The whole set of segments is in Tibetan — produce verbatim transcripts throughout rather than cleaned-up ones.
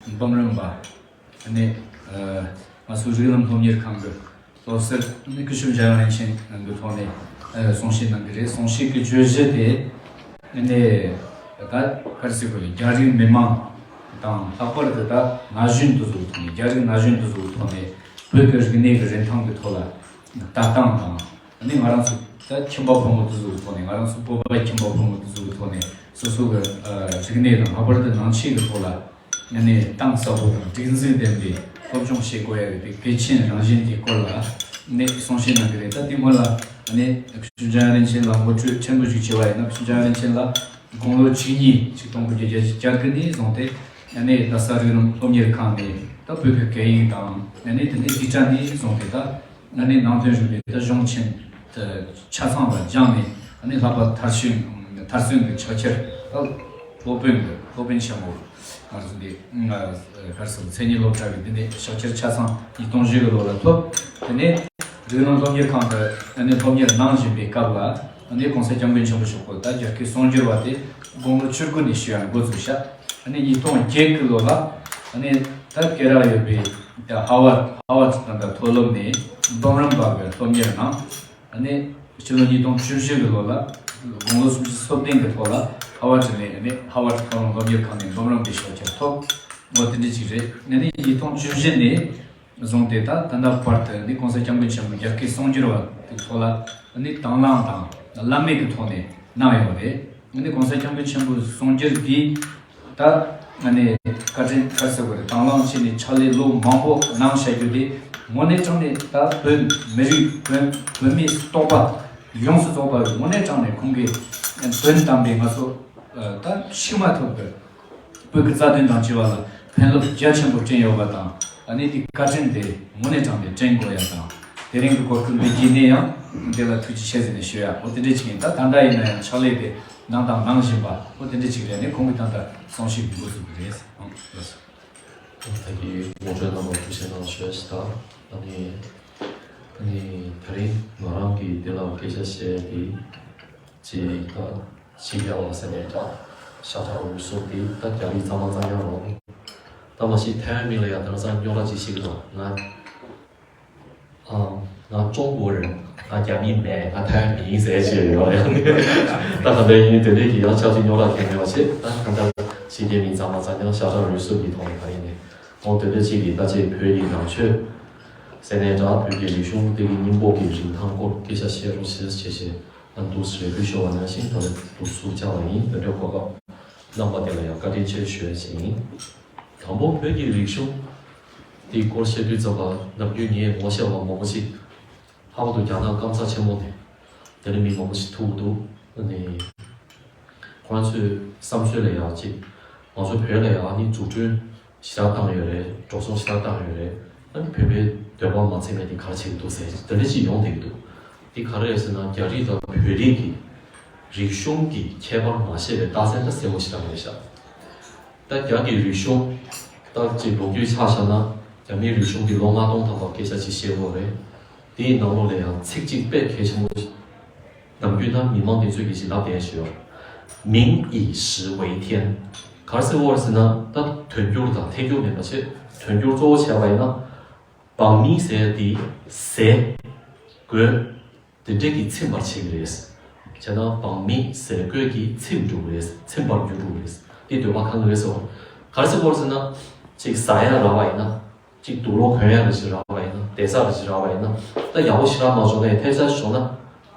འབུམ་རམས་པ་ནས་ང་ཚོའི་རིགས་ལམ་སློབ་གཉེར་ཁང་གི་སློབ་ཟུར་ནི་སྐུ་ཞབས་འཇམ་དབྱངས་རིན་ཆེན་གྱི་ཐོག་ནས་གསུང་བཤད་གནང་གི་རེད། གསུང་བཤད་ཀྱི་བརྗོད་གཞི་དེ་ནི་ད་ག་རེ་ཟེར་དགོས་རེད། རྒྱ་རིགས་མི་མང་དང་ལྷག་པར་དུ་ད་ན་གཞོན་དེ་ཚོའི་ཐོག་ནས། རྒྱ་རིགས་ན་གཞོན་དེ་ཚོའི་ཐོག་ནས་བོད་ཀྱི་རིག་གནས་ཀྱི་རིན་ཐང་གི་ཐོག་ལ་ལྟ་སྟངས་དང་། ཨ་ནི་ང་རང་ཚོ་ད་ཁྱིམ་པ་ཕོ་མོ་དེ་ཚོ་གི་ཐོག་ནས། ང་རང་ཚོ་བོད་པའི་ཁྱིམ་པ་ཕོ་མོ་དེ་ཚོ་གི་ཐོག་ནས་སོ་སོ་གི་ཨ་རིག་གནས་དང་། ལྷག་པར་དུ་ནང་ཆོས་ཀྱི་ཐོག་ལ་ཨ་ནི་གཏིང་ཟབ་པོ་དང་སྒྲིག་འཛུགས་ལྡན་པའི་སློབ་སྦྱོང་བྱེད་དགོས་ཡ་གི་དེ་གལ་ཆེན་རང་བཞིན་དེའི་སྐོར་ལ་ནི་གསུང་བཤད་གནང་གི་རེད། ད་དེ་སྔོན་ལ་ཨ་ནི་སྐུ་ཞབས་འཇམ་དབྱངས་རིན་ཆེན་ལགས་ངོ་སྤྲོད་ཕྲན་བུ་ཞིག་བྱས་པ་ཡིན་ན། སྐུ་ཞབས་འཇམ་དབྱངས་རིན་ཆེན་ལགས་དགུང་ལོ་བཅུ་གཉིས། ཆིག་སྟོང་དགུ་བརྒྱ་བརྒྱད་ཅུ་གྱ་དགུ་ནས་བཟུང་སྟེ་ཨ་ནི་རྡ་ས་རིགས་ལམ་སློབ་གཉེར་ཁང་ནས་ད་བོད་ཀྱི་སྐད་ཡིག་དང་། ཨ་ནི་དེ་ནས་འདི་གྲྭ་ནས་བཟུང་སྟེ་ད་ཨ་ནི་ནང་དོན་རིག་པའི་ད་གཞུང་ཆེན་དེ་ཆ་ཚང་ལ་སྦྱངས་ནས། ཨ་ནི་ལྷག་པར་མཐར་སོན་མཐར་སོན་གྱི་ཕྱག་འཁྱེར། ད་སློབ་དཔོན་གྱི་སློབ་དཔོན་ཆེན་མོ་ང་ཚོ་འདི་ག་རེ་ཟེར། མཚན་ཉིད་སློབ་གྲྭ་གི་འདི་ནས་ཕྱག་འཁྱེར་ཆ་ཚང་ཉིས་སྟོང་བཞི་གི་ལོ་ལ་ཐོབ། དེ་ནས་རིགས་ལམ་སློབ་གཉེར་ཁང་དུ་ཨ་ནི་སློབ་གཉེར་གནང་བཞིན་པའི་སྐབས་ལ། ཨ་ནི་༸གོང་ས་༸སྐྱབས་མགོན་ཆེན་པོ་མཆོག་གི་ད་རྒྱལ་ཁའི་གསུང་སྒྱུར་བ་དེ་དགུང་ལོ་བཅུ་དགུ་ནས་ཞུ་ཡ་འགོ་བཙུགས་ཤག་ཨ་ནི་ཉིས་སྟོང་བརྒྱད་ཀྱི་ལོ་ལ་ཨ་ནི་ད་སྐད་གྲགས་ཡོད་པའི་ད་ཧ་ཝར་ཧ་ཝར་ཌི་དང་ད་མཐོ་སློབ་ནས་འབུམ་རམས་པ་གི་སློབ་གཉེར་གནང་། ཨ་ནི་སྤྱི་ལོ་ཉིས་སྟོང་བཅུ་བཞི་གི་ལོ་ལ་དགུང་ལོ་སུམ་ཅུ་སོ་བདུན་གི་ཐོག་ལ་ཧ་ཝར་ཌི་ནས་ཨ་ནི་ཧ་ཝར་ཌི་མཐོ་རིམ་སློབ་གཉེར་ཁང་ནས་འབུམ་རམས་པའི་ཕྱག་འཁྱེར་ཐོབ། འོ་དེ་འདྲ་ཅིག་རེད། ཨ་ནི་ཉིས་སྟོང་བཅུ་བཞི་ནས་བཟུང་སྟེ་ད་ད་ལྟ་བར་དུ་ནི་༸གོང་ས་༸སྐྱབས་མགོན་ཆེན་པོ་རྒྱལ་ཁའི་གསུང་སྒྱུར་བ་དེ་ཚོ་ལ་ནི་དང་བླངས་དང་བླ་མེད་ཀྱི་ཐོག་ནས་གནང་ཡོད་རེད། ནི་༸གོང་ས་༸སྐྱབས་མགོན་ཆེན་པོའི་གསུང་སྒྱུར་འདི་ད་ནི་བཀའ་དྲིན་ག་རེ་ཟེར་དགོས་རེད། དང་བླངས་བྱས་ནས་ཕྱག་ལས་ལོ་མང་པོ་གནང་བཞག་རྒྱུ་དེ་དངོས་གནས་དྲང་ནས་ད་བོད་མི་རིགས་བོད་བོད་མིའི་རྟོགས་པ་ཡོངས་སུ་རྫོགས་པ་དངོས་གནས་དྲང་ནས་ཁོང་གིས་དོན་དམ་པའི་ང་ཚོ་ད་ཤི་མ་ཐུབ་པའི་བོད་ཀྱི་རྩ་དོན་དང་བཅས་པ་ལ་ཕན་རླབས་རྒྱ་ཆེན་པོ་བསྐྲུན་ཡོད་པ་དང་། ཨ་ནི་དེ་བཀའ་དྲིན་དེ་དངོས་གནས་དྲང་ནས་དྲན་དགོས་ཡ་དང་། དེ་རིང་གི་གོ་སྐབས་འདི་བརྒྱུད་ནས་ཡང་དེ་ལ་ཐུགས་རྗེ་ཆེ་ཟེར་ནས་ཞུ་ཡ། འོ་དེ་འདྲ་ཅིག་ཡིན། ད་ད་ལྟ་ཡིན་ན་ཡང་ཕྱག་ལས་དེ་གནང་དང་གནང་བཞིན་པ། འོ་དེ་འདྲ་ཅིག་རེད། ནི་ཁོང་གིས་ད་ལྟ་གསུང་བཤད་འགོ་བཙུགས་ཀྱི་རེད། ཨང་ལགས་སོ། ད་གི་ངོ་སྤྲོད་གནང་བར་ཐུགས་རྗེ་གནང་ཞུ་ཡ་ཞིག་དང་། ཨ་ནི་ཨ་ནི་དེ་རིང་ང་རང་གིས་དེ་ལ་སྐད་ཆ་བཤད་ཡ་དེ། ཅེས་ད་ཕྱི་རྒྱལ་བ་ཟེར་ནས་ཀྱང་ཤ་ཁྲག་རུས་གསུམ་དེ་ད་རྒྱ་མི་གཙང་མ་གཙང་རྐྱང་རོགས་ནི། ད་མ་གཞི་ཐའེ་ཝན་མི་ལ་ཡང་དེང་སང་རྙོག་དྲ་ཅིག་ཤེས་ཀྱི་འདུག་ང་ཨ་ང་ཀྲུང་གོ་རེད། ང་རྒྱ་མི་མེད། ང་ཐའེ་ཝན་མི་ཡིན་ཟེར་བྱས་ཡོད་རེད། ད་ག་འདྲ་ཡིན་དེ་འདྲའི་གི་ཡང་ཆབས་ཅིག་རྙོག་དྲ་གང་མེད་པ་བྱས། ད་ག་འདྲ་ཕྱི་རྒྱལ་མི་གཙང་མ་གཙང་རྐྱང་ཤ་ཁྲག་རུས་གསུམ་གྱི་ཐོག་ནས་ག་ཡིན་ནས་ཁོང་དེ་འདྲ་ཅིག་གིས་ད་ཅིག་བོད་ཀྱི་ནང་ཆོས་ཟེར་ནས་ཀྱང་བོད་ཀྱི་རིག་གཞུང་དེ་གི་སྙིང་པོ་གི་རིན་ཐང་སྐོར་སྐད་ཆ་བཤད་རོགས་ཞེས་བྱས་བྱས། ཨ་འདུག་སེ་རེ་སྐུལ་ཞུ་བ་ནང་བཞིན་ད་རེས་འདུག་སུ་བཅར་བ་ཡིན། དེ་འདྲའི་གོ་སྐབས་གནང་བ་དེ་ལ་ཡང་བཀའ་དྲིན་ཆེ་ཞུ་ཡ་ཞིག་ཡིན། དང་པོ་བོད་ཀྱི་རིག་གཞུང་དེའི་སྐོར་བཤད་དུས་ཙམ་པ་ནམ་རྒྱུན་ངས་ངོ་ཤེས་པ་མང་པོ་ཞིག་ལྷག་པར་དུ་རྒྱ་ནག་སྐམ་ས་ཆེན་མོ་ནས་དེ་ནས་མི་མང་པོ་ཞིག་ཐུག་འདུག་ཨ་ནི་ཁོ་རང་ཚོའི་བསམ་ཚུལ་ལ་ཡང་ཅིག་ང་ཚོ་བོད་ལ་ཡང་ཨ་ནི་འཛུགས་སྐྲུན་ཞེ་དྲག་བཏང་ཡོད་རེད། འགྲོ་སོང་ཞེ་དྲག་བཏང་ཡོད་རེད། ཨ་ནི་བོད་པའི་འདོད་པ་མ་ཚིམ་པའི་དེ་ག་རེ་བྱེད་ཀྱི་འདུག་ཟེར་དེ་འདྲ་ཅིག་ཡོང་བསྡད་ཀྱི་འདུག་དེ་ག་རེ་རེད་ཟེར་ན་རྒྱ་རིགས་དང་བོད་རིགས་ཀྱི་རིག་གཞུང་གི་ཁྱད་པར་མ་ཤེས་པའི་རྟགས་མཚན་ད་གསལ་པོ་ཞེ་དྲག་རེད་ཤག་ད་རྒྱ་གི་རིག་གཞུང་ད་ཅིག་ལོ་རྒྱུས་ཆ་བཞག་ན་རྒྱ་མིའི་རིག་གཞུང་གི་ལོ་ལྔ་སྟོང་ཐམ་པ་སྐད་ཆ་ཅིག་བཤད་ཡོད་རེད། དེའི་ནང་ལོགས་ལ་ཡང་ཚིག་གཅིག་དཔེ་གལ་ཆེན་པོ་ནམ་རྒྱུན་ད་མི་མང་དེ་ཚོས་ཀྱི་ཞིག་ལབ་བསྡད་ཞུ་ཡོད། 民以食为天། ག་རེ་ཟེར་བ་ཟེར་ན་ད་དོན་སྒྱུར་དང་ཐད་སྒྱུར་མེད་པ་བྱས། དོན་སྒྱུར་གཙོ་བོ་བྱས་པ་ཡིན་ན། 百米 ཟེར་དེ་ཟས་གོས་དེ་འདྲས་ཀྱིས་ཚིམ་པར་བྱེད་ཀྱི་རེད། བྱས་ན་百米 ཟས་གོས་ཀྱིས་ཚིམ་འགྲོ་གི་རེད། ཚིམ་པར་འགྱུར་འགྲོ་གི་རེད། དེ་འདོད་པ་ཁེངས་ཀྱི་རེད་ཟེར་བ། ག་རེ་ཟེར་བ་ཟེར་ན། ཅིག་ཟ་ཡ་རག་པ་ཡིན་ན། གཅིག་དུག་ལོག་གོན་ཡ་རེ་ཞིག་རག་པ་ཡིན་ན། བསྡད་ས་རེ་ཞིག་རག་པ་ཡིན་ན། ད་ཡག་པོ་ཞེ་དྲག་མ་བྱུང་ན་ཡང་ཐེབས་ཆག་ཞིག་བྱུང་ན།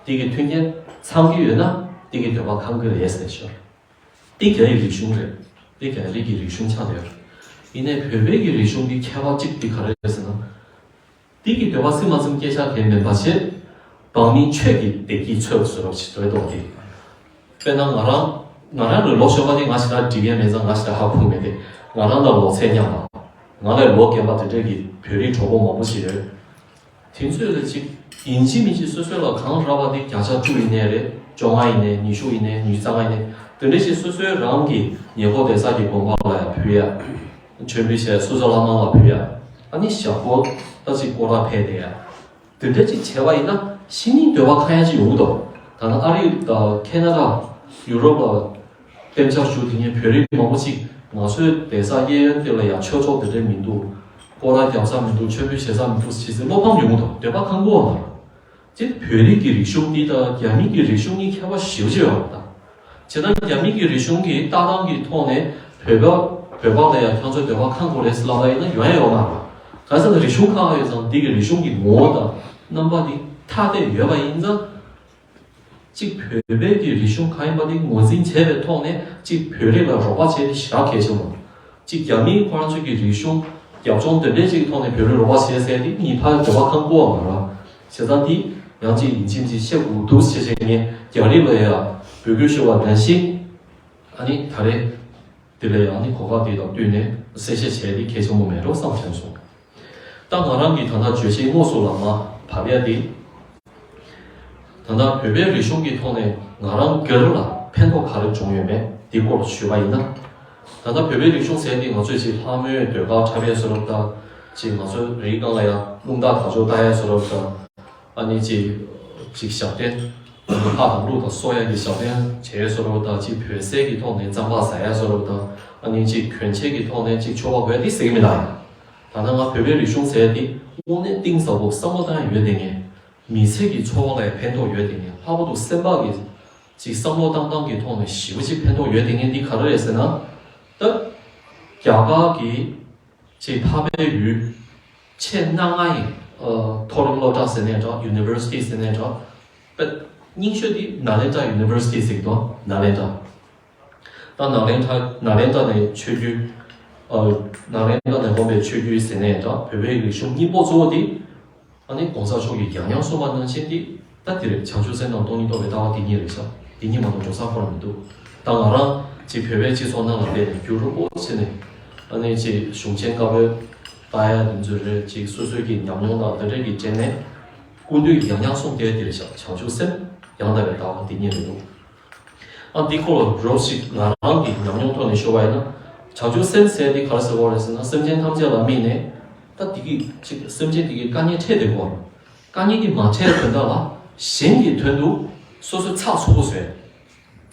དེ་གི་མཐུན་རྐྱེན་ཚང་གི་ཡོད་ན་དེ་གི་འདོད་པ་ཁེངས་གི་རེད་ཟེར་ཞོར། དེ་རྒྱ་ཡི་རིག་གཞུང་རེད། དེ་རྒྱ་རིགས་ཀྱི་རིག་གཞུང་ཆགས་བསྡད་ཡོད་རེད། ཡིན་ནའི་བོད་པའི་གི་རིག་གཞུང་གི་ཁྱད་པར་གཅིག་དེ་ག་རེ་རེད་ཟེར་ན། དེ་གི་འདོད་པ་ཚིམ་མ་ཚིམ་སྐད་ཆ་གང་མིན་པ་བྱས། 百米 ཆོས་ཀྱི་བདེ་སྐྱིད་འཚོལ་བཟོ་འདྲ་ཞིག་འདུག་དེ། དཔེར་ན་ང་རང་ང་རང་ལ་ལོ་གཞོན་པ་དེ་ང་ཞེ་དྲག་འགྲིག་ཡ་མེད་ཙང་ང་ཞེ་དྲག་ཧ་གོ་མེད་དེ། ང་རང་དང་ལོ་ཚད་མཉམ་པ། ང་ལས་ལོ་རྒན་པ་དེ་འདྲས་ཀྱི་བོད་རིགས་གྲོགས་པོ་མང་པོ་ཞིག་ཡོད། དེ་ཚོས་ལ་ཅིག་ཡིན་གཅིག་མིན་གཅིག་སོ་སོ་ལ་གང་རག་པ་དེ་བརྒྱ་ཆ་བཅུ་ཡིན་ནའི་རེད། བཅོ་ལྔ་ཡིན་ནའི་ཉི་ཤུ་ཡིན་ནའི་ཉི་ཤུ་རྩ་ལྔ་ཡིན་ནའི་དེ་འདྲ་ཞིག་སོ་སོའི་རང་གི་ཉེ་འཁོར་བསྡད་ས་ཀྱི་དགོན་པ་ལ་ཡང་ཕུལ་ཡ། མཆོད་འབུལ་བྱས་སུ་ཇཱ་བླ་མ་ལ་ཕུལ་ཡ། ཨ་ནི་ཞག་པོ་ད་ཅིག་སྐོར་ར་ཕེབས་བསྡད་ཡ། དེ་འདྲ་ཅིག་བྱས་པ་ཡིན་ན་ཕྱི་ནས་འདོད་པ་ཁེངས་ཡ་ཅིག་ཡོང་གི་འདུག་ད་ནང་ཨ་རི་དང་ཁེ་ན་ཌ། ཡུ་རོབ་ལ་གཏན་འཇགས་བཞུགས་དེ་ཉིད་བོད་རིགས་མང་པོ་ཅིག་ ང་ཚོའི་བསྡད་ས་གཡས་གཡོན་དེ་ལ་ཡང་ཆོས་ཚོགས་དེ་འདྲ་མི་འདུག་སྐོར་ར་རྒྱག་ས་མི་འདུག་མཆོད་འབུལ་བྱེད་ས་མི་འདུག་ཟེར་བྱས་བློ་ཕམ་ཡོང་གི་འདུག་འདོད་པ་ཁེངས་པོ་བ་མ་རེད། དེ་བོད་རིགས་ཀྱི་རིག་གཞུང་འདི་དང་རྒྱ་མི་གི་རིག་གཞུང་གཉིས་ཁྱད་པར་ཞེ་པོ་ཅིག་ཡོད་པ་དང་། བྱས་ཙང་རྒྱ་མི་གི་རིག་གཞུང་གི་ལྟ་སྟངས་ཀྱི་ཐོག་ནས་བོད་པ་བོད་པ་ལ་ཡང་ཁྱོད་ཚོ་འདོད་པ་ཁེངས་དགོས་རེད་ཟེར་ལབ་པ་ཡིན་ན་ཡོང་ཡ་ཡོད་མ་རེད། གང་ཟེར་ན་རིག་གཞུང་ཁེངས་ཡོད་ཙང་འདི་གི་རིག་གཞུང་གི་ངོ་བོ་དང་རྣམ་པ་འདི་ཐ་དད་ཡོད་པ་ཡིན་ཙང་། གཅིག་བོད་པའི་གི་རིག་གཞུང་གང་ཡིན་པ་དེ་ངོས་འཛིན་བྱས་པའི་ཐོག་ནས་གཅིག་བོད་རིགས་ལ་རོགས་པ་བྱས་ཏེ་ཞེ་དྲག་གལ་ཆེན་པོ། གཅིག་རྒྱ་མིས་ཁོ་རང་ཚོའི་གི་རིག་གཞུང་རྒྱབ་ལྗོངས་དེ་འདྲའི་ཅིག་ཐོག་ནས་བོད་རིགས་རོགས་པ་བྱས་ཟེར་དེ་གཉིས་ཕར་འདོད་པ་ཁེངས་པོ་བ་མ་རེད། བྱས་ཙང་དེ་ཡང་གཅིག་ཡིན་གཅིག་མིན་གཅིག་བཤད་དགོས་འདུག་ཟེར་བྱས་ངས་རྒྱ་རིགས་ལ་ཡང་འབོད་སྐུལ་ཞུ་བ་ནང་བཞིན། ཨ་ནི་ད་རེས། དེ་ལས་ཡང་ནི་གོ་སྐབས་དེ་དང་བསྟུན་ནས་གསལ་བཤད་བྱས་ཏེ་གལ་ཆེན་པོ་མེད་འགྲོ་བསམ་བྱུང་སོང་། ད་ང་རང་གིས་ད་ལྟ་བརྗོད་གཞི་དངོས་སུ་ལ་མ་བབས་ཡ་དེ། ད་ལྟ་བོད་པའི་རིག་གཞུང་གི་ཐོག་ནས་ང་རང་སྒེར་ལ་ཕན་ཐོགས་ག་རེ་བྱུང་ཡོད་མེད་དེ་སྐོར་ཞུས་པ་ཡིན་ན། ད་ལྟ་བོད་པའི་རིག་གཞུང་ཟེར་དེ་ང་ཚོས་ཅིག་ལྷ་མོའི་ཟློས་གར་འཁྲབ་ཡས་བཟོ་འདྲ་དང་། ཅིག་ང་ཚོའི་རིའི་སྒང་ལ་ཡང་རླུང་རྟ་དར་ལྕོག་བཏགས་ཡས་བཟོ་འདྲ་དང་། ཨ་ནི་ཅིག་ཅིག་ཞབས་བརྟན། ལྷ་དང་ཀླུ་དང་སོགས་ཡ་གི་ཞབས་བརྟན་བྱས་བཟོ་འདྲ་དང་། ཅིག་བོད་ཟས་ཀྱི་ཐོག་ནས་རྩམ་པ་ཟ་ཡ་བཟོ་འདྲ་དང་། ཨ་ནི་ཅིག་གྱོན་ཆས་ཀྱི་ཐོག་ནས་ཅིག་མཆོད་པ་འབུལ་ཡ་དེ་ཟེར་གྱི་མི་འདུག་ད་ནང་ང་བོད་པའི་རིག་གཞུང་ཟེར་ཡ་དེ་དངོས་གནས་གཏིང་ཟབ་པོ་བསམ་བློ་བཏང་ཡ་ཡོད་དེ་ངས། མི་ཚེ་གི་འཚོ་བ་ལ་ཡང་ཕན་ཐོགས་ཡོད་དེ་ངས། ལྷག་པར་དུ་སེམས་པ་གི་ཅིག་བསམ་བློ་བཏང་སྟངས་ཀྱི་ཐོག་ནས་ཞེ་པོ་ཅིག་ཕན་ཐོགས་ཡོད་དེ་ངས། འདི་ག་རེ་རེད་ཟེར་ན། ད་རྒྱ་གར་གྱི་ཅིག་འཕགས་པའི་ཡུལ་ཆེས་གནའ་སྔ་ཡི་ཨ་མཐོ་རིམ་སློབ་གྲྭ་ཟེར་ནའི་འདྲ། ཡུ་ནི་ཝར་སི་ཊི་ཟེར་ནའི་འདྲ། དཔེ་རྙིང་ཤོས་དེ་ནཱ་ལེནྡྲ་ཡུ་ནི་ཝར་སི་ཊི་ཟེར་གྱི་འདུག་ནཱ་ལེནྡྲ། ད་ནཱ་ལེནྡྲ་ནཱ་ལེནྡྲ་ནས་ཆོས་བརྒྱུད། ཨ་ནཱ་ལེནྡྲ་ནས་དགོངས་པའི་ཆོས་བརྒྱུད་ཟེར་ནའི་འདྲ། བོད་པའི་རིག་གཞུང་སྙིང་པོ་གཙོ་བོ་དེ། ཨ་ནི་གོང་ས་མཆོག་གིས་ཡང་ཡང་གསུངས་པ་ནང་བཞིན་དེ་ད་དེ་རེད། བྱང་ཆུབ་སེམས་དང་སྟོང་ཉིད་རྟོགས་པའི་ལྟ་བ་དེ་ཉིད་རེད་ཤག་དེ་ཉིད་མ་གཏོགས་འགྲོ་ས་ཁོ་རང་མི་འདུག་ད་ང་རང་ཅིག་བོད་པའི་སྤྱི་ཚོགས་ནང་ལ་སླེབས་ནས་རྒྱུན་རིང་པོ་བྱས་ནས། ཨ་ནི་ཅིག་གཞུང་ཆེན་བཀའ་པོད་ལྟ་ཡ་དེ་ཚོ་རེད། ཅིག་སོ་སོའི་གི་ཉམས་མྱོང་དང་དེ་འདྲ་གི་སྤྱད་ནས། སྐུ་མདུན་ཡང་ཡང་གསུངས་བསྡད་དེ་རེད་ཤག་བྱང་ཆུབ་སེམས་ཡང་དག་པའི་ལྟ་བ་དེ་ཉིད་རེད་འདུག་ཨ་འདི་སྐོར་ལ་རོབ་ཞིག་ང་རང་གི་ཉམས་མྱོང་ཐོག་ནས་ཞུ་བ་ཡིན་ན། བྱང་ཆུབ་སེམས་ཟེར་འདི་ག་རེ་ཟེར་བ་རེད་ཟེར་ན། སེམས་ཅན་ཐམས་ཅད་ལ་དམིགས་ནས། ད་འདི་གི་ཅིག་སེམས་ཅན་འདི་གི་དཀའ་ངལ་འཕྲད་བསྡད་ཀྱི་ཡོད་རེད། དཀའ་ངལ་འདི་མ་འཕྲད་དོན་དག་ལ་གཞན་གྱི་དོན་དུ་སོ་སོ་ཚགས་ཚུད་པོ་བཟོས།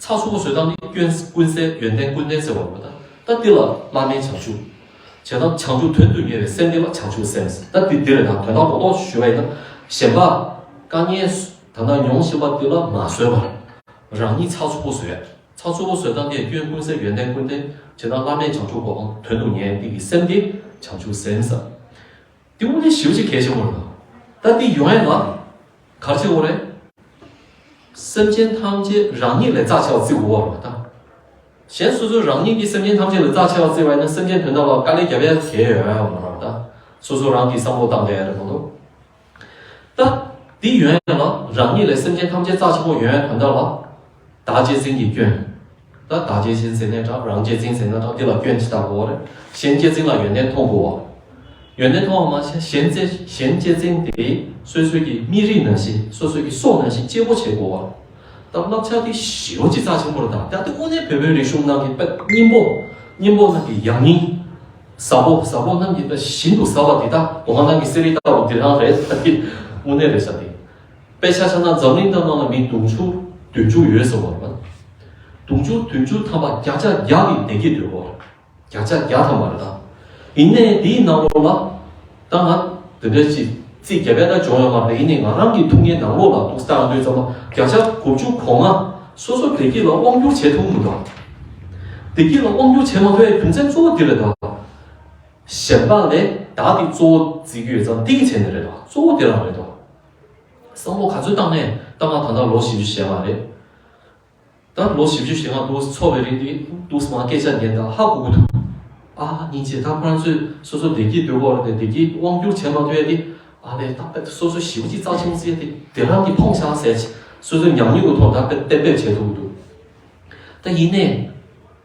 ཚགས་ཚུད་པོ་བཟོས་སྟངས་འདི་ཀུན་ཀུན་གསལ་ཡོན་ཏན་ཀུན་ལྡན་ཟེར་བ་རེད་པ། ད་ད་འདི་ལ་བླ་མེད་བྱང་ཆུབ། བྱས་ཙང་བྱང་ཆུབ་དོན་དུ་གཉེར་བའི་སེམས་འདི་ལ་བྱང་ཆུབ་སེམས། ད་འདི་འདི་རེད། ད་དོན་དག་རྡོག་རྡོག་ཞུས་པ་ཡིན་ན། གཞན་པ་དཀའ་ངལ་ད་ལྟ་མྱོང་བཞིན་པ་འདི་ལ་མ་བཟོད་པར། རང་ཉིད་ཚགས་ཚུད་པོ་བཟོས། ཚགས་ཚུད་པོ་བཟོས་སྟངས་དེ་ཀུན་ཀུན་གསལ་ཡོན་ཏན་ཀུན་ལྡན། བྱས་ཙང་བླ་མེད་བྱང་ཆུབ་གོ་འཕང་དོན་དུ་གཉེར་འདི་གི་སེམས་དེ་བྱང་ཆུབ་སེམས་ཟེར། དེ་དངོས་གནས་ཞེ་པོ་ཅིག་གལ་ཆེན་པོ་རེད། ད་འདི་ཡོང་ཡ་ལ་ག་རེ་བྱེད་དགོས་རེད། སེམས་ཅན་ཐམས་ཅད་རང་ཉིད་ལས་རྩ་ཆེ་བ་བརྩི་དགོས་པ་རེད་ད། གཞན་སོ་སོ་རང་ཉིད་ཀྱིས་སེམས་ཅན་ཐམས་ཅད་ལས་རྩ་ཆེ་བ་བརྩིས་པ་ཡིན་ན། སེམས་ཅན་དོན་དག་ལ་དཀའ་ལས་རྒྱབ་ཡ་གལ་ཡོད་ཡ་མ་རེད་ད། སོ་སོ་རང་གིས་བསམ་བློ་བཏང་བསྡད་ཡ་རེད་མ་གཏོགས། ད་འདི་ཡོང་ཡ་ལ་རང་ཉིད་ལས་སེམས་ཅན་ཐམས་ཅད་རྩ་ཆེན་པོ་ཡོང་ཡ་དོན་དག་ལ། བདག་གཅེས་འཛིན་གྱི་སྐྱོན། ད་བདག་གཅེས་འཛིན་ཟེར་ནའི་འདྲ། རང་གཅེས་འཛིན་ཟེར་ནའི་འདྲ། འདི་ལ་སྐྱོན་ཅིག་བཏགས་དགོས་པ་རེད། གཞན་གཅེས་འཛིན་ལ་ཡོན་ཏན་མཐོང་དགོས་པ། ཡོན་ཏན་མཐོང་བ་མ་ཟད་གཞན་གཅེས་གཞན་གཅེས་འཛིན་དེ་སོ་སོའི་གི་མི་རིགས་ནང་བཞིན། སོ་སོའི་གི་སྲོག་ནང་བཞིན་གཅེས་པོ་བྱེད་དགོས་པ། ད་བསླབ་བྱ་དེ་ཞེ་པོ་ཅིག་རྩ་ཆེན་པོ་རེད་ད། ད་དེ་དངོས་གནས་བོད་པའི་རིག་གཞུང་ནང་གི་དཔེ་སྙིང་པོ། སྙིང་པོ་ནང་གི་ཡང་སྙིང་། ཟབ་པོ་ཟབ་པོ་རྣམས་ཀྱི་དཔེ་ཤིན་ཏུ་ཟབ་པ་འདི་ད་གོང་མ་ནང་གི་གསེར་རི་ལྟ་བུ་འདི་རང་རེད། ད་དེ་དངོས་གནས་རེད་ཤག་དེ། དཔེ་ཆ་བཞག་ན་འཛམ་གླིང་ཐང་ནང་ལ་མི་དུང་ཕྱུར་བདུན་ཅུ་ཡོད་ཟེར་བ་རེད་པ། དུང་ཕྱུར་བདུན་ཅུ་ཐམ་པ་བརྒྱ་ཆ་བརྒྱ་གི་བདེ་སྐྱིད་འདོད་པ་རེད། བརྒྱ་ཆ་བརྒྱ་ཐམ་པ་རེད་ད། ཡིན་ནའི་དེའི་ནང་ལོགས་ལ་ད་ང་དེ་འདྲ་ཅིག་རྩིས་རྒྱབ་ཡ་ད་བྱུང་ཡོད་མ་རེད། ཡིན་ནའི་ང་རང་གི་ཐུགས་ངའི་ནང་ལོགས་ལ་འདུག་སེ་བལྟ་ཡོང་དུས་ཙམ་པ་བརྒྱ་ཆ་དགུ་བཅུ་གོ་ལྔ་སོ་སོ་བདེ་སྐྱིད་ལ་དབང་བསྒྱུར་བྱེད་ཐུབ་མི་འདུག་བདེ་སྐྱིད་ལ་དབང་བསྒྱུར་བྱེད་མ་ཐུབ་ཡའི་རྒྱུ་མཚན་གཙོ་བོ་འདི་རེད་ད། གཞན་པ་ལས་བདག་དེ་གཙོ་བོ་བརྩི་གི་ཡོད་ཙང་འདི་གི་བྱས་ནས་རེད་ད། གཙོ་བོ་དེ་རང་རེད་ད། བསམ་བློ་ག་ཚོད་བཏང་ནས་ད་ང་ད་ལྟ་ལོ་བཞི་བཅུ་ཞེ་ལྔ་རེད། ད་ལོ་བཞི་བཅུ་ཞེ་ལྔ་འདུག་སེ་འཚོ་བའི་རིང་དུ་འདུག་སེ་མ་སྐད་ཆ་ཉན་དང་ཧ་གོ་གི་འདུག་ཨ་སྙིང་རྗེ། ད་ཁོ་རང་ཚོས་སོ་སོ་བདེ་སྐྱིད་འདོད་ཀྱི་ཡོད་རེད་དེ། བདེ་སྐྱིད་དབང་བསྒྱུར་བྱེད་མ་ཐུབ་ཡ་དེ། ཨ་ལས་ད་དཔེ་སོ་སོ་ཞེ་པོ་ཅིག་རྩ་ཆེན་པོ་བརྩི་ཡ་དེ་དེ་རང་གིས་ཕོངས་ཤག་ཟེར་བྱས་སོ་སོའི་ཉམས་མྱོང་གི་ཐོག་ད་དཔེ་གཏན་འབེབས་བྱེད་ཐུབ་ཀྱི་འདུག་ད་ཡིན་ནའི་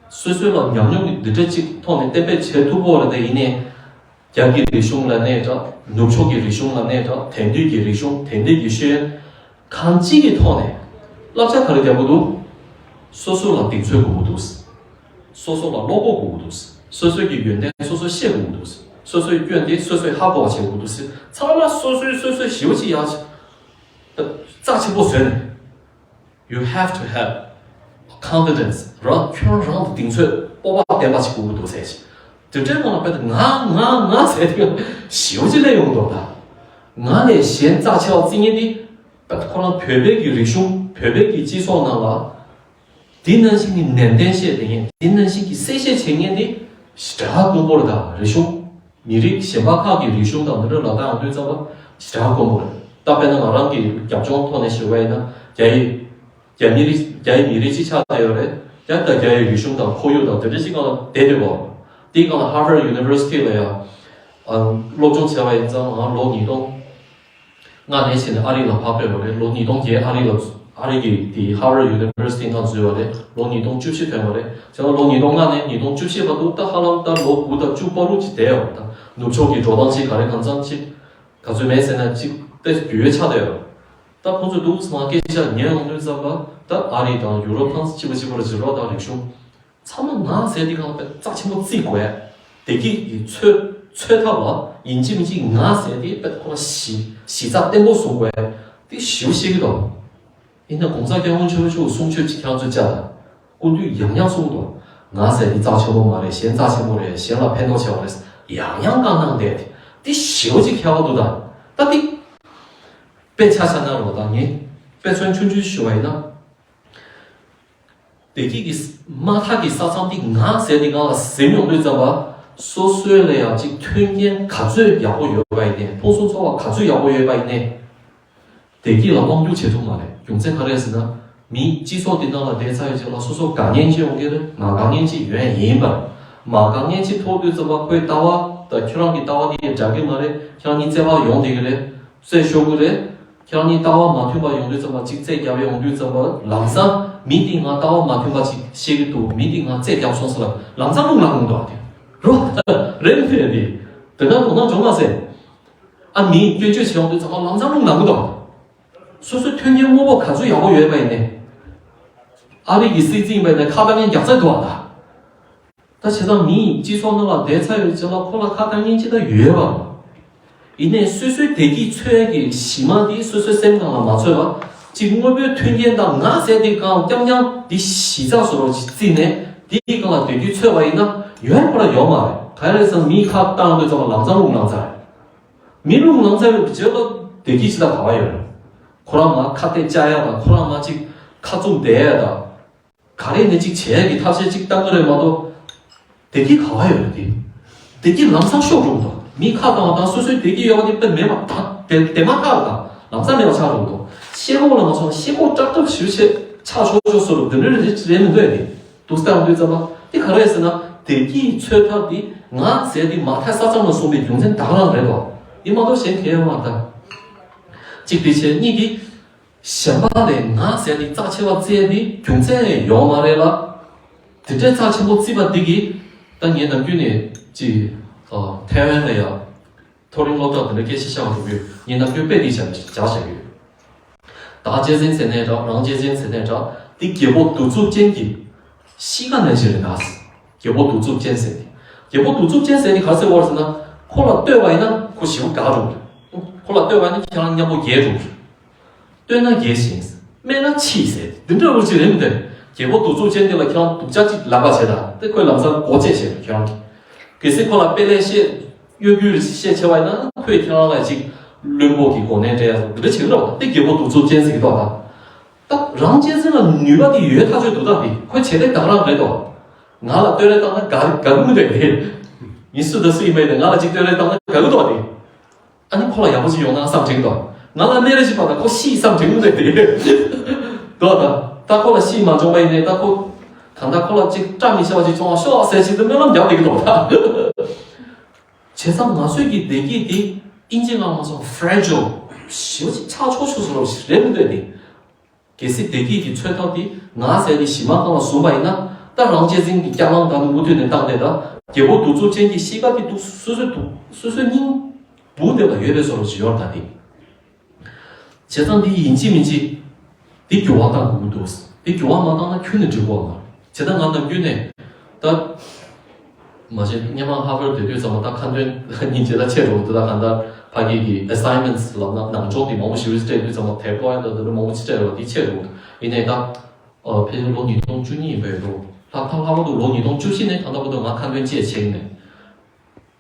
སོ་སོ་ལ་ཉམས་མྱོང་གི་འདི་འདྲ་ཅིག་ཐོག་ནས་གཏན་འབེབས་བྱེད་ཐུབ་ཀྱི་ཡོད་རེད་དེ། ཡིན་ནའི་རྒྱ་གི་རིག་གཞུང་ལབ་ནའི་འདྲ། ནུབ་ཕྱོགས་ཀྱི་རིག་གཞུང་ལབ་ནའི་འདྲ། དེང་དུས་ཀྱི་རིག་གཞུང་། དེང་དུས་ཀྱི་ཤེས་ཡོན་གང་ཅིའི་ཐོག་ནས་བསླབ་བྱ་ག་རེ་རྒྱག་གི་འདུག་སོ་སོ་ལ་གདེང་ཚོད་དགོས་ཀྱི་འདུག་སོ་སོ་ལ་བློ་ཁོག་དགོས་ཀྱི་འདུག་སོ་སོའི་གི་ཡོན་ཏན་སོ་སོས་ཤེས་དགོས་ཀྱི་འདུག་སོ་སོའི་སྐྱོན་དེ་སོ་སོས་ཧ་གོ་བ་བྱེད་དགོས་ཀྱི་འདུག་ཚང་མ་སོ་སོས་སོ་སོས་ཞེ་པོ་ཅིག་ཡག་རྩ་ཆེན་པོ་བཟོས་ནས། You have to have confidence, རང་ཁྱོད་རང་ལ་གདེང་ཚོད་སྤོབས་པ་ལྡན་པ་ཞིག་དགོས་ཀྱི་འདུག་ཟེར་ཞིག་དེ་འདྲའི་ངང་ལ་དཔེ་ང་ང་ང་ཟེར་དུས་ཞེ་པོ་ཅིག་སླེབས་ཡོང་འདུག་ད་ང་ལས་གཞན་རྩ་ཆེ་བ་བརྩི་མཁན་དེ་དཔེ་ཁོ་རང་བོད་པའི་གི་རིག་གཞུང་བོད་པའི་གི་སྤྱི་ཚོགས་ནང་ལ། དེ་ནང་བཞིན་གྱི་ནན་ཏན་བཤད་དེ་ངས་དེ་ནང་བཞིན་གྱི་གསལ་བཤད་བྱེད་མཁན་དེ་ཞེ་དྲག་དཀོན་པོ་རེད། ད་རིག་གཞུང་མི་རིགས་གཞན་པ་ཁག་གི་རིག་གཞུང་དང་འདི་འདྲ་ལབ་སྟངས་ཡོང་དུས་ཙམ་པ་ཞེ་དྲག་དཀོན་པོ་རེད། ད་དཔེར་ན་ང་རང་གི་རྒྱབ་ལྗོངས་ཐོག་ནས་ཞུ་བ་ཡིན་ན་རྒྱ་ཡིག་རྒྱ་མི་རིགས་རྒྱ་ཡི་མི་རིགས་གཅིག་ཆགས་བསྡད་ཡོད་རེད། རྒྱ་དང་རྒྱ་ཡི་རིག་གཞུང་དང་ཁོར་ཡུག་དང་དེ་འདྲ་གཅིག་སྒང་ལ་བསྡད་བསྡད་པ། དེའི་སྒང་ལ་Harvard University ལ་ཡང་སློབ་སྦྱོང་བྱས་པ་ཡིན་ཙང་ང་ལོ་ཉིས་སྟོང་ལྔ་ནས་བྱས་ནས་ཨ་རི་ལ་ཕར་ཕེབས་པ་རེད། ལོ་ཉིས་སྟོང་བརྒྱད་ཨ་རི་ལ་ཨ་རི་གི་དེ་Harvard University ནང་འཛུལ་བ་རེད། ལོ་ཉིས་སྟོང་བཅུ་བཞི་ཐོན་པ་རེད། བྱས་ན་ལོ་ཉིས་སྟོང་ལྔ་ནས་ཉིས་སྟོང་བཅུ་བཞི་བར་དུ་ད་ཧ་ལམ་ད་ལོ་དགུ་དང་བཅུ་བར་དུ་ཅིག་བསྡད་ཡོད་རེད། ད་ནུབ་ཕྱོགས་ཀྱི་འགྲོ་སྟངས་ཅིག་ག་རེ་གང་འཚམ་ཅིག་ག་ཚོད་མེད་ཟེར་ན་ཅིག་དཔེ་རྒྱུས་ཡོད་ཆགས་བསྡད་ཡོད་རེད། ད་ཁོང་ཚོས་འདུག་སེ་མར་སྐད་ཆ་ཉན་ཡོང་དུས་ཙམ་པ་ད་ཨ་རི་དང་ཡུ་རོབ་ཐང་སྤྱི་པོ་སྤྱི་པོ་ར་བྱེད་རོགས་དང་རིག་གཞུང་། ཚང་མ་ང་ཟེར་དེ་གང་དཔེ་རྩ་ཆེན་པོ་བརྩི་དགོས། བདེ་སྐྱིད་ཀྱི་འཚོལ་འཚོལ་ཐབས་ལ་ཡིན་གཅིག་མིན་གཅིག་ང་ཟེར་དེ་དཔེ་ཁོ་ན་གཞི་གཞི་རྩ་བརྟན་པོ་བཟུང་དགོས། དེ་ཞེ་པོ་བཤད་ཀྱི་འདུག་ཡིན་ན་གོང་ས་སྐྱབས་མགོན་ཆེན་པོ་མཆོག་གསུང་ཆོས་ཅིག་ཁྱེད་རང་ཚོས་བཅར་དང་སྐུ་མདུན་ཡང་ཡང་གསུང་གི་འདུག་ང་ཟེར་དེ་རྩ་ཆེན་པོ་མ་རེད། གཞན་རྩ་ཆེན་པོ་རེད། གཞན་ལ་ཕན་ཐོགས་ཆེ་བ་རེད། ཡང་ཡང་བཀའ་གནང་བསྡད་དེ་དེ་ཞེ་པོ་ཅིག་ཁྱད་པར་འདུག་ད་ད་དེ་དཔེ་ཆ་ཆ་ན་རོགས་དང་ངས་དཔེ་མཚོན་ཆུང་ཆུང་ཞུ་བ་ཡིན་ན། བདེ་སྐྱིད་ཀྱི་མ་མཐའ་གི་ས་མཚམས་འདི་ང་ཟེར་ནས་ང་ལ་ཟིན་ཡོང་དུས་ཙམ་པ་སོ་སོའི་ལ་ཡང་ཅིག་མཐུན་རྐྱེན་ག་ཚོད་ཡག་པོ་ཡོད་པ་ཡིན་ནའི་ཕུན་སུམ་ཚོགས་པ་ག་ཚོད་ཡག་པོ་ཡོད་པ་ཡིན་ནའི་བདེ་སྐྱིད་ལ་དབང་སྒྱུར་བྱེད་ཐུབ་མ་རེད། རྒྱུ་མཚན་ག་རེ་ཟེར་ན་མིའི་སྤྱི་ཚོགས་འདི་ནང་ལ་བསྡད་ཚར་ཡོད་ཅིག་ལ་སོ་སོ་དགའ་མཁན་ཅིག་ཡོང་གི་རེད། མ་དགའ་མཁན་ཅིག་ཡོང་ཡིན་པ་རེད། མ་དགའ་མཁན་ཅིག་ཐོག་དུས་ཙམ་པ་ཁོའི་ལྟ་བ་དང་ཁྱོད་རང་གི་ལྟ་བ་དེ་འདྲ་གི་མ་རེད། ཁྱེད་རང་གཉིས་བརྩེ་བ་ཡོང་བསྡད་ཀྱི་རེད། བསད་ཤོར་གི་རེད། ཁྱེད་རང་གཉིས་ལྟ་བ་མ་མཐུན་པ་ཡོང་དུས་ཙམ་པ་གཅིག་རྩོད་རྒྱབ་ཡོང་དུས་ཙམ་པ་ལམ་སང་མི་དེ་ང་ལྟ་བ་མ་མཐུན་པ་ཅིག་བཤད་ཀྱི་འདུག་མི་དེ་ང་རྩོད་རྒྱབ་སོང་ཟེར་ལ་ལམ་སང་རླུང་ལངས་འདུག་དེ་རོ་རེད་མི་འདུག་དེ་དེ་ན་དོ་སྣང་བྱུང་མ་ཟེར། ཨ་མིས་སྐྱོན་བརྗོད་བྱེད་ཡོང་དུས་ཙམ་པ་ལམ་སང་རླུང་ལངས་འདུག་སོ་སོའི་མཐུན་རྐྱེན་དངོས་པོ་ག་ཚོད་ཡག་པོ་ཡོད་པ་ཡིན་ནའི། ཨ་རི་གི་སྲིད་འཛིན་ཡིན་པ་ཡིན་ནའི་ཁ་བཏང་མཁན་རྒྱག་ཚད་འདུག་ཨ་ད། ད་བྱས་ཙང་མིའི་སྤྱི་ཚོགས་ནང་ལ་བསྡད་ཚར་ཡོད་ཅེས་ལ་ཁོ་ལ་ཁ་བཏང་མཁན་ཅི་ལྟར་ཡོད་པ། ཡིན་ནའི་སོ་སོའི་བདེ་སྐྱིད་འཚོལ་ཡས་ཀྱི་གཞི་མ་འདི་སོ་སོའི་སེམས་ནང་ལ་མ་འཚོལ་བ། གཅིག་དངོས་པོའི་མཐུན་རྐྱེན་དང་ང་ཟེར་དེ་གང་རྐྱང་རྐྱང་འདི་གཞི་རྩ་བཟོ་རོགས་ཅིག་བརྩིས་ནས་དེའི་སྒང་ལ་བདེ་སྐྱིད་འཚོལ་བ་ཡིན་ན་ཡོད་ཁོ་ལ་ཡོད་མ་རེད། ག་རེ་ཟེར་ན་མིའི་ཁ་བཏང་དུས་ཙམ་པ་ལམ་སང་རླུང་ལངས་ཚར་རེད། མི་རླུང་ལངས་ཚར་བའི་རྗེས་ལ་བདེ་སྐྱིད་ཅི་ལྟར་ག་བ་ཡོད་རེད། ཁོ་རང་མ་ཁ་གཏད་བཅག་ཡ་དང་ཁོ་རང་མ་ཅིག་ཁ་བཙུམ་བསྡད་ཡ་དང་། ག་རེ་ནས་ཅིག་བྱས་ཀྱི་ཐབས་ཤེས་ཅིག་བཏང་གི་རེད་མ་གཏོགས། བདེ་སྐྱིད་ག་བ་ཡོད་རེད་དེ། བདེ་སྐྱིད་ལམ་སང་ཤོར་འགྲོ་གི་འདུག་མི་ཁ་བཏང་བ་དང་སོ་སོའི་བདེ་སྐྱིད་ཡོད་པ་དེ་དཔེ་མེད་པ་དང་དེ་དེ་མ་ཐག་ལ་དང་ལམ་སང་མེད་པ་ཆགས་འགྲོ་གི་འདུག་ཤེལ་སྒོ་ལ་མ་སོང་ཤེལ་སྒོ་ཀྲག་ཀྲག་ཞུ་བྱེད་ཆགས་ཆོག་ཆོག་བཟོ་རུ་དེ་འདྲ་རེད་རེད་མི་འདུག་ཨེ་དེ། འདུག་སེ་བཏང་དུས་ཙམ་པ་དེ་ག་རེ་རེད་ཟེར་ན་བདེ་སྐྱིད་འཚོལ་ཐབས་དེ་ང་ཟེར་དེ་མ་མཐའི་ས་མཚམས་ལ་སོང་པའི་རྒྱུ་མཚན་ད་ག་རང་རེད་དོ། ཡིན་མ་གཏོགས་གཞན་གལ་ཡོད་མ་རེད་ད། གཅིག་དེ་བྱས་གཉིས་དེ། གཞན་པ་ལས་ང་ཟེར་ནས་རྩ་ཆེ་བ་བརྩི་ཡ་འདི་རྒྱུ་མཚན་ཡོད་མ་རེད་ལ། དེ་འདྲའི་རྩ་ཆེན་པོ་བརྩིས་པ་འདི་གིས་ད་ངས་ནམ་རྒྱུན་ནས་ཅིག་ཐའེ་ཝན་ལ་ཡང་མཐོ་རིམ་སློབ་གྲྭ་དེ་འདྲ་སྐད་ཆ་བཤད་པ་འགྲོ་གི་ཡོད། ངས་ནམ་རྒྱུན་དཔེ་འདི་བཞག་བཞག་བཞག་གི་ཡོད། བདག་གཅེས་འཛིན་ཟེར་ནའི་འདྲ་རང་གཅེས་འཛིན་ཟེར་ནའི་འདྲ་འདི་རྒྱལ་པོ་གདུག་རྩུབ་ཅན་གྱི་གཤིས་ཀ་ནང་བཞིན་རེད་ད། རྒྱལ་པོ་གདུག་རྩུབ་ཅན་ཟེར་ནི། རྒྱལ་པོ་གདུག་རྩུབ་ཅན་ཟེར་ནི་ག་རེ་ཟེར་བ་རེད་ཟེར་ན་ཁོ་ལ་ལྟོས་པ་ཡིན་ན་ཁོ་ཞེ་པོ་དགའ་འགྲོ་གི་རེད། ཁོ་ལ་ལྟོས་པ་ཡིན་ན་ཁྱེད་རང་མཉམ་པོ་རྒྱལ་འགྲོ་གི་རེད། བསྟོད་ན་རྒྱལ་ཞིང་། སྨད་ན་ཕྱིས་ཟེར་འདི་འདྲ་བོ་ཅིག་རེད་མི་འདུག་རྒྱལ་པོ་གདུག་རྩུབ་ཅན་དེ་ལ་ཁྱེད་རང་སྡུག་ཅག་ཅིག་ལབ་པ་བྱས་དང་དེ་ཁོས་ལམ་སང་མགོ་བཅད་བྱས་ཁྱེད་རང་གིས། གལ་སྲིད་ཁོ་ལ་དཔེ་ལེགས་བཤད་གཡོ་སྒྱུ་རེ་བཤད་བྱས་པ་ཡིན་ན་ཁོས་ཁྱེད་རང་ལ་ཅིག་བླུན་པོ་གི་གོ་གནས་སྤྲད་ཡ་སོགས་འདི་འདྲ་བྱེད་ཀྱི་རེད་བ། དེ་རྒྱལ་པོ་གདུག་རྩུབ་ཅན་ཟེར་གྱི་འདུག་ད། ད་རང་གཅེས་འཛིན་ལ་ནུས་པ་དེ་ཡོད་ཐག་ཆོད་འདུག་ད་དེ་ཁོས་བྱེད་ལས་ད་ག་རང་རེད་དོ། ང་ལ་བསྟོད་ར་བཏང་ན་དགའ་དགའ་གི་མི་འདུག་དེ། ངས་སུ་དང་སུ་ཡིན་པ་ཡིན་ན་ང་ལ་ཅིག་བསྟོད་ར་བཏང་ན་དགའ་གི་འདུག་དེ། ཨ་ནི་ཁོ་ལ་ཡག་པོ་ཅིག་ཡོང་ན་བསམ་དྲན་གི་འདུག་ང་ལ་སྨད་ར་ཅིག་བཏང་ན་ཁོ་ཤི་བསམ་དྲན་གི་མི་འདུག་དེ། འདུག་ད་ད་ཁོ་ལ་ཤི་མ་བྱུང་བ་ཡིན་ནའི་ད་ཁོ་གང་ལྟར་ཁོ་ལ་ཅིག་བཀྲ་མི་ཤིས་པ་ཅིག་བྱུང་བ་ཤོག་ཟེར་ཅིག་ཏུ་སྨོན་ལམ་རྒྱག་བསྡད་གི་འདུག་ད། བྱས་ཙང་ང་ཚོའི་གི་བདེ་སྐྱིད་དེ་ཨིན་ཇི་ནང་ལ་སོང་fragile ཞེ་པོ་ཅིག་ཆགས་ཆོག་ཆོག་བཟོ་འདྲ་ཞིག་རེད་མི་འདུག་དེ། གལ་སྲིད་བདེ་སྐྱིད་ཀྱི་འཚོལ་ཐབས་དེ་ང་ཟེར་ནས་གཞི་མ་སྒང་ལ་བཟུང་བ་ཡིན་ན་ད་རང་གཅེས་འཛིན་གྱི་རྐྱང་ལངས་དང་མུ་མཐུད་ནས་བཏང་སྟེ་ད་རྒྱལ་པོ་གདུག་རྩུབ་ཅན་གྱི་གཤིས་ཀ་དེ་འདུག་སོ་སོའི་འདུག་སོ་སོའི་སྙིང་སྦུག་དེ་ལ་ཡོད་པའི་བཟོ་འདྲ་ཞིག་ཡོད་རེད་ད་དེ། བྱས་ཙང་འདི་ཡིན་གཅིག་མིན་གཅིག་འདི་འགྱུར་བ་གཏང་དགོས་ཀྱི་འདུག་འདི་འགྱུར་བ་མ་བཏང་ན་ཁྱོན་ནས་འགྲིག་གི་མ་རེད། བྱས་ཙང་ང་ནམ་རྒྱུན་ནས་ད་མ་གཞི་སྔོན་མ་ཧར་ཝརཌ་སྡོད་དུས་ཙམ་པ་ད་ཁ་འདོན་སྙིང་རྗེ་ལ་ཆེ་འགྲོ་འདུག་ད་གང་ལྟར་ཕ་གི་གི་assignments ལབ་ན་ནང་སྦྱོང་འདི་མང་པོ་ཞིག་སྤྲད་དུས་ཙམ་པ་དེབ་ཀློག་ཡ་ད་འདི་འདྲ་མང་པོ་ཅིག་སྤྲད་རོགས་འདི་ཆེ་འགྲོ་འདུག་ཡིན་ནའི་ད། ཨ་ཕལ་ཆེར་ལོ་ཉིས་སྟོང་བཅུ་གཉིས་ཡིན་པ་ཡོད་འགྲོ། ལྷག་ཐག་ལྷག་པར་དུ་ལོ་ཉིས་སྟོང་བཅུ་བཞི་ནས་ད་ལྟ་བར་དུ་ང་ཁ་འདོན་བཅས་བྱས་ནས།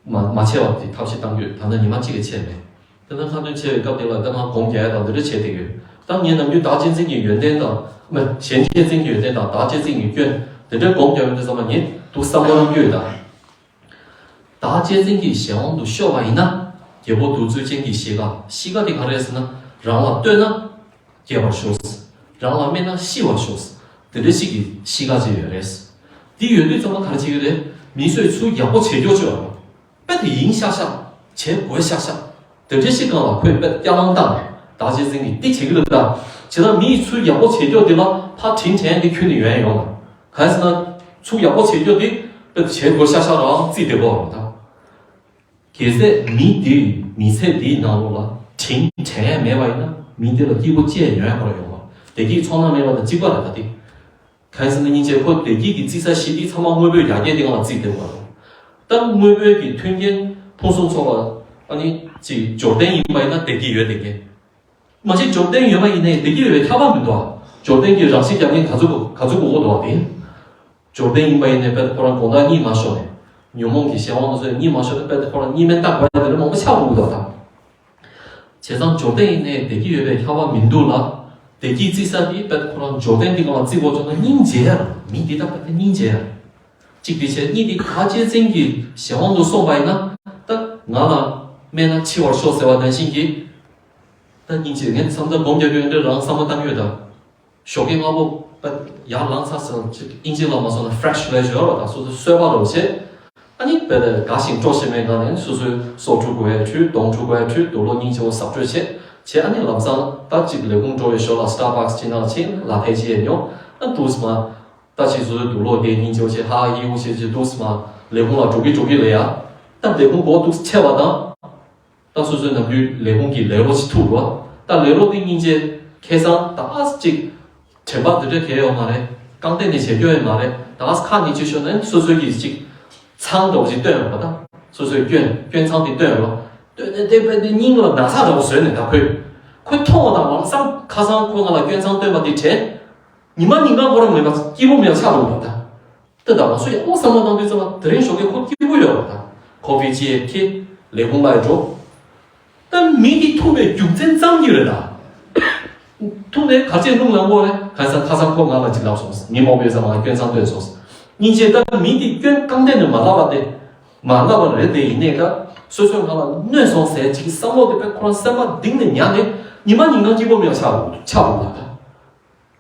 མ་མ་བྱས་པ་དེ་ཐབས་ཤེས་གཏང་རྒྱུ་ད་ལྟ་ཉི་མ་གཅིག་ལས་བྱས་མེད། དེ་ན་ཁ་འདོན་བྱས་པའི་སྐབས་དེ་ལ་ད་ང་སྒོམ་རྒྱག་ཡ་དང་འདི་འདྲ་བྱས་བསྡད་ཡོད། ད་ངས་ནམ་རྒྱུན་བདག་གཅེས་འཛིན་གྱི་ཡོན་ཏན་དང་། མ་གཞན་གཅེས་འཛིན་གྱི་ཡོན་ཏན་དང་བདག་གཅེས་འཛིན་གྱི་སྐྱོན་དེ་འདྲའི་སྒོམ་རྒྱག་ཡོང་དུས་ཙམ་པ་ངས་འདུག་བསམ་བློ་བཏང་གི་ཡོད་ད། བདག་གཅེས་འཛིན་གྱི་གཞན་དབང་དུ་ཤོར་བ་ཡིན་ན། རྒྱལ་པོ་གདུག་རྩུབ་ཅན་གྱི་གཤིས་ཀ། གཤིས་ཀ་དེ་ག་རེ་རེད་ཟེར་ན། རང་ལ་བསྟོད་ན་རྒྱས་པར་ཤོག། རང་ལ་སྨད་ན་ཤི་བར་ཤོག། དེ་འདྲ་ཞིག་གི་གཤིས་ཀ་ཅིག་ཡོད་རེད། དེ་ཡོད་དུས་ཙམ་པ་ག་རེ་བྱེད་ཀྱི་རེད། མི་ཚོས་ཚུར་ཡག་པོ་བྱེད་ཀྱོག་ཅིག་ཡོད་རེད། དཔེ་དེ་ཡིན་ཤག་ཤག་བྱེད་དགོས་ཤག་ཤག་དེ་འདྲ་ཞིག་སྒང་ལ་ཁོས་དཔེ་སྐྱ་མང་བཏང་ནས་བདག་གཅེས་འཛིན་གྱི་འདི་བྱེད་ཀྱི་འདུག་ད། བྱས་ཙང་མི་ཡིས་ཚུར་ཡག་པོ་བྱེད་ཀྱོག་འདི་ལ་ཕར་དྲིན་དྲན་ཡ་འདི་ཁྱོན་ནས་ཡོང་ཡ་ཡོང་ལ། གང་ཡིན་ཟེར་ན། ཚུར་ཡག་པོ་བྱེད་ཀྱོག་འདི་དཔེ་བྱེད་དགོས་ཤག་ཤག་རང་རྩིས་བདེ་པོ་རང་ད། གལ་སྲིད་མི་འདིས་མི་ཚེ་འདིའི་ནང་ལོགས་ལ་དྲིན་དྲན་ཡ་མེད་པ་ཡིན་ན། མི་འདི་ལ་སྐྱིད་པོ་ཅི་ཡང་ཡོང་ཡ་ཁོ་རང་ཡོང་མ་རེད། བདེ་སྐྱིད་ཚོར་སྣང་མེད་པ་དང་གཅིག་པ་རེད་ད་དེ། གང་ཡིན་ཟེར་ན་སྙིང་རྗེ་ཁོ་བདེ་སྐྱིད་ཀྱི་རྩིས་ས་བཞི་འདི་ཚང་མ་དངོས་པོའི་ཡར་རྒྱས་འདི་སྒང་ལ་རྩིས་བསྡད་པ་རེད། ད་དངོས་པོའི་གི་མཐུན་རྐྱེན་ཕུན་སུམ་ཚོགས་པ་ཨ་ནི་ཅིག་འབྱོར་ལྡན་ཡིན་པ་ཡིན་ན་བདེ་སྐྱིད་ཡོད་བསྡད་མཁན། མ་གཞི་འབྱོར་ལྡན་ཡོད་པ་ཡིན་ནའི་བདེ་སྐྱིད་ཡོད་པའི་ཁྱབ་པ་མི་འདུག་ཨ། འབྱོར་ལྡན་གྱི་རང་ཤི་རྒྱག་མཁན་ག་ཚོད་ག་ཚོད་དགོས་ཀྱི་འདུག་ཨ་དེ། འབྱོར་ལྡན་ཡིན་པ་ཡིན་ནའི་དཔེ་ཁོ་རང་དགོང་དག་གཉིད་མ་ཤོར་ནས་ཉོན་མོངས་ཀྱི་གཞན་དབང་དུ་སོང་ནས་གཉིད་མ་ཤོར་ནས་དཔེ་ཁོ་རང་གཉིད་སྨན་བཏང་དགོས་ཡ་དེ་འདྲ་མང་པོ་ཆགས་འགྲོ་གི་འདུག་ད། བྱས་ཙང་འབྱོར་ལྡན་ཡིན་ནའི་བདེ་སྐྱིད་ཡོད་པའི་ཁྱབ་པ་མི་འདུག་ལ། བདེ་སྐྱིད་རྩིས་ས་དེ་དཔེ་ཁོ་རང་འབྱོར་ལྡན་འདི་སྒང་ལ་རྩིས་དགོས་བྱུང་ན་སྙིང་རྗེ་ཡ་རེད། མི་འདི་ལྟ་བུ་དེ་སྙིང་རྗེ་ཡ་རེད། གཅིག་དེ་བྱས། གཉིས་དེ་བདག་གཅེས་འཛིན་གྱི་གཞན་དབང་དུ་སོང་བ་ཡིན་ན། ད་ང་ལ་སྨད་ན་འཆི་བར་ཤོག་ཟེར་བ་ནང་བཞིན་གྱི། ད་སྙིང་རྗེ་ངས་བསམ་ཚུལ་སྒོམ་རྒྱག་རྒྱུ་འདྲ་རང་བསམ་བློ་བཏང་ཡོད་ད། ཞོགས་ཀས་སྔ་པོ་ད་ཡར་ལངས་ཚར་ཟེར་ཅིག་ཨིན་ཇི་ལ་མ་སོང་ན་fresh pleasure་ཡོད་རེད་ད། སོ་སོ་གསོལ་བ་རོ་བྱེད། ཨ་ནི་དཔེ་དེ་དགའ་ཞིང་སྤྲོ་ཞིང་མེད་གང་ནས་སོ་སོའི་སོ་འཁྲུ་དགོས་ཡ་འཁྲུ། གདོང་འཁྲུ་དགོས་ཡ་འཁྲུ། དུག་ལོག་སྙིང་རྗེ་བོ་ཟབ་སྤྲོས་བྱེད་བྱེད། ཨ་ནི་ལམ་སང་ད་ཅིག་ལས་ཁུངས་འགྲོ་བའི་ཞོར་ལ་Starbucks་ཅིག་ནང་ཕྱིན། ལ་ཐའི་ཅིག་ཡས་ཉོ། ཨ་འདུག་སེ་མར་ད་ཅིག་སོ་སོའི་དུག་ལོག་དེ་སྙིང་རྗེ་བོ་བྱེད། ཧ་ཧ་ཧི་ཧུ་བྱེད་བྱེད་འདུག་སེ་མར་ལས་ཁུངས་ལ་འགྲོ་གི་འགྲོ་གི་ལས་ཡ། ད་ལས་ཁུངས་སྒོ་འདུག་སེ་ཕྱེ་བ་དང་། ད་སོ་སོའི་ནམ་རྒྱུན་ལས་ཁུངས་ཀྱི་ལས་རོགས་ཅིག་ཐུག་འགྲོ། ད་ལས་རོགས་དེ་སྙིང་རྗེ་ཁ་སང་ད་ཨ་ཅིག་དྲན་པ་འདི་འདྲ་གས་ཡོད་མ་རེད། རྐང་སྟེགས་ནས་བྱེད་རྒྱུ་ཡོད་མ་རེད། ད་ཨ་ཁ་ནས་ཅིག་ཤོར་ན་སོ་སོའི་གི་ཅིག་ཚང་འདྲ་བོ་ཅིག་སྟོན་རོགས་ད། སོ་སོའི་སྐྱོན་སྐྱོན་ཚང་དེ་སྟོན་རོགས། སྟོན་ནས་དེ་དཔེ་དེ་སྙིང་ལ་ན་ཚ་འདྲ་བོ་བཟོས་ནས་ད་ཁོས། ཁོས་མཐོང་བ་དང་མ་སང་ཁ་སང་ཁོས་ང་ལ་སྐྱོན་ཚང་སྟོན་པ་དེ་དྲན། ཉི་མ་ཉིན་གང་ཁོ་རང་མེད་པ་སྐྱིད་པོ་མེད་པ་ཆགས་འདུག་ད། ད་ད་ང་ཚོ་ཡག་པོ་བསམ་བློ་བཏང་དུས་ཙམ་པ་དེ་རིང་ཞོགས་ཀས་ཁོ་སྐྱིད་པོ་ཡོད་རེད་ད། ཁོ་ཕི་ཅི་ཡེ་ཁི་ལས་ཁུངས་ལ་ཡི་འགྲོ། ད་མི་འདི་ཐུག་པའི་རྒྱུ་མཚན་ཙམ་གྱིས་རེད་ད། ཐུག་ནས་ག་ཚད་རླུང་ལངས་པོ་རེད། ཁ་སང་ཁ་སང་ཁོ་ང་ལ་ཅིག་ལབ་སོང་། མི་མང་པོའི་ས་མ་སྐྱོན་ཚང་སྟོན་སོང་། སྙིང་རྗེ། ད་མི་འདི་སྐྱོན་རྐང་སྟེང་ནས་མ་ལབ་པ་དེ། མ་ལབ་པ་རེད་དེ་ཡིན་ནའི་ད། སོ་སོའི་ང་ལ་གནོད་སོང་ཟེར་ཅིག་བསམ་བློ་དེ་དཔེ་ཁོ་རང་སེམས་པ་གཏིང་ནས་ཉར་ནས་ཉི་མ་ཉིན་གང་སྐྱིད་པོ་མེད་པ་ཆགས་འདུག་ཆགས་འདུག་ད།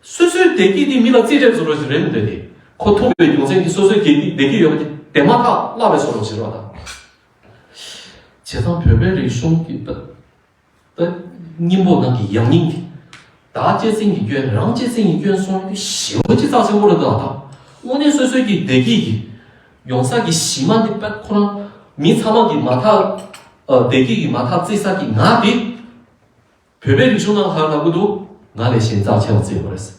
སོ་སོའི་བདེ་སྐྱིད་དེ་མི་ལ་རྩིས་སྤྲད་བཟོ་འདྲ་ཞིག་རེད་མི་འདོད་དེ། ཁོ་ཐུག་པའི་རྒྱུ་མཚན་གྱིས་སོ་སོའི་བདེ་སྐྱིད་བདེ་སྐྱིད་ཡོད་པ་དེ་དེ་མ་ཐག་བརླག་པའི་བཟོ་འདྲ་ཞིག་རེད་པ་ད། བྱས་ཙང་བོད་པའི་རིག་གཞུང་གི་ད་ད་སྙིང་པོ་ནང་གི་ཡང་སྙིང་དེ། བདག་གཅེས་འཛིན་གྱི་སྐྱོན། རང་གཅེས་འཛིན་གྱི་སྐྱོན་གསུངས་ཡོང་དུས་ཞེ་པོ་ཅིག་རྩ་ཆེན་པོ་རེད་འདུག་ད། དངོས་གནས་སོ་སོའི་གི་བདེ་སྐྱིད་ཀྱི་ཡོང་ས་གི་གཞི་མ་དེ་དཔེ་ཁོ་རང་མི་ཚང་མ་གི་མ་ཐག་ཨ་བདེ་སྐྱིད་ཀྱི་མ་ཐག་རྩིས་ས་གི་ང་དེ། བོད་པའི་རིག་གཞུང་ནང་ག་རེ་ལབ་ཀྱི་འདུག་ང་ལས་གཞན་རྩ་ཆེ་བ་བརྩི་དགོས་རེད།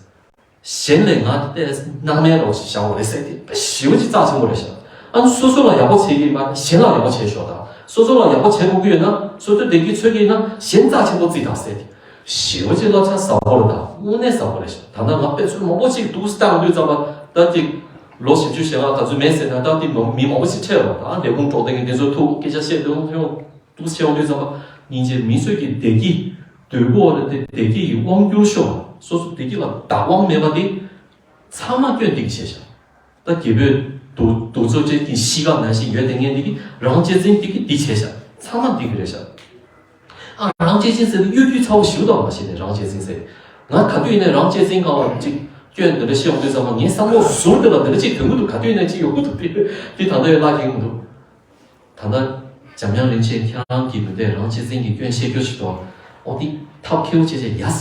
གཞན་ལས་ང་དེ་སྣང་མེད་རོགས་ཞིག་བཞག་དགོས་རེད་ཟེར་དེ་དཔེ་ཞེ་པོ་ཅིག་རྩ་ཆེན་པོ་རེད་ཤག་ཨ་ནི་སོ་སོ་ལ་ཡག་པོ་བྱེད་ཀྱི་མ་གཞན་ལ་ཡག་པོ་བྱེད་ཤོག་དང་། སོ་སོ་ལ་ཡག་པོ་བྱེད་དགོས་ཀྱི་ཡོད་ན། སོ་སོ་བདེ་སྐྱིད་འཚོལ་གྱི་ཡོད་ན་གཞན་རྩ་ཆེན་པོ་བརྩི་དང་ཟེར་དེ་ཞེ་པོ་ཅིག་བསླབ་བྱ་ཟབ་པོ་རེད་ད། དངོས་གནས་ཟབ་པོ་རེད་ཤག་ད་ལྟ་ང་དཔེ་མཚོན་མང་པོ་ཅིག་འདུག་སེ་བཏང་དུས་ཙམ་པ་ད་དེ་ལོ་བཞི་བཅུ་ཞེ་ལྔ་ག་ཚོད་མེད་ཟེར་ན་ད་དེ་མི་མང་པོ་ཅིག་འཕྲད་རོགས་ད། ལས་ཁུངས་འགྲོ་བསྡད་མཁན་དེ་ཚོ་ཐུག་སྐད་ཆ་བཤད་དུས་འོང་། འདུག་སེ་བྱེད་ཡོང་དུས་ཙམ་པ་སྙིང་རྗེ། མི་ཚོས་ཀྱི་བདེ་སྐྱིད་འདོད་དགོས་རེད་དེ། བདེ་སྐྱིད་ཀྱི་དབང་སྒྱུར་ཤོག་སོ་སོ་བདེ་སྐྱིད་ལ་བདག་དབང་མེད་པ་དེ་ཚང་མ་སྐྱོན་འདི་གིས་བྱས་ཤག་ད་རྒྱལ་པོའི་གདུག་གདུག་རྩུབ་ཅན་གྱི་གཤིས་ཀ་ནང་བཞིན་ཡོད་དེ་ངས་འདི་གི་རང་གཅེས་འཛིན་འདི་གིས་འདི་བྱས་ཤག་ཚང་མ་འདི་གི་རེད་ཤག་ཨ་རང་གཅེས་འཛིན་ཟེར་དུས་གཡོ་སྒྱུ་ཚ་བོ་ཞིག་འདུག་མ་གཞི་ནས་རང་གཅེས་འཛིན་ཟེར། ང་ག་དུས་ཡིན་ནའི་རང་གཅེས་འཛིན་སྒང་ལ་ཅིག་སྐྱོན་འདི་འདྲ་བཤད་ཡོང་དུས་ཙམ་པ་ངའི་བསམ་བློ་ཟུར་དེ་ལ་འདི་འདྲ་ཅིག་དོན་གྱི་འདུག་ག་དུས་ཡིན་ནའི་ཅིག་ཡོང་གི་འདུག་དེ་དེ་ད་ལྟ་ཡང་བརླག་གི་མི་འདུག་ད་ལྟ་འཇམ་དབྱངས་རིན་ཆེན་ཁྱེད་རང་གིས་མི་འདོད་རང་གཅེས་འཛིན་གྱི་སྐྱོན་བཤད་རྒྱུ་ཞིག་འདུག་ཨོ་དེ་ཐབས་མཁས་པོ་བྱས་བྱས་ཡས་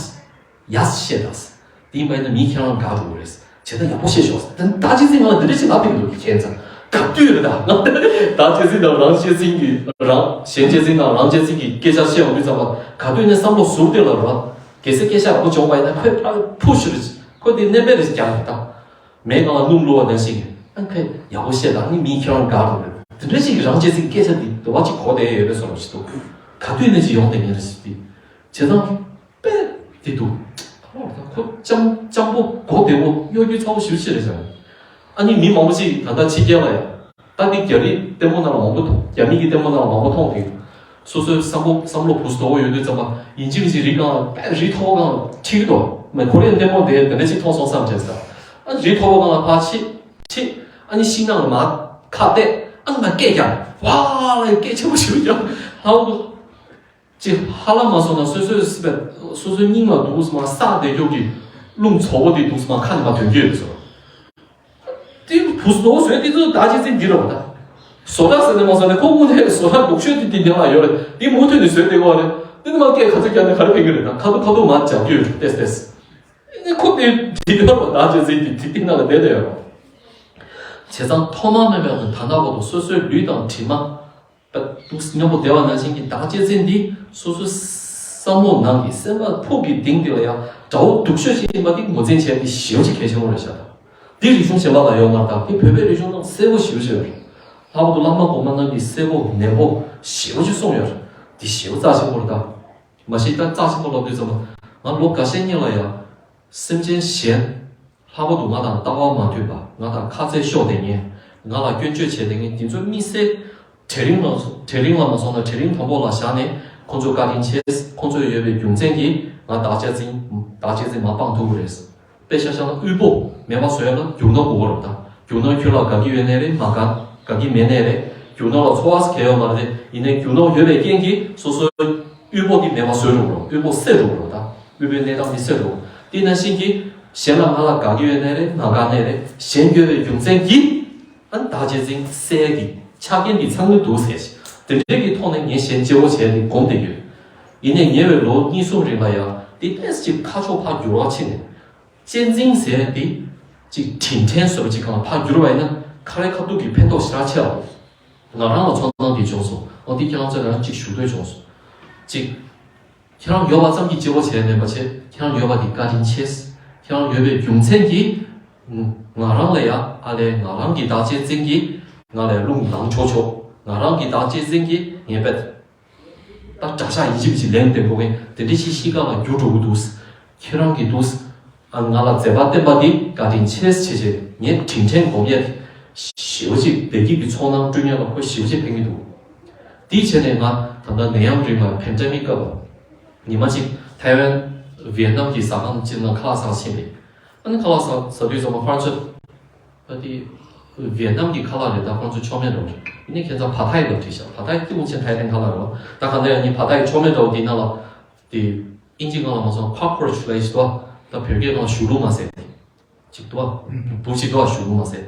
ཡས་བཤད་དང་། དེ་ཡིན་པ་ཡིན་ན་མི་ཁྱེད་རང་དགའ་འགྲོ་གི་རེད། བྱས་ན་ཡག་པོ་བཤད་ཤོག་དེ་བདག་གཅེས་འཛིན་ང་ལ་འདི་འདྲ་ཞིག་ལབ་པའི་འདུག་ཁྱེད་ཚང་ག་དུས་རེད་ད། ང་བདག་གཅེས་འཛིན་དང་རང་གཅེས་འཛིན་གྱི་རང་གཞན་གཅེས་འཛིན་དང་རང་གཅེས་འཛིན་གྱི་སྐད་ཆ་བཤད་ཡོང་དུས་ཙམ་པ་ག་དུས་ནས་བསམ་བློ་ཟུར་དེ་ལ་རོ། གལ་སྲིད་སྐད་ཆ་ཡག་པོ་བྱུང་བ་ཡིན་ན་ཁོས་ཕར་ཕུ་ཤུ་རེད། ཁོས་དེ་གནོན་པ་རེད་རྒྱག་རེད་ད། མེད་ང་ལ་སྣུམ་བླུགས་པ་ནང་བཞིན། ཨ་ཁོས་ཡག་པོ་བཤད་ད་ནི་མི་ཁྱེད་རང་དགའ་རུ་རེད། དེ་འདྲ་ཞིག་རང་གཅེས་འཛིན་སྐད་ཆ་འདི་འདི་བ་ཅིག་གོ་བསྡད་ཡོད་པའི་བཟོ་འདྲ་ཞིག་འདུག་ག་དུས་ནས་ཅིག་ཡོང་བསྡད་མཁན་རེད་ཟེར་ཏེ། བྱས་ཙང་དཔེ་དེ་འདུག་ཁོ་ལྕམ་ སྤྱང་པོ་གོ་བདེ་པོ་གཡོ་སྒྱུ་ཚ་པོ་ཞེ་པོ་ཅིག་རེད་ཤག་ཨ་ནི་མི་མང་པོ་ཅིག་ད་ལྟ་ཕྱི་རྒྱལ་ལ་ཡ། ད་འདི་རྒྱ་རིགས་ལྟད་མོ་ནང་ལ་མང་པོ་མཐོང་། རྒྱ་མི་གི་ལྟད་མོ་ནང་ལ་མང་པོ་མཐོང་དེ། སོ་སོའི་བསམ་བློ་བསམ་བློ་བུ་སུ་དོ་ཡོད་དུས་ཙམ་པ་ཡིན་གཅིག་མིན་གཅིག་རི་སྒང་ལ་པད་རི་མཐོ་པོ་སྒང་ལ་ཁྲིད་ཀྱི་འདུག་མེ་ཁོ་རེ་ལྟད་མོ་དེ་དེ་འདྲ་ཅིག་མཐོང་སོང་བསམ་བྱས་ས། ཨ་རི་མཐོ་པོ་སྒང་ལ་ཕར་ཁྲིད་ཁྲིད། ཨ་ནི་ཤིང་ནགས་ལ་མར་ཁ་གཏད། ཨ་ནི་མར་སྐད་རྒྱག་ཝ་ལ་སྐད་ཆེན་པོ་ཞིག་རྒྱག་ཧ་གོ་ཅི་ཧ་ལམ་མ་སོང་ན་སོ་སོའི་སྲིད་པའི་སོ་སོའི་སྙིང་ལ་འདུག་སེ་མར་སྲེག་བསྡད་རྒྱུ་གི་རླུང་བཙོག་པོ་དེ་འདུག་སེ་མར་ཁ་ནས་མར་ཐོན་གྱི་ཡོད་པས་སོ། དེ་བུ་སུ་དོ་བཟོས་དེ་ཚོ་བདག་གཅེས་འཛིན་འདི་རེད་པ་ད། བཟོ་གྲྭ་ཟེར་ནས་མ་བཟོ་ནས་ཁོ་དངོས་གནས་བཟོ་གྲྭ་སྡུག་ཤོས་དེ་དེ་ནང་ལ་ཡོད་རེད། དེ་མུ་མཐུད་ནས་བཟོས་བསྡད་ཡོད་རེད། དེ་ནི་མར་སྐད་ག་ཚོད་རྒྱག་ནས་ག་རེ་ཕན་གྱི་རེད། ད་ཁ་ཐུག་ཁ་ཐུག་མར་རྒྱག་རྒྱུ་ཡོད་རེད་ཏེས་ཏེས། ཨ་ནི་ཁོ་དེ་དེ་ཡོད་རེད་པ། བདག་གཅེས་འཛིན་དེ་དེ་དེ་ནང་ལ་བསྡད་བསྡད་ཡོད་རེད། བྱས་ཙང་ཐོག་མ་མེད་པའི་ད་ལྟ་བར་དུ་སོ་སོའི་ལུས་དང་གྲིབ་མ། པ་འདུག་སྙམ་པོ་བསྡད་པ་ནང་བཞིན་གྱི་བདག་གཅེས་འཛིན་འདི་སོ་སོའི་བསམ་བློ་ནང་གི་སེམས་པ་ཕུགས་ཀྱི་གཏིང་དེ་ལ་ཡང་དགྲ་བོ་སྡུག་ཤོས་ཤིག་ཡིན་པ་འདི་ངོས་འཛིན་བྱས་ཏེ་ཞེ་པོ་ཅིག་གལ་ཆེན་པོ་རེད་ཤག་འདི་རིག་གཞུང་གཞན་པ་ལ་ཡོད་མ་རེད། ད་འདི་བོད་པའི་རིག་གཞུང་ནང་གསལ་པོ་ཞེ་པོ་ཅིག་ཡོད་རེད། ལྷག་པར་དུ་བླ་མ་གོང་མ་རྣམས་ཀྱིས་གསལ་པོ་ནན་པོ་ཞེ་པོ་ཅིག་གསུངས་ཡོད་རེད། འདི་ཞེ་པོ་རྩ་ཆེན་པོ་རེད་ད། མ་གཞི་ད་རྩ་ཆེན་པོ་ལབ་དུས་ཙམ་པ་ང་ལོ་འགའ་ཤས་སྔོན་ལ་ཡང་སེམས་ཅན་གཞན། ལྷག་པར་དུ་ང་དང་ལྟ་བ་མ་མཐུན་པ། ང་དང་ཁ་རྩོད་ཤོར་བསྡད་མཁན། ང་ལ་སྐྱོན་བརྗོད་བྱས་བསྡད་མཁན་དེ་ཚོ་དམིགས་བསལ་གྲལ་རིམ་ལ་གྲལ་རིམ་ལ་མ་སོང་ན་གྲལ་རིམ་དང་པོ་ལ་བཞག་ནས་ཁོང་ཚོ་བཀའ་དྲིན་ཆེ། ཁོང་ཚོ་ཡོད་པའི་རྒྱུ་མཚན་གྱིས་ང་བདག་གཅེས་འཛིན་བདག་གཅེས་འཛིན་མ་སྤང་ཐུབ་ཀྱི་རེད། དཔེ་ཆ་བཞག་ན་དབུལ་པོ་མེད་པ་བཟོ་ཡ་ལ་རྒྱུ་ནོར་དགོས་ཀྱི་རེད་ད། རྒྱུ་ནོར་ཁྱོད་ལ་དགའ་གི་ཡོད་ནའི་རེད། མ་དགའ་དགའ་གི་མེད་ནའི་རེད། རྒྱུ་ནོར་ལ་ཚོར་བ་གང་ཡང་ཡོད་མ་རེད། ཡིན་ནའི་རྒྱུ་ནོར་ཡོད་པའི་རྐྱེན་གྱིས་སོ་སོའི་དབུལ་པོ་དེ་མེད་པ་བཟོ་འགྲོ་གི་རེད། དབུལ་པོ་སེལ་འགྲོ་གི་རེད་ད། དབུལ་པོའི་གནས་སྟངས་དེ་སེལ་འགྲོ། དེ་ནང་བཞིན་གྱི་གཞན་ལ་ང་ལ་དགའ་གི་ཡོད་ནའི་རེད། མ་དགའ་ནའི་རེད། གཞན་ཡོད་པའི་རྒྱུ་མཚན་གྱིས་ཨ་ནི་བདག་གཅེས་འཛིན་སེལ་གྱི་ཆ་རྐྱེན་དེ་ཚང་གི་འདུག་ཟེར་ཞིང་། དེ་འདྲའི་གི་ཐོག་ནས་ངས་གཞན་གཅེས་པོ་བྱས་ཏེ་སྒོམ་བསྡད་ཡོད། ཡིན་ནའི་ཉེ་བའི་ལོ་གཉིས་གསུམ་རིང་ལ་ཡང་དེ་ཏོག་ཙམ་ཅིག་ཁ་ཕྱོགས་ཕར་འགྱུར་བ་ཕྱིན་ནས། གཅེས་འཛིན་ཟེར་ཡ་དེ་ཅིག་དྲིན་དྲན་བཟོ་འདྲ་ཅིག་སྒང་ལ་ཕར་བསྒྱུར་བ་ཡིན་ན་ཁ་རས་ཁ་ཐུག་གི་ཕན་ཐོགས་ཞེ་དྲག་ཆེ་བ། ང་རང་ལ་ཚོར་སྣང་དེ་བྱུང་སོང་། འོ་དེ་ཁྱེད་རང་ཚོ་ལ་ཡང་ཅིག་ཞུ་འདོད་བྱུང་སོང་། ཅིག་ཁྱེད་རང་ཡོད་པ་ཙམ་གྱིས་གཅེས་པོ་བྱས་མེད་པ་བྱས། ཁྱེད་རང་ཡོད་པ་དེ་བཀའ་དྲིན་ཆེ། ཁྱེད་རང་ཡོད་པའི་རྒྱུ་མཚན་གྱིས་ང་རང་ལ་ཡང་ཨ་ལས་ང་རང་གི་བདག་གཅེས་འཛིན་གྱིས་ང་ལ་རླུང་ལངས་ཆོག་ཆོག་ང་རང་གི་བདག་གཅེས་འཛིན་གྱིས་ངའི་དཔེ། ད་དགྲ་ཤ་ཡིན་གཅིག་མིན་གཅིག་ལན་འདེབས་དགོས་མཁན་དེ་འདྲ་ཞིག་གཤིས་ཀ་ལ་འགྱུར་འགྲོ་གི་འདུག་ཁྱེད་རང་གིས་འདུག་ཨ་ང་ལ་མཛད་པ་བསྟན་པ་འདི་བཀའ་དྲིན་ཆེ་ཞེས་བྱས་ངས་དྲིན་དྲན་སྒོམ་ཡས་ཞེ་པོ་ཅིག་བདེ་སྐྱིད་ཀྱི་ཚོར་སྣང་སྤྲོད་མཁན་ལ་ཁོ་ཞེ་པོ་ཅིག་ཕན་གྱི་འདུག་དེའི་ཆེད་ནས་ང་ད་ལྟ་ནད་ཡམས་རིང་ལ་པེན་ཌེ་མིག་སྐབས་ལ་ཉི་མ་གཅིག་ཐའེ་ཝན་ཝེ་ནམ་གྱི་ཟ་ཁང་གཅིག་ནང་ཁ་ལག་ཟ་ཕྱིན་པས། ཨ་ནི་ཁ་ལག་ཟ་ཟ་དུས་ཙམ་པ་ཕར་ཚུར། ད་དེ་ཝེ་ནམ་གྱི་ཁ་ལག་རེད། ད་ཁོང་ཚོ་ཆོ་མེ་འདྲ་བོ་རེད། ཡིན་ནའི་ཁྱེད་ཚོ་ཕ་ཐའི་ལབ་བྲིས་ཤག་ཕ་ཐའི་ཏི་ཀུང་ཆེན་ཐའི་ལེན་ཁ་ལག་རེད་བ། ད་ག་འདྲ་ཡང་ཉིན་ཕ་ཐའི་ཆོ་མེ་འདྲ་བོ་དེ་ནང་ལ་དེ་དབྱིན་ཇི་སྒང་ལ་མ་སོང་ཁོག་རོ་ཆི་ལབ་ཡ་ཞིག་འདུག་ད་བོད་སྐད་ནང་ཞུགས་ལུག་མ་ཟེར་ཅིག་འདུག་བ། འབུ་ཞིག་འདུག་བ། ཞུགས་ལུག་མ་ཟེར།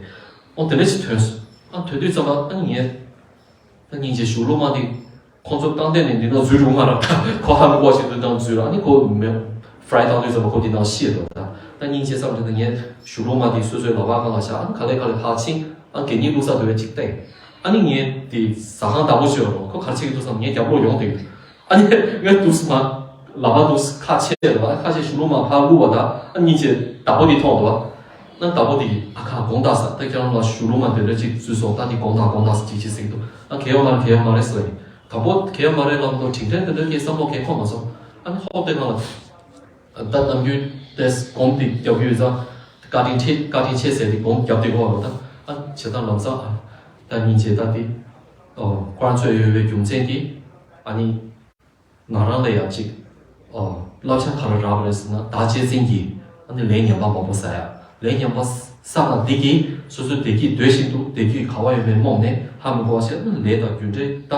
ཨོ་དེ་འདྲ་ཞིག་ཐོན་སོང་། ཨ་ཐོན་དུས་ཙམ་པ་ཨ་ནི་ངས། ད་སྙིང་རྗེ། ཞུགས་ལུག་མ་དེ་ཁོང་ཚོ་རྐང་སྟེང་ནས་འདི་ན་འཛུལ་རུང་མ་རག་ཁོ་ཧ་མི་གོ་བ་ཞིག་ཏུ་ནང་འཛུལ་ར། ཨ་ནི་ཁོ་མེ་ཧྥ་རའི་བཏང་དུས་ཙམ་པ་ཁོ་འདི་ནང་ཤི་འགྲོ། ད་ད་སྙིང་རྗེ་བསམ་དུས་ད་ངས་ཞུགས་ལུག་མ་དེ་སོ་སོའི་ལག་པ་སྒང་ལ་བཞག་ཨ་ནི་ག་ལེ་ག་ལེ་ཕར་ཕྱིན། ཨ་གད་སྙིགས་བླུགས་ས་དེ་བས་ཅིག་བལྟས། ཨ་ནི་ངས་དེ་ཟ་ཁང་བདག་པོ་ཞིག་ཡོད་རུང་ཁོ་ག་རེ་བྱེད་ཀྱི་འདུག་བསམ། ངས་རྒྱབ་ལོག་ཡོང་དེ། ཨ་ནི་ངས་འདུག་སེ་མར་ལག་པ་འདུག་སེ་ཁ་ཕྱེ་ར། ཁ་ཕྱེ་ཞུགས་ལུག་མ་ཕར་བླུགས་པ། ད་ཨ་སྙིང་རྗེ་བདག་པོ་དེ་མཐོང་འདུག་བ། ན་བདག་པོ་དེ་གིས་ཨ་ཁ་དགོངས་དག་ཟེར། ད་ཁྱེད་རང་ལ་ཞུགས་ལུག་མ་དེ་འདྲ་ཅིག་བཙུགས་སོང་། ད་དེ་དགོངས་དག་དགོངས་དག་ཟེར་ཅིག་ཅིག་ཟེར་གྱི་འདུག་ཨ་གལ་ཡོད་མ་རེད། གལ་ཡོད་མ་རེད་ཟེར་བ་ཡིན། དང་པོ་གལ་ཡོད་མ་རེད་ལབ་འདུག་དྲིན་དྲན་དེ་འདྲ་སྐྱེ་བསམ་བློ་གང་འཁོར་མ་སོང་། ཨ་ནི་ཧོབ་དེ་ནང་ལ་ད་ནམ་རྒྱུན་དེ་སྒོམ་དེ་རྒྱབ་ཀྱི་ཡོད་ཙང་། བཀའ་དྲིན་ཆེ། བཀའ་དྲིན་ཆེ་ཟེར་དེ་སྒོམ་རྒྱབ་དེ་འོག་ལ་ད་ཨ་བྱེད་སྟངས་ལམ་སང་། ཨ་ད་སྙིང་རྗེ། ད་དེ་ཨོ་ཁོ་རང་ཚོ་ཡོད་པའི་རྒྱུ་མཚན་གྱིས་ཨ་ནི། ང་རང་ལ་ཡང་ཅིག་ཨོ་བསླབ་བྱ་ག་རེ་རག་པ་རེད་ཟེར་ན། བདག་གཅེས་འཛིན་གྱིས་ཨ་ནི་ལས་ངན་པ་མང་པོ་བསགས་ཡ། ལས་ངན་པ་བསགས་པ་འདི་གིས་སོ་སོའི་བདེ་སྐྱིད་འདོད་བཞིན་དུ་བདེ་སྐྱིད་ག་བ་ཡོད་མེད་རྨོངས་ནས་ཧ་མི་གོ་བ་བྱས། ཨ་ནི་ལས་དང་རྒྱུ་འབྲས། ད་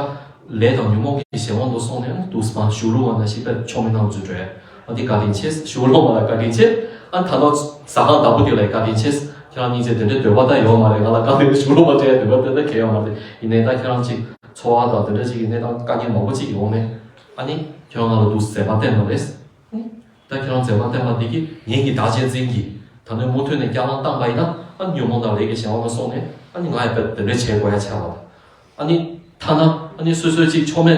ལས་དང་ཉོན་མོངས་ཀྱི་གཞན་དབང་དུ་སོང་ནས་ཨ་ནི་འདུག་སེ་མར་ཞུགས་ལུག་མ་ནང་བཞིན་པའི་ཆོ་མེ་ནང་འཛུལ་འགྲོ་ཡ། ཨ་འདི་བཀའ་དྲིན་ཆེ། ཞུགས་ལུག་མ་ལ་བཀའ་དྲིན་ཆེ། ཨ་ད་ལྟ་ཟ་ཁང་བདག་པོ་དེ་ལ་བཀའ་དྲིན་ཆེ། ཁྱེད་རང་སྙིང་རྗེ། དེ་འདྲའི་འདོད་པ་ད་ཡོད་མ་རེད། ང་ལ་གང་དེ་འདྲའི་ཞུགས་ལུག་མ་སྤྲད་ཡ་འདོད་པ་དེ་འདྲ་གང་ཡང་མ་རེད། ཡིན་ནའི་ད་ཁྱེད་རང་ཅིག་ཚོར་བ་དང་དེ་འདྲ་ཅིག་གི་གནས་སྟངས་དཀའ་ངལ་མང་པོ་ཅིག་ཡོང་ནས། ཨ་ནི་ཁྱེད་རང་ང་ལ་འདུག་མཛད་པ་བསྟན་པ་རེད། ད་ཁྱེད་རང་མཛད་པ་བསྟན་པ་འདི་གིས་ངེད་ཀྱི་བདག་གཅེས་འཛིན་གྱིས་ད་ནི་མུ་མཐུད་ནས་བསྐྱར་ལངས་བཏང་པ་ཡིན་ན། ཨ་ནི་ཉོན་མོངས་དང་ལས་ཀྱི་གཞན་དབང་ལ་སོང་ནས། ཨ་ནི་ང་ཡང་དཔེ་དེ་འདྲ་བྱེད་དགོས་ཡ་ཆགས་པ་དང་། ཨ་ནི་ཐ་ན་ཨ་ནི་སོ་སོའི་ཅིག་ཆོ་མེ་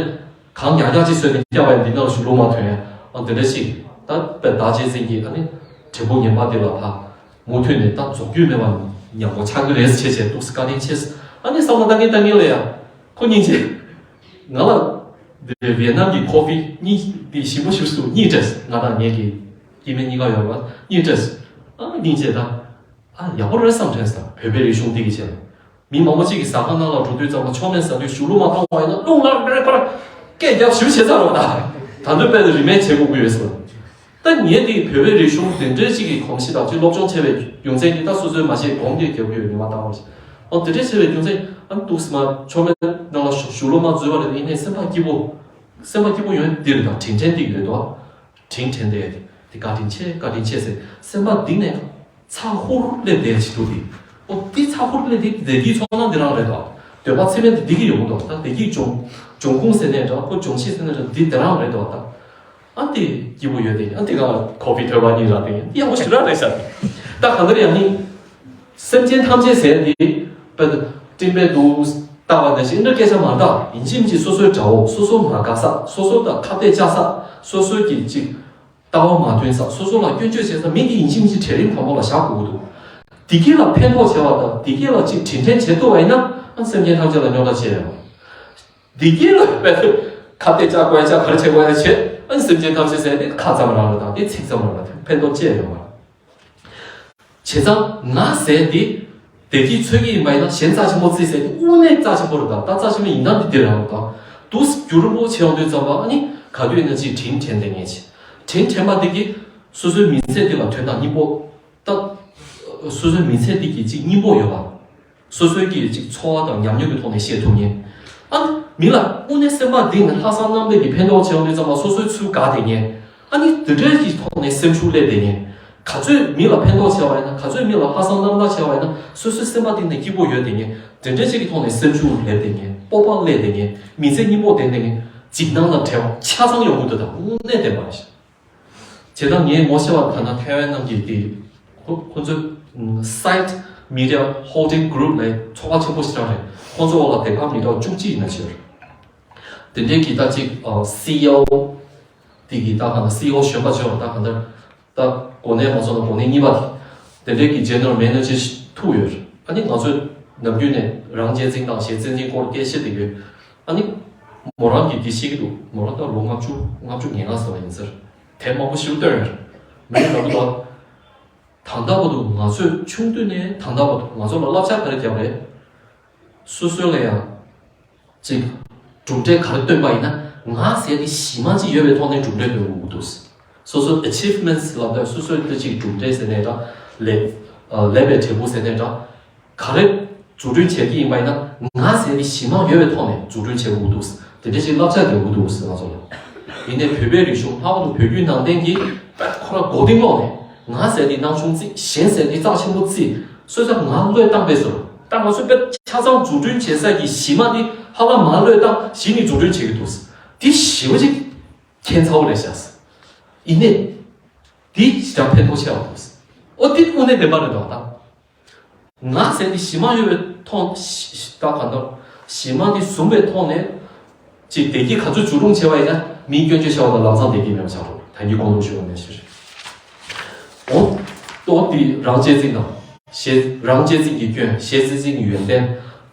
གང་ཉག་ཉག་ཅིག་བཟོས་ནས་བསྐྱབས་པ་ཡིན། འདི་ནང་ལ་ཞུགས་ལུག་མ་ཐོན་ཡ། ཨ་དེ་འདྲ་ཞིག་ད་དཔེ་བདག་གཅེས་འཛིན་གྱིས་ཨ་ནི་འབྲས་བུ་ངན་པ་འདི་ལ་ཕར་མུ་མཐུད་ནས་ད་རྫོགས་རྒྱུ་མེད་པ་ཉམས་པོ་ཆགས་ཀྱི་རེད་ཟེར་བྱས་བྱས་འདུག་སེ་བཀའ་དྲིན་ཆེ་ཟེར། ཨ་ནི་བསམ་བློ་བཏང་གིན་བཏང་གིན་ལ་ཡ། ཁོ་སྙིང་རྗེ། ང་ལ་དེ་ཝེ་ནམ་གྱི་ཁོ་ཕི་གཉིས་དེ་ཞིམ་པོ་ཞིག་བཟོས་གཉིས་སྤྲད་སོང་། ང་དང་ངེད་ཀྱི་སྐྱེ་དམན་གཉིས་ཀ་ཡོད་རེད་པ། གཉིས་སྤྲད་སོང་ ཨ་སྙིང་རྗེ་ད། ཨ་ཡག་པོ་རེད་བསམ་དྲན་སོང་། བོད་པའི་རིག་གཞུང་འདི་གི་ཆེད་ལ། མི་མང་པོ་གཅིག་གིས་ཟ་ཁང་ནང་ལ་འགྲོ་དུས་ཙམ་པ་མཆོད་མེ་ཟ་དུས་གཞུང་ལུགས་མ་བཏང་བ་ཡིན་ན་རླུང་ལ་རེ་ཕར་སྐད་རྒྱབ་ཞུ་བྱེད་ཚར་བ་ད། ད་འདོད་པས་རིན་མེད་བྱེད་དགོས་ཀྱི་ཡོད་ཟེར། ད་ངས་འདི་བོད་པའི་རིག་གཞུང་དེ་འདྲའི་གཅིག་གི་གོམས་གཤིས་དང་གཅིག་སློབ་སྦྱོང་བྱས་པའི་རྒྱུ་མཚན་གྱིས་ད་སོ་སོའི་མ་ཤེས་གོང་གི་རྒྱབ་ཀྱི་ཡོད་ཉི་མ་བཏང་བ་ཞིག་ཨོ་དེ་འདྲའི་བྱས་པའི་རྒྱུ་མཚན་ཨ་འདུག་སེ་མ་མཆོད་མེ་ནང་ལ་གཞུང་ལུགས་མ་འཛུལ་བ་རེད། ཡིན་ནའི་སེམས་པ་སྐྱིད་པོ། སེམས་པ་སྐྱིད་པོ་ཡོད་འདིར་དང་དྲིན་དྲན་འདི་ཡོད་དོ། དྲིན་དྲན་ཏེ། དེ་བཀའ་དྲིན་ཆེ་བཀའ་དྲིན་ཆེ་ཟེར་སེམས་པ་གཏིང་ནས་ཚ་ཧུར་སླེབས་བསྡད་ཅིག་འདུག་དེ། ཨོ་དེ་ཚ་ཧུར་སླེབས་དེ་བདེ་སྐྱིད་ཚོར་སྣང་འདི་རང་རེད་དོ། འདོད་པ་ཚིམ་མེད་དེ་འདི་གི་ཡོང་གི་འདུག་ད་བདེ་སྐྱིད་འབྱུང་འབྱུང་ཁུངས་ཟེར་ནས་འདྲ་ཁོ་འབྱུང་གཞི་ཟེར་ནས་འདྲ་འདི་དེ་རང་རེད་དོ་ད། ཨ་དེ་སྐྱིད་པོ་ཡོད་དེ་ཨ་དེ་ག་ལ་ཁོ་ཕི་ཐོས་པ་གཉིས་ར་དེ་ཡག་པོ་ཞེ་དྲག་རེད་ཤག་ད་གང་ལྟར་ཡང་ནི། སེམས་ཅན་ཐམས་ཅད་ཟེར་འདི། དཔེ་སྤྲིན་པའི་དུ་ལྟ་བ་ནང་བཞིན་འདྲ་སྐད་ཆ་མ་འདྲ་ཡིན་གཅིག་མིན་གཅིག་སོ་སོའི་དགྲ་བོ་སོ་སོ་མ་དགའ་ས་སོ་སོ་དང་ཁ་གཏད་བཅག་ས་སོ་སོའི་གི་གཅིག་ལྟ་བ་མ་མཐུན་ས་སོ་སོ་ལ་སྐྱོན་བརྗོད་བྱེད་ས་མི་གི་ཡིན་གཅིག་མིན་གཅིག་གྲལ་རིམ་དང་པོ་ལ་བཞག་དགོས་ཀྱི་འདུག་དེ་གི་ལ་ཕན་ཐོགས་བྱས་པ་དང་དེ་གི་ལ་གཅིག་དྲིན་དྲན་བྱེད་ཐུབ་པ་ཡིན་ན་ཨ་སེམས་ཅན་ཐམས་ཅད་ལ་རྙོག་དྲ་ཆེ་ཡོད་པ། དེ་གི་ལ་དཔེ་ཁ་གཏད་བཅག་དགོས་ཡ་ཆ་ག་རེ་བྱེད་དགོས་ཡ་བྱེད་ཨ་སེམས་ཅན་ཐམས་ཅད་ཟེར་ཏེ་ཁ་ཙམ་རང་ལ་དང་དེ་ཚིག་ཙམ་རང་ལ་ཕན་ཐོགས་ཆེ་ཡོད་པ། བྱས་ཙང་ང་ཟེར་འདི། བདེ་སྐྱིད་འཚོལ་གྱི་ཡིན་པ་ཡིན་ན་གཞན་རྩ་ཆེན་པོ་བརྩི་ཟེར་འདི་དངོས་གནས་རྩ་ཆེན་པོ་རེད་ད། ད་རྩ་ཆེན་པོ་ཡིན་ན་འདི་འདི་རང་རེད་ད། འདུག་སེ་རྒྱུ་རིང་པོ་བྱས་ཡོང་དུས་ཙམ་པ་ཨ་ནི་ག་དུས་ཡིན་ན་ཅིག་དྲིན་དྲན་བསྡད་མཁན་ཅིག་དྲིན་དྲན་པ་འདི་གིས་སོ་སོའི་མི་ཚེ་འདི་ལ་དོན་དང་སྙིང་པོ། ད། སོ་སོའི་མི་ཚེ་འདི་གི་ཅིག་སྙིང་པོ་ཡོད་པ། སོ་སོའི་གི་ཅིག་འཚོ་བ་དང་ཉམས་མྱོང་གི་ཐོག་ནས་བཤད་ཐུབ་མཁན། ཨ། མི་ལ་དངོས་གནས་སེམས་པ་གཏིང་ནས་ལྷག་བསམ་རྣམ་དག་གིས་ཕན་ཐོགས་བྱེད་ཡོང་དུས་ཙམ་པ་སོ་སོའི་ཚུལ་དགའ་བསྡད་མཁན། ཨ་ནི་དེ་འདྲའི་གི་ཐོག་ནས་སེམས་ཤུགས་སླེབས་བསྡད་མཁན། ག་ཚོད་མི་ལ་ཕན་ཐོགས་བྱས་པ་ཡིན་ན་ག་ཚོད་མི་ལ་ལྷག་བསམ་རྣམ་དག་བྱས་པ་ཡིན་ན་སོ་སོའི་སེམས་པ་གཏིང་ནས་སྐྱིད་པོ་ཡོད་བསྡད་མཁན་དེ་འདྲའི་ཅིག་གི་ཐོག་ནས་སེམས་ཤུགས་སླེབས་བསྡད་མཁན་སྤོབས་པ་སླེབས་བསྡད་མཁན་མི་ཚེ་སྙིང་པོ་ལྡན་བསྡད་མཁན་འཇིགས་སྣང་དང་བྲལ་བ་ཆ་ཚང་ཡོང་གི་འདུག་ད་དངོས་གནས་བདེན་པ་རེད། བྱས་ཙང་ངས་ངོ་ཤེས་པ་ད་ལྟ་ཐའེ་ཝན་ནང་གི་དེ། ཁོ་ཁོ་ཚོ་Site Media Holding Group ལས་ཚོགས་པ་ཆེན་པོ་ཞིག་རང་རེད། ཁོ་ཚོ་འོག་ལ་དེ་ག་མི་འདྲ་བ་བཅུ་གཅིག་ཡིན་ན་ཆེ་བ་རེད། དེ་འདྲའི་གི་ད་ཅིག་ཨ་སི་ཨི་ཨོ་དེ་གི་ད་ག་ན་སི་ཨི་ཨོ་གཞོན་པ་ཆེ་བ་ད་ག་ད་ད་གོ་གནས་མ་སོང་ན་གོ་གནས་གཉིས་པ་དེ་འདྲའི་གི་General Manager་ཞིག་ཐུག་ཡོད་རེད། ཨ་ནི་ང་ཚོས་ནམ་རྒྱུན་ནས་རང་གཅེས་འཛིན་དང་གཞན་གཅེས་འཛིན་སྐོར་སྐད་བཤད་བསྡད་ཡོད། ཨ་ནི་མོ་རང་གིས་འདི་བཤད་ཀྱི་འདུག་མོ་རང་ད་ལོ་ལྔ་བཅུ་ལྔ་བཅུ་ང་ལྔ་ཙམ་ཡིན་ཟེར། དེབ་མང་པོ་ཞིག་བཏོན་ཡོད་རེད། མི་ལབ་ཀྱི་འདུག་ད་ལྟ་བར་དུ་ང་ཚོས་ཆུང་དུས་ནས་ད་ལྟ་བར་དུ་ང་ཚོ་ལ་བསླབ་བྱ་ག་རེ་བརྒྱབ་རེད། སོ་སོ་ལ་ཡང་ཅིག་གྲུབ་འབྲས་ག་རེ་བཏོན་པ་ཡིན་ན་ང་ཟེར་ཏེ་གཞི་མ་ཅིག་ཡོད་པའི་ཐོག་ནས་གྲུབ་འབྲས་ཐོན་དགོས་ཀྱི་འདུག་སོ་སོ་achievements ལབ་དུས་སོ་སོའི་ཏི་ཅིག་གྲུབ་འབྲས་ཟེར་ནས་འདྲ་ལས་ལས་པའི་འབྲས་བུ་ཟེར་ནས་འདྲ་ག་རེ་འཛུགས་སྐྲུན་བྱེད་ཀྱི་ཡིན་པ་ཡིན་ན་ང་ཟེར་ཏེ་གཞི་མ་ཡོད་པའི་ཐོག་ནས་འཛུགས་སྐྲུན་བྱེད་དགོས་ཀྱི་འདུག་དེ་འདྲ་ཞིག་བསླབ་བྱ་རྒྱག་དགོས་འདུག་ཟེར་ང་ཚོ་ལ། ཡིན་ནའི་བོད་པའི་རིག་གཞུང་ལྷག་པར་དུ་བོད་བརྒྱུད་ནང་བསྟན་གྱི་ཁོ་རང་མགོ་རྟིང་སློག་ནས་ང་ཟེར་ཏེ་སྣང་ཆུང་བརྩི་གཞན་ཟེར་ཏེ་རྩ་ཆེན་པོ་བརྩི་སོ་སོ་ང་བློས་བཏང་པས་ཟེར། ད་ང་ཚོ་དཔེ་ཆ་ཚང་འཛུགས་སྐྲུན་བྱེད་ས་ཀྱི་གཞི་མ་འདི་ཧ་ལམ་མ་བློས་བཏང་གཞི་ནས་འཛུགས་སྐྲུན་བྱེད་ཀྱི་འདུག་འདི་ཞེ་པོ་ཅིག་ཁྱད་མཚར་པོ་རེད་ཤག་ཡིན་ནའི་འདི་ཞེ་དྲག་ཕན་ཐོགས་ཆེ་བ་འདུག་ཨོ་འདི་དངོས་གནས་བདེན་པ་རེད་འདུག་ད། ང་ཟེར་འདི་གཞི་མ་ཡོད་པའི་ཐོག་ད་ག་འདྲ་གཞི་མ་འདི་བཟུང་བའི་ཐོག་ནས་ཅིག་བདེ་སྐྱིད་ག་ཚོད་འཛུགས་སྐྲུན་བྱས་པ་ཡིན་ན་མིའི་སྐྱོན་བརྗོད་བྱ་བ་དང་ལམ་སང་བདེ་སྐྱིད་མེད་པ་ཆགས་འགྲོ། ད་གིན་གོང་དུ་ཞུས་པ་ནང་བཞིན་རེད། འོ་ཏོ་འདི་རང་གཅེས་འཛིན་དང་གཞན་རང་གཅེས་འཛིན་གྱི་སྐྱོན་གཞན་གཅེས་འཛིན་གྱི་ཡོན་ཏན་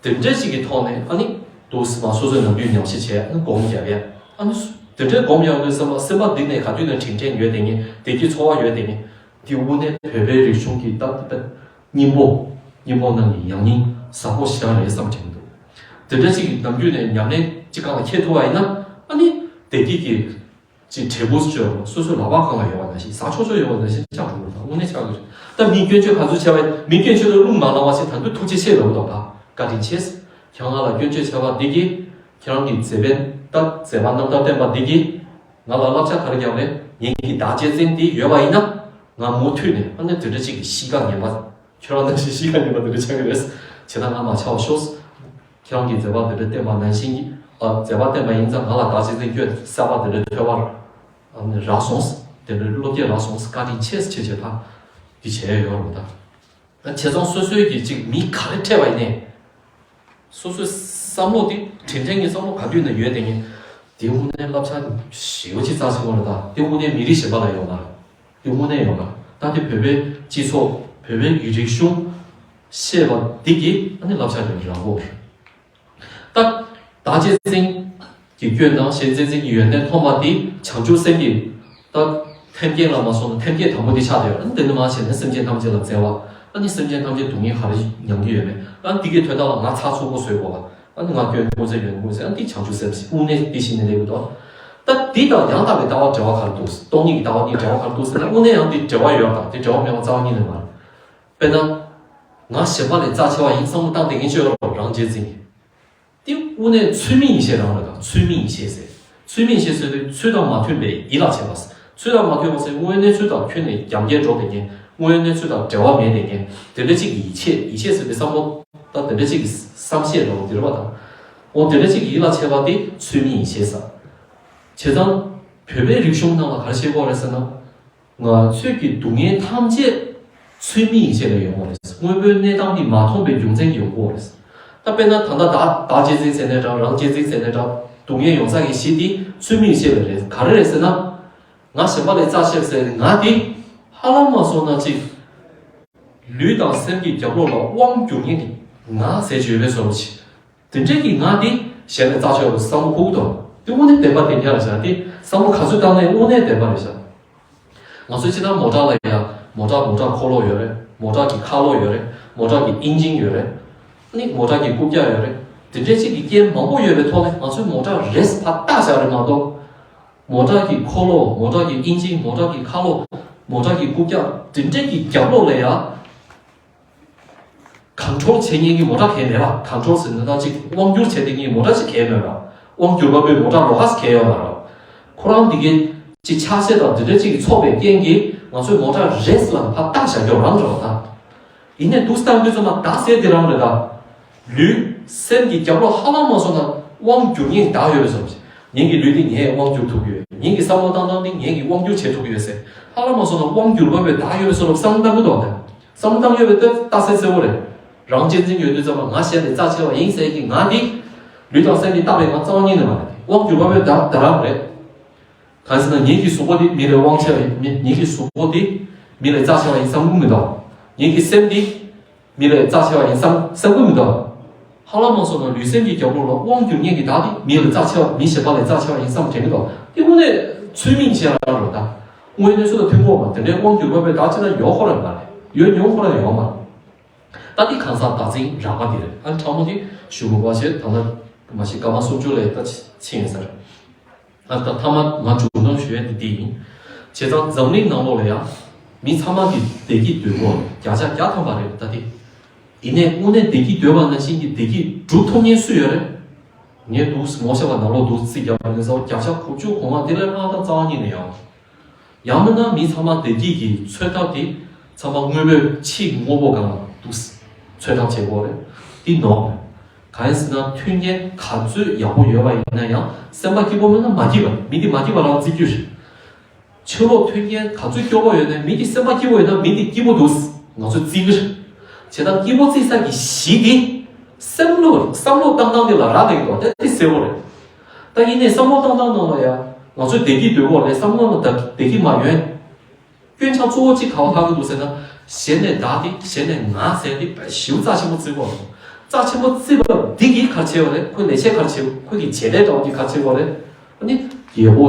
དེ་འདྲ་ཞིག་གི་ཐོག་ནས་ཨ་ནི་འདུག་སེ་མ་སོ་སོའི་ནམ་རྒྱུན་ཉམས་ཞིབ་བྱས་ཨ་ནི་སྒོམ་རྒྱབ་ཡ་ཨ་ནི་དེ་འདྲའི་སྒོམ་ཡོང་དུས་སེམས་པ་སེམས་པ་འདི་ནས་ག་དུས་ནས་དྲིན་དྲན་ཡོད་དེ་ངས་བདེ་སྐྱིད་ཚོར་བ་ཡོད་དེ་ངས། འདི་དངོས་གནས་བོད་པའི་རིག་གཞུང་གི་ཏག་ཏག་སྙིང་པོ། སྙིང་པོ་རྣམས་ཀྱི་ཡང་སྙིང་ཟབ་པོ་ཞེ་དྲག་རེད་བསམ་དྲན་འདུག་དེ་འདྲ་ཅིག་ནམ་རྒྱུན་ནས་ཉམས་ལེན་ཅིག་སྒང་ལ་འཁྱེར་ཐུབ་པ་ཡིན་ན་ཨ་ནི་བདེ་སྐྱིད་ཀྱི་ཅིག་འབྲས་བུ་ཅིག་སོ་སོའི་ལག་པ་སྒང་ལ་ཡོད་པ་ནང་བཞིན་ཟ་ཆོག་ཆོག་ཡོད་པ་ནང་བཞིན་ཆགས་འགྲོ་གི་རེད། དངོས་གནས་ཆགས་ཀྱི་རེད། ད་མིས་སྐྱོན་བརྗོད་ག་ཚོད་བྱས་པ་ཡིན་མིས་སྐྱོན་བརྗོད་ལ་རླུང་མ་ལངས་པ་ཞིག་ད་དུང་ཐུགས་རྗེ་ཆེ་ལབ་འདུག་ད་བཀའ་དྲིན་ཆེ། ཁྱེད་རང་ང་ལ་སྐྱོན་བརྗོད་བྱས་པ་འདི་གིས་ཁྱེད་རང་གི་མཛད་པའི་ད་མཛད་པ་རྣམ་ཐར་བསྟན་པ་འདི་གིས་ང་ལ་བསླབ་བྱ་ག་རེ་བརྒྱབ་རེད། ངེད་ཀྱི་བདག་གཅེས་འཛིན་འདི་ཡོད་པ་ཡིན་ན་ང་མུ་མཐུད་ནས་ཨ་ནི་དེ་འདྲ་ཅིག་གི་གཤིས་ཀ་ངན་པ་ཁྱོད་རང་ནང་བཞིན་གཤིས་ཀ་ངན་པ་དེ་འདྲ་ཆགས་ཀྱི་རེད། བྱས་ན་ང་མ་ཆགས་པ་ཤོག་ཁྱེད་རང་གིས་མཛད་པ་དེ་འདྲ་བསྟན་པ་ནང་བཞིན་གྱི་ཨ་མཛད་པ་བསྟན་པ་ཡིན་ཙང་ང་ལ་བདག་གཅེས་འཛིན་སྐྱོན་གསར་པ་དེ་འདྲ་ཐོས་པར་ཨ་ནི་རག་སོང་། དེ་འདྲ་བློ་སྐྱེད་རག་སོང་། བཀའ་དྲིན་ཆེ་ཞེས་བྱས་ད་འདི་བྱས་ཡོད་རེད་ད། བྱས་ཙང་སོ་སོའི་གི་ཅིག་མི་ག་རེ་འཕྲད་པ་ཡིན་ནའི། སོ་སོའི་བསམ་བློ་དེ་དྲིན་དྲན་གྱི་བསམ་བློ་ག་དུས་ནས་ཡོད་དེ་ངས་དེ་དངོས་གནས་བསླབ་བྱ་ཞེ་པོ་ཅིག་རྩ་ཆེན་པོ་རེད་ད། དེ་དངོས་གནས་མི་རིགས་གཞན་པ་ལ་ཡོད་ན་དེ་དངོས་གནས་ཡོད་ན་ད་དེ་བོད་པའི་སྤྱི་ཚོགས་བོད་པའི་གི་རིག་གཞུང་ཤེས་པ་འདི་གི་ཨ་ནི་བསླབ་བྱ་རེད་རང་གོ་རེད། ད་བདག་གཅེས་འཛིན་གྱི་སྐྱོན་དང་གཞན་གཅེས་འཛིན་གྱི་ཡོན་ཏན་མཐོང་བ་དེ་བྱང་ཆུབ་སེམས་ཀྱི་ད་ ཐེམ་སྐས་ལ་མ་སོང་ན་ཐེམ་སྐས་དང་པོ་དེ་ཆགས་བསྡད་ཡོད། ཨ་ནི་དེ་ནས་མར་བྱས་ནས་སེམས་ཅན་ཐམས་ཅད་ལ་བརྩེ་བ། ཨ་ནི་སེམས་ཅན་ཐམས་ཅད་སྡུག་བསྔལ་ག་རེ་མྱང་གི་ཡོད་མེད། ཨ་ནི་དེ་གའི་དོན་དག་ལ་ང་ཚ་ཚུགས་པོ་བཟོས་དགོས་པ། ཨ་ནི་ང་སྐྱོན་ཀུན་ཟད་ཡོན་ཀུན་ཟད། ཨ་ནི་དེ་བྱང་ཆུབ་སེམས་ཟེར། དངོས་གནས་དེ་བཞིན་ནི་ལེགས་འདུག། ད་དེ་དང་ཡང་དག་པའི་ལྟ་བ་འབྲེལ་བ་ག་རེ་འདུག། སྟོང་ཉིད་ཀྱི་ལྟ་བ་གཉིས་འབྲེལ་བ་ག་རེ་འདུག་ཟེར་ན། དངོས་གནས་ཡང་དེ་འབྲེལ་བ་ཡོད་པ་དང་དེ་འབྲེལ་བ་མེད་པ་རྩ་བ་ཉིད་ནས་མ་རེད། དཔེར་ན། ང་གཞན་པ་ལས་རྩ་ཆེ་བ་ཡིན་བསམ་བློ་བཏང་བསྡད་མཁན་ཅིག་ཡོད་རེད་པ། རང་གཅེས་འཛིན་གྱི། དེ་དངོས་གནས་ཚུལ་མིན་ཡིད་བྱེད་རང་རེད་ད། ཚུལ་མིན་ཡིད་བྱེད་ཟེར། ཚུལ་མིན་ཡིད་བྱེད་ཟེར་དུས་ཚུལ་དང་མ་མཐུན་པའི་ཡིད་ལ་བྱེད་པ། ཚུལ་དང་མ་མཐུན་པ་ཟེར་དངོས་ཡོད་གནས་ཚུལ་དང་ཁྱོན་ནས་རྒྱབ་འགལ་འགྲོ་བསྡད་མཁན། དངོས་ཡོད་གནས་ཚུལ་དང་འབྲེལ་བ་མེད་བསྡད་མཁན། དེ་འདྲ་ཅིག་གི་ཡིད་བྱེད། ཡིད་བྱེད་ཟེར་དུས་བསམ་བློ་ད་དེ་འདྲ་ཅིག་གི་བསམ་ཤེས་འདྲ་བོ་དེ་རེད་པ་ད། འོ་དེ་འདྲ་ཅིག་གི་ཡིད་ལ་བྱེད་པ་དེ་ཚུལ་མིན་ཡིད་བྱེད་ཟེར། བྱས་ཙང་། བོད་པའི་རིག་གཞུང་ནང་ལ་ག་རེ་བཤད་ཀྱི་ཡོད་རེད་ཟེར་ན། ང་ཚོས་ཀྱི་སྡུག་བསྔལ་ཐམས་ཅད་ཚུལ་མིན་ཡིད་བྱེད་ལས་ཡོང་བ་རེད། དངོས་པོའི་གནས་སྟངས་འདི་མ་མཐོང་བའི་རྒྱུ་མཚན་གྱིས་ཡོང་གི་ཡོད་རེད། ད་དཔེར་ན་ད་ལྟ་བདག་བདག་གཅེས་འཛིན་ཟེར་ནའི་འདྲ། རང་གཅེས་འཛིན་ཟེར་ནའི་འདྲ། སྡུག་བསྔལ་ཡོང་ས་ཀྱི་གཞི་འདི་ཚུལ་མིན་ཡིད་བྱེད་ལས་རེད། ག་རེ་རེད་ཟེར་ན། ང་གཞན་པ་ལས་རྩ་ཆེ་ཟེར་ནི་ང་འདི་ཧ་ལམ་མ་སོང་ན་ཅིག་ལུས་དང་སེམས་ཀྱི་རྒྱབ་ལོགས་ལ་དབང་བསྒྱུར་མཁན་གྱི་ང་ཟེར་གྱི་ཡོད་པའི་བཟོ་འདྲ་ཅིག། དེ་འདྲས་ཀྱི་ང་དེ་གཞན་ལས་རྩ་ཆེ་བ་བསམ་བློ་འཁོར་གྱི་འདུག། དེ་དངོས་གནས་བདེན་པ་དེ་ཉག་རེད་ཤག། དེ་བསམ་བློ་ག་ཚོད་བཏང་ནའི་དངོས་གནས་བདེན་པ་རེད་ཤག། ང་ཚོའི་སྤྱིར་བཏང་མོ་ཊ་ལ་ཡང་མོ་ཊ་མོ་ཊ་འཁོར་ལོ་ཡོད་རེད། མོ་ཊ་གི་ཁ་ལོ་ཡོད་རེད། མོ་ཊ་གི་ཨིན་ཇིན་ཡོད་རེད། ཨ་ནི་མོ་ཊ་གི་རྐུབ་བཀྱག་ཡོད་རེད། དེ་འདྲས་ཅིག་གི་རྐྱེན་མང་པོ་ཡོད་པའི་ཐོག་ནས་ང་ཚོའི་མོ་ཊ་རེད་ཟེར་ཕར་བཏགས་བཞག་རེད་མ་གཏོགས། མོ་ཊ་གི་འཁོར་ལོ། མོ་ཊ་གི་ཨིན་ཇིན། མོ་ཊ་གི་ཁ་ལོ། མོ་ཊ་གི་རྐུབ་བཀྱག་དེ་འདྲས་ཀྱི་རྒྱབ་ལོགས་ལ་ཡང་། ཀོན་ཊོལ་བྱེད་མཁན་གྱི་མོ་ཊ་གང་ཡང་མེད་པ། ཀོན་ཊོལ་ཟེར་ན་ད་ཅིག་དབང་བསྒྱུར་བྱེད་མཁན་གྱི་མོ་ཊ་ཅིག་གང་ཡང་མེད་པ། དབང་བསྒྱུར་པ་པོའི་མོ་ཊ་ལོགས་ཀ་ཞིག་གང་ཡང་ཡོད་མ་རེད། ཁོ་རང་འདི་གའི་ཅིག་ཆ་ཤས་དང་འདི་འདྲ་ཅིག་གིས་ཚོགས་པའི་རྐྱེན་གྱིས་ང་ཚོའི་མོ་ཊ་རེད་ཟེར་ལབ་ནས་ཕར་བཏགས་བཞག་རྒྱུ་རང་རེད་པ་ད། ཡིན་ནའི་འདུག་སེ་བཏང་དུས་ཙམ་པ་བདག་ཟེར་དེ་རང་རེད་ད། ལུས་སེམས་ཀྱི་རྒྱབ་ལོགས་ཧ་ལམ་མ་སོང་ན་དབང་བསྒྱུར་མཁན་བདག་ཡོད་པའི་བཟོ་འདྲ། ངེད་ཀྱི་ལུས་འདི་ངས་དབང་བསྒྱུར་ཐུབ་ཀྱི་ཡོད། ངེད་ཀྱི་བསམ་བློ་བཏང་སྟངས་འདི་ངས་ཀྱིས་དབང་བསྒྱུར་བྱེད་ཐུབ་ཀྱི་ཡོད་ཟེར། ཧ་ལམ་མ་སོང་ན་དབང་བསྒྱུར་པ་པོའི་བདག་ཡོད་པའི་བཟོ་འདྲ་བསམ་བློ་བཏང་གི་འདུག་ད། བསམ་བློ་བཏང་ཡོད་པའི་ལྟ་ལྟ་གསལ་གསལ་པོ་རེད། རང་གཅེས་འཛིན་ཡོད་དུས་ཙམ་པ་ང་གཞན་ལས་རྩ་ཆེ་བ་ཡིན་ཟེར་གྱི་ང་འདི། ལུས་དང་སེམས་ཀྱིས་བཏགས་པའི་ང་རྩ་བ་ཉིད་ནས་མ་རེད། དབང་བསྒྱུར་པ་པོའི་བདག་བདག་རང་རེད། གང་ཟེར་ན་ངེད་ཀྱི་གཟུགས་པོ་འདི་མི་ལས་དབང་ཆེ་བ་ཡིན། མི་ངེད་ཀྱི་གཟུགས་པོ་འདི་མི་ལས་རྩ་ཆེ་བ་ཡིན་བསམ་གྱི་མི་འདུག། ངེད་ཀྱི་སེམས་འདི་མི་ལས་རྩ་ཆེ་བ་ཡིན་བསམ་བསམ་གྱི་མི་འདུག། ཧ་ལམ་མ་སོང་ན་ལུས་སེམས་ཀྱི་རྒྱབ་ལོགས་ལ་དབང་བསྒྱུར་མཁན་གྱི་བདག་དེ་མི་ལས་རྩ་ཆེ་བ། མི་གཞན་པ་ལས་རྩ་ཆེ་བ་ཡིན་བསམ་དྲན་གྱི་འདུག། དེ་དངོས་གནས་ཚུལ་མིན་བྱེད་རང་རེད་ད། དངོས་ཡོད་གནས་ཚུལ་དང་མཐུན་གྱི་ཡོད་མ་རེད། དེ་འདྲའི་དབང་བསྒྱུར་པ་པོའི་བདག་ཅིག་ལ་ཡོད་ཁོ་རང་མ་རེད། ཡོད་མྱོང་ཁོ་རང་ཡོད་མ་རེད། ད་འདི་གང་ཟག་བདག་འཛིན་རགས་པ་འདི་རེད། ཨ་ནི་ཕྲ་མོ་འདི་ཞུ་དགོས་པ་བྱས། ད་ལྟ་མ་གཞི་སྐར་མ་སུམ་ཅུ་ལ་ད་ཕྱིན་ཡོད་ས་རེད། ཨ་ད་མཐའ་མ་ང་མཇུག་སྡོམ་ཞུ་ཡ་འདི་འདི་ཡིན། བྱས་ཙང་འཛམ་གླིང་ནང་ལོགས་ལ་ཡང་མི་ཚང་མ་གི་བདེ་སྐྱིད་འདོད་སྐོར་བརྒྱ་ཆ་བརྒྱ་ཐམ་པ་རེད་ད་འདི། ཡིན་ནའི་དངོས་གནས་བདེ་སྐྱིད་འདོད་པ་ནང་བཞིན་གྱི་བདེ་སྐྱིད་སྒྲུབ་ཐུབ་མཁན་སུ་ཡོད་རེད། ངས་འདུག་ངོ་ཤེས་པ་ནང་ལོགས་འདུག་རྩིས་རྒྱག་པ་ཡིན་ན་ས་བ་བརྒྱ་ཆ་དགུ་བཅུ་གོ་ལྔ་དེ་ལས་ལྷག་ད་རྩ་བ་ཉིད་ནས་ཡོད། ཡང་མིན་ན་མི་ཚང་མ་བདེ་སྐྱིད་ཀྱི་འཚོ་ཐབས་དེ་ཚང་མ་དངོས་པོའི་ཕྱིའི་དངོས་པོ་སྒང་ལ་འདུག་འཚོ་ཐབས་བྱེད་དགོས་རེད། འདི་ནོར་མེད། གང་ཡིན་ཟེར་ན་མཐུན་རྐྱེན་ག་ཚོད་ཡག་པོ་ཡོད་པ་ཡིན་ན་ཡང་སེམས་པ་སྐྱིད་པོ་མེད་ན་མ་སྐྱིད་པ་རེད། མི་འདི་མ་སྐྱིད་པ་རང་བརྩི་རྒྱུ་རེད། ཕྱི་ལོགས་མཐུན་རྐྱེན་ག་ཚོད་སྐྱོ་པོ་ཡོད་ན་མི་འདི་སེམས་པ་སྐྱིད་པོ་ཡོད་ན་མི་འདི་སྐྱིད་པོ་འདུག་ང་ཚོས་བརྩི་གི་རེད། བྱས་ཙང་སྐྱིད་པོ་བརྩི་ས་ཀྱི་གཞི་འདི་སེམས་བློ་བསམ་བློ་བཏང་སྟངས་འདི་ལ་རག་ལས་ཀྱི་འདུག་དེ་འདི་གསལ་པོ་རེད། ད་ཡིན་ནའི་བསམ་བློ་བཏང་སྟངས་ནང་ལ་ཡང་ང་ཚོས་བདེ་སྐྱིད་འདོད་ཀྱི་ཡོད་རེད། བསམ་བློ་ནང་ད་བདེ་སྐྱིད་མ་ཡོང་། སྐྱོན་ཆ་གཙོ་བོ་གཅིག་ག་པར་ལྷག་གི་འདུག་ཟེར་ན། གཞན་ནས་བདག་དེ་གཞན་ནས་ང་ཟེར་དེ་དཔེ་ཞེ་པོ་རྩ་ཆེན་པོ་བརྩི་གི་ཡོད་རེད། རྩ་ཆེན་པོ་བརྩིས་པ་འདི་གིས་ག་རེ་བྱས་པ་རེད། ཁོའི་ལས་བྱེད་ག་རེ་བྱས། ཁོའི་གི་བྱེད་ལས་འདྲ་བོ་གིས་ག་རེ་བྱས་པ་རེད། ཨ་ནི་རྒྱལ་པོ་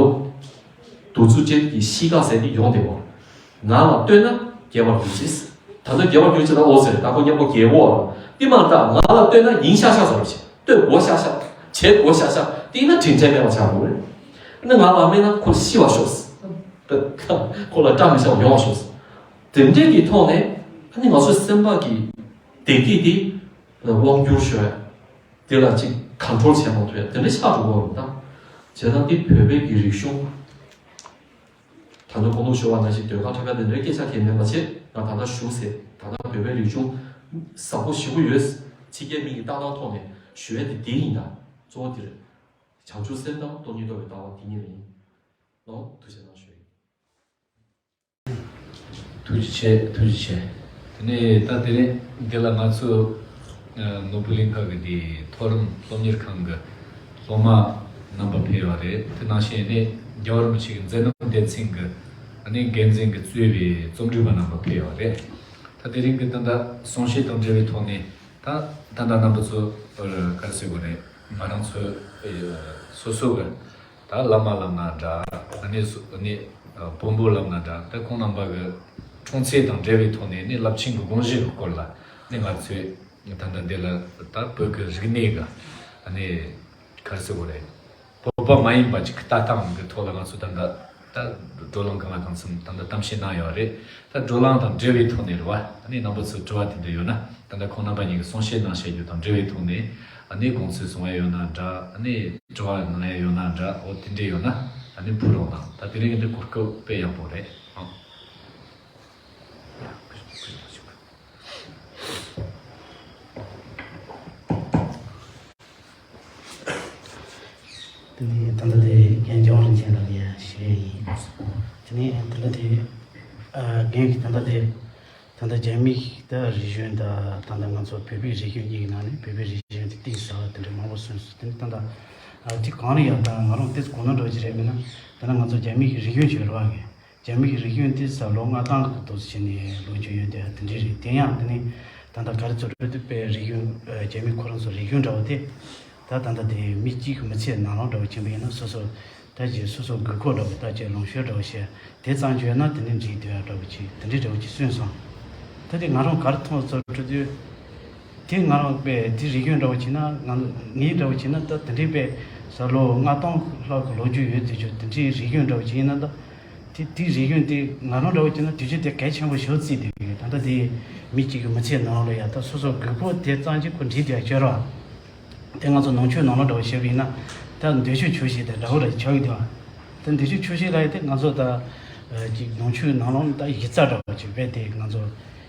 འདུ་འཛི་ཅན་གྱི་གཤིས་ཀ་ཟེར་དེ་ཡོང་བསྡད་ཡོད་རེད། ང་ལ་ལྟོས་ན་རྒྱལ་བར་འགྱུར་ཅིག། ད་ལྟ་རྒྱལ་བར་འགྱུར་ཅིག་ད་ཨོ་ཟེར། ད་ཁོ་མཉམ་པོ་རྒྱལ་པོ་བ་དེ་མ་ལྟ་ང་ལ་ལྟོས་ན་ཡིན་ཤག་ཤག་ཟེར་བ་ཞིག། ལྟོས་དགོས་ཤག་ཤག། བྱེད་དགོས་ཤག་ཤག། དེ་ཡིན་ན་དྲིན་ཕྲན་མེད་པ་ཆགས་འགྲོ་གི་རེད། ཨ་ནི་ང་ལ་མེད་ན་ཁོ་ཤི་བར་ཤོག། ཁོ་ལ་སྐྲག་མི་ཤོག། ཡོང་བར་ཤོག། དེ་འདྲས་ཀྱི་ཐོག་ནས་ཨ་ནི་ང་ཚོའི་སེམས་པ་གི་བདེ་སྐྱིད་དེ་དབང་བསྒྱུར་ཞུ་ཡ། དེ་ལ་ཅིག་ཀོན་ཊོལ་བྱེད་མ་ཐུབ་ཡ་དེ་འདྲ་ཆགས་འགྲོ་གི་ཡོད་རེད་ད། བྱས་ཙང་འདི་བོད་པའི་གི་རིག་གཞུང་། ད་ལྟ་གོང་དུ་ཞུ་བ་ནང་བཞིན་ཟློས་གར་འཁྲབ་ཡ་དེ་འདྲའི་སྐད་ཆ་གང་ཡང་མེད་པ་བྱས། ང་ད་ལྟ་ཞུ་ཟེར། ད་ལྟ་བོད་པའི་རིག་གཞུང་ཟབ་པོ་ཞེ་པོ་ཡོད། ཕྱི་རྒྱལ་མི་གི་ལྟ་སྟངས་ཐོག་ནས་ཞུ་ཡ་དེ་འདི་ཡིན་ད། གཙོ་བོ་འདི་རེད། བྱང་ཆུབ་སེམས་དང་སྟོང་ཉིད་རྟོགས་པའི་ལྟ་བ་འདི་གཉིས་ལ་ཡིན། ལོ་ཐུགས་རྗེ་གནང་ཞུ་ཡིན། ཐུགས་རྗེ་ཆེ། ཐུགས་རྗེ་ཆེ། དེ་ནས་ད་དེ་རིང་འདི་ལ་ང་ཚོ་ཨ་ནོར་བུ་གླིང་ཁ་གི་དེ་མཐོ་རིམ་སློབ་གཉེར་ཁང་གི་སློབ་མ་རྣམ་པ་ཕེབས་པ་རེད། དེ་ནང་བཞིན་ནས་རྒྱལ་བ་རིན་པོ་ཆེ་གི་མཛད་རྣམ་སྡེ་ཚན་གྱི་ཨ་ནི་འགན་འཛིན་གྱིས་གཙོས་པའི་རྩོམ་སྒྲིག་པ་རྣམ་པ་ཕེབས་པ་རེད། ད་དེ་རིང་གི་ད་ལྟ་གསུང་བཤད་དང་འབྲེལ་བའི་ཐོག་ནས་ད་ད་ལྟ་རྣམ་པ་ཚོ་ག་རེ་ཟེར་དགོས་རེད། ང་རང་ཚོ་སོ་སོ་གི་ད་བླ་མ་བླ་མ་འདྲ། ཨ་ནི་སོ་ཨ་ནི་ དཔོན་པོ་ལབ་ན་འདྲ། ད་ཁོང་རྣམ་པ་གི་འཁྲུངས་ཚེས་དང་འབྲེལ་བའི་ཐོག་ནས་ནི་རླབས་ཆེན་གྱི་དགོངས་གཞི་གི་སྐོར་ལ་ནི་ང་ཚོས་ད་ལྟ་འདི་ལ་ད་བོད་ཀྱི་རིག་གནས་ཀྱི་ནི་ག་རེ་ཟེར་དགོས་རེད། བོད་པ་མ་ཡིན་པ་ཅིག་ལྟ་སྟངས་ཀྱི་ཐོག་ལ་ང་ཚོ་ད་ལྟ་ད་བགྲོ་གླེང་གང་ལ་གང་འཚམ་ད་ལྟ་གཏམ་བཤད་གནང་ཡོད་རེད། ད་བགྲོ་གླེང་དང་འབྲེལ་བའི་ཐོག་ནས་རེད་བ། ཨ་ནི་རྣམ་པ་ཚོས་དྲི་བ་དེ་འདྲ་ཡོད་ན། ད་ལྟ་ཁོང་རྣམ་པ་གཉིས་ཀྱིས་གསུང་བཤད་གནང་བཤད་རྒྱུ་དང་འབྲེལ་བའི་ཐོག་ནས་ཨ་ནི་དགོངས་ཚུལ་གསུང་ཡ་ཡོད་ན་འདྲ། ཨ་ནི་དྲི་བ་གནང་ཡ་ཡོད་ན་འདྲ། འོ་དེ་འདྲ་ཡོད་ན་ཨ་ནི་ཕུལ་རོགས་གནང་། ད་དེ་རིང་འདི་གོ་སྐབས་དཔེ་ཡག་པོ་རེད་ཨང་། དེ་ནས་ད་ལྟ་དེ་རྒན་རྒྱལ་བ་རིན་ཆེན་ལགས་ལ་ཞུ་ཡས་ཡིན། དེ་ནས་ད་ལྟ་དེ་ཨ་རྒན་གྱིས་ད་ལྟ་དེ་ད་ལྟ་རྒྱ་མིས་ད་རིག་གཞུང་ད་ད་ལྟ་ང་ཚོ་བོད་པའི་རིག་གཞུང་གཉིས་ཀྱི་ནང་ནས་བོད་པའི་རིག་གཞུང་དེ་གཏིང་ཟབ་པ་དེ་འདྲ་མང་པོ་གསུངས་སོང་། དེ་ནས་ད་ལྟ་ཨ་དེ་གང་ལ་ཡང་ད་ང་རང་དེ་ཚོ་གོ་ན་འདྲ་བོ་ཅིག་རེད། མིན་ན་ད་ལྟ་ང་ཚོ་རྒྱ་མིས་རིག་གཞུང་བྱོས་རོགས་གི་རྒྱ་མི་གི་རིག་གཞུང་དེ་ས་ལོ་ལྔ་སྟོང་གི་དུས་ཕྱིན་ནས་ལོ་རྒྱུས་ཡོད་དེ་དེ་འདྲ་རེད། དེ་ཡང་དེ་ནི་ད་ལྟ་ག་རེ་ཚོ་རེད་དེ་པའི་རིག་གཞུང་རྒྱ་མི་ཁོ་རང་ཚོ་རིག་གཞུང་འདྲ་བོ་དེ་ད་ད་ལྟ་དེ་མི་གཅིག་གི་མི་ཚེ་ནང་ལོགས་འདྲ་བོ་ཕྱིན་པ་ཡིན་ན་སོ་སོ་ད་ཅིག་སོ་སོ་དགོས་མཁོ་འདྲ་བོ་ད་ཅིག་ལོངས་སྤྱོད་འདྲ་བོ་བཤད་དེ་གཙང་བྱོས་ན་དེ་ནི་འགྲིག་འདུག་ཡ་འདྲ་བོ་ཅིག་དེ་འདྲ་འདྲ་བོ་ཅིག་གསུངས་སོང་། ད་དེ་ང་རང་ག་རེ་མཐོང་ཚོ་འགྲོ་དུས་དེ་ང་རང་པའི་དེ་རིག་གཞུང་འདྲ་བོ་བྱས་ན་ང་ངའི་འདྲ་བོ་བྱས་ན་ད་དེ་འདྲའི་པའི་ས་ལོ་ལྔ་སྟོང་ལྷག་གི་ལོ་རྒྱུས་ཡོད་དེ་ཆོ་དེ་འདྲའི་རིག་གཞུང་འདྲ་བོ་བྱས་ན་ད། དེ་དེའི་རིག་གཞུང་དེ་ང་རང་འདྲ་བོ་བྱས་ན་དུས་ཚོད་དེ་གལ་ཆེན་པོ་ཞེ་པོ་བརྩིས་བསྡད་ཡོད། ད་ལྟ་དེ་མི་གཅིག་གི་མི་ཚེ་ནང་ལ་ཡ་ད་སོ་སོ་དགོས་མཁོ་དེ་གཙང་ཆེ་ཁོ་འགྲིག་དེ་ཡ་ཁྱོད་ར་དེ་ང་ཚོ་ནང་ཆོས་ནང་ལོགས་འདྲ་བོ་བྱས་པ་ཡིན་ན་ད་འདོད་ཆགས་ཆོག་ཤེས་དེ་འདྲ་བོ་ར་ཆགས་ཡོད་དེ་བ། ད་འདོད་ཆགས་ཆོག་ཤེས་ལ་ཡ་དེ་ང་ཚོ་ད་ཅིག་ནང་ཆོས་ནང་ལོགས་ད་གཞི་རྩ་འདྲ་བོ་ཅིག་རྦད་དེ་ང་ཚོ་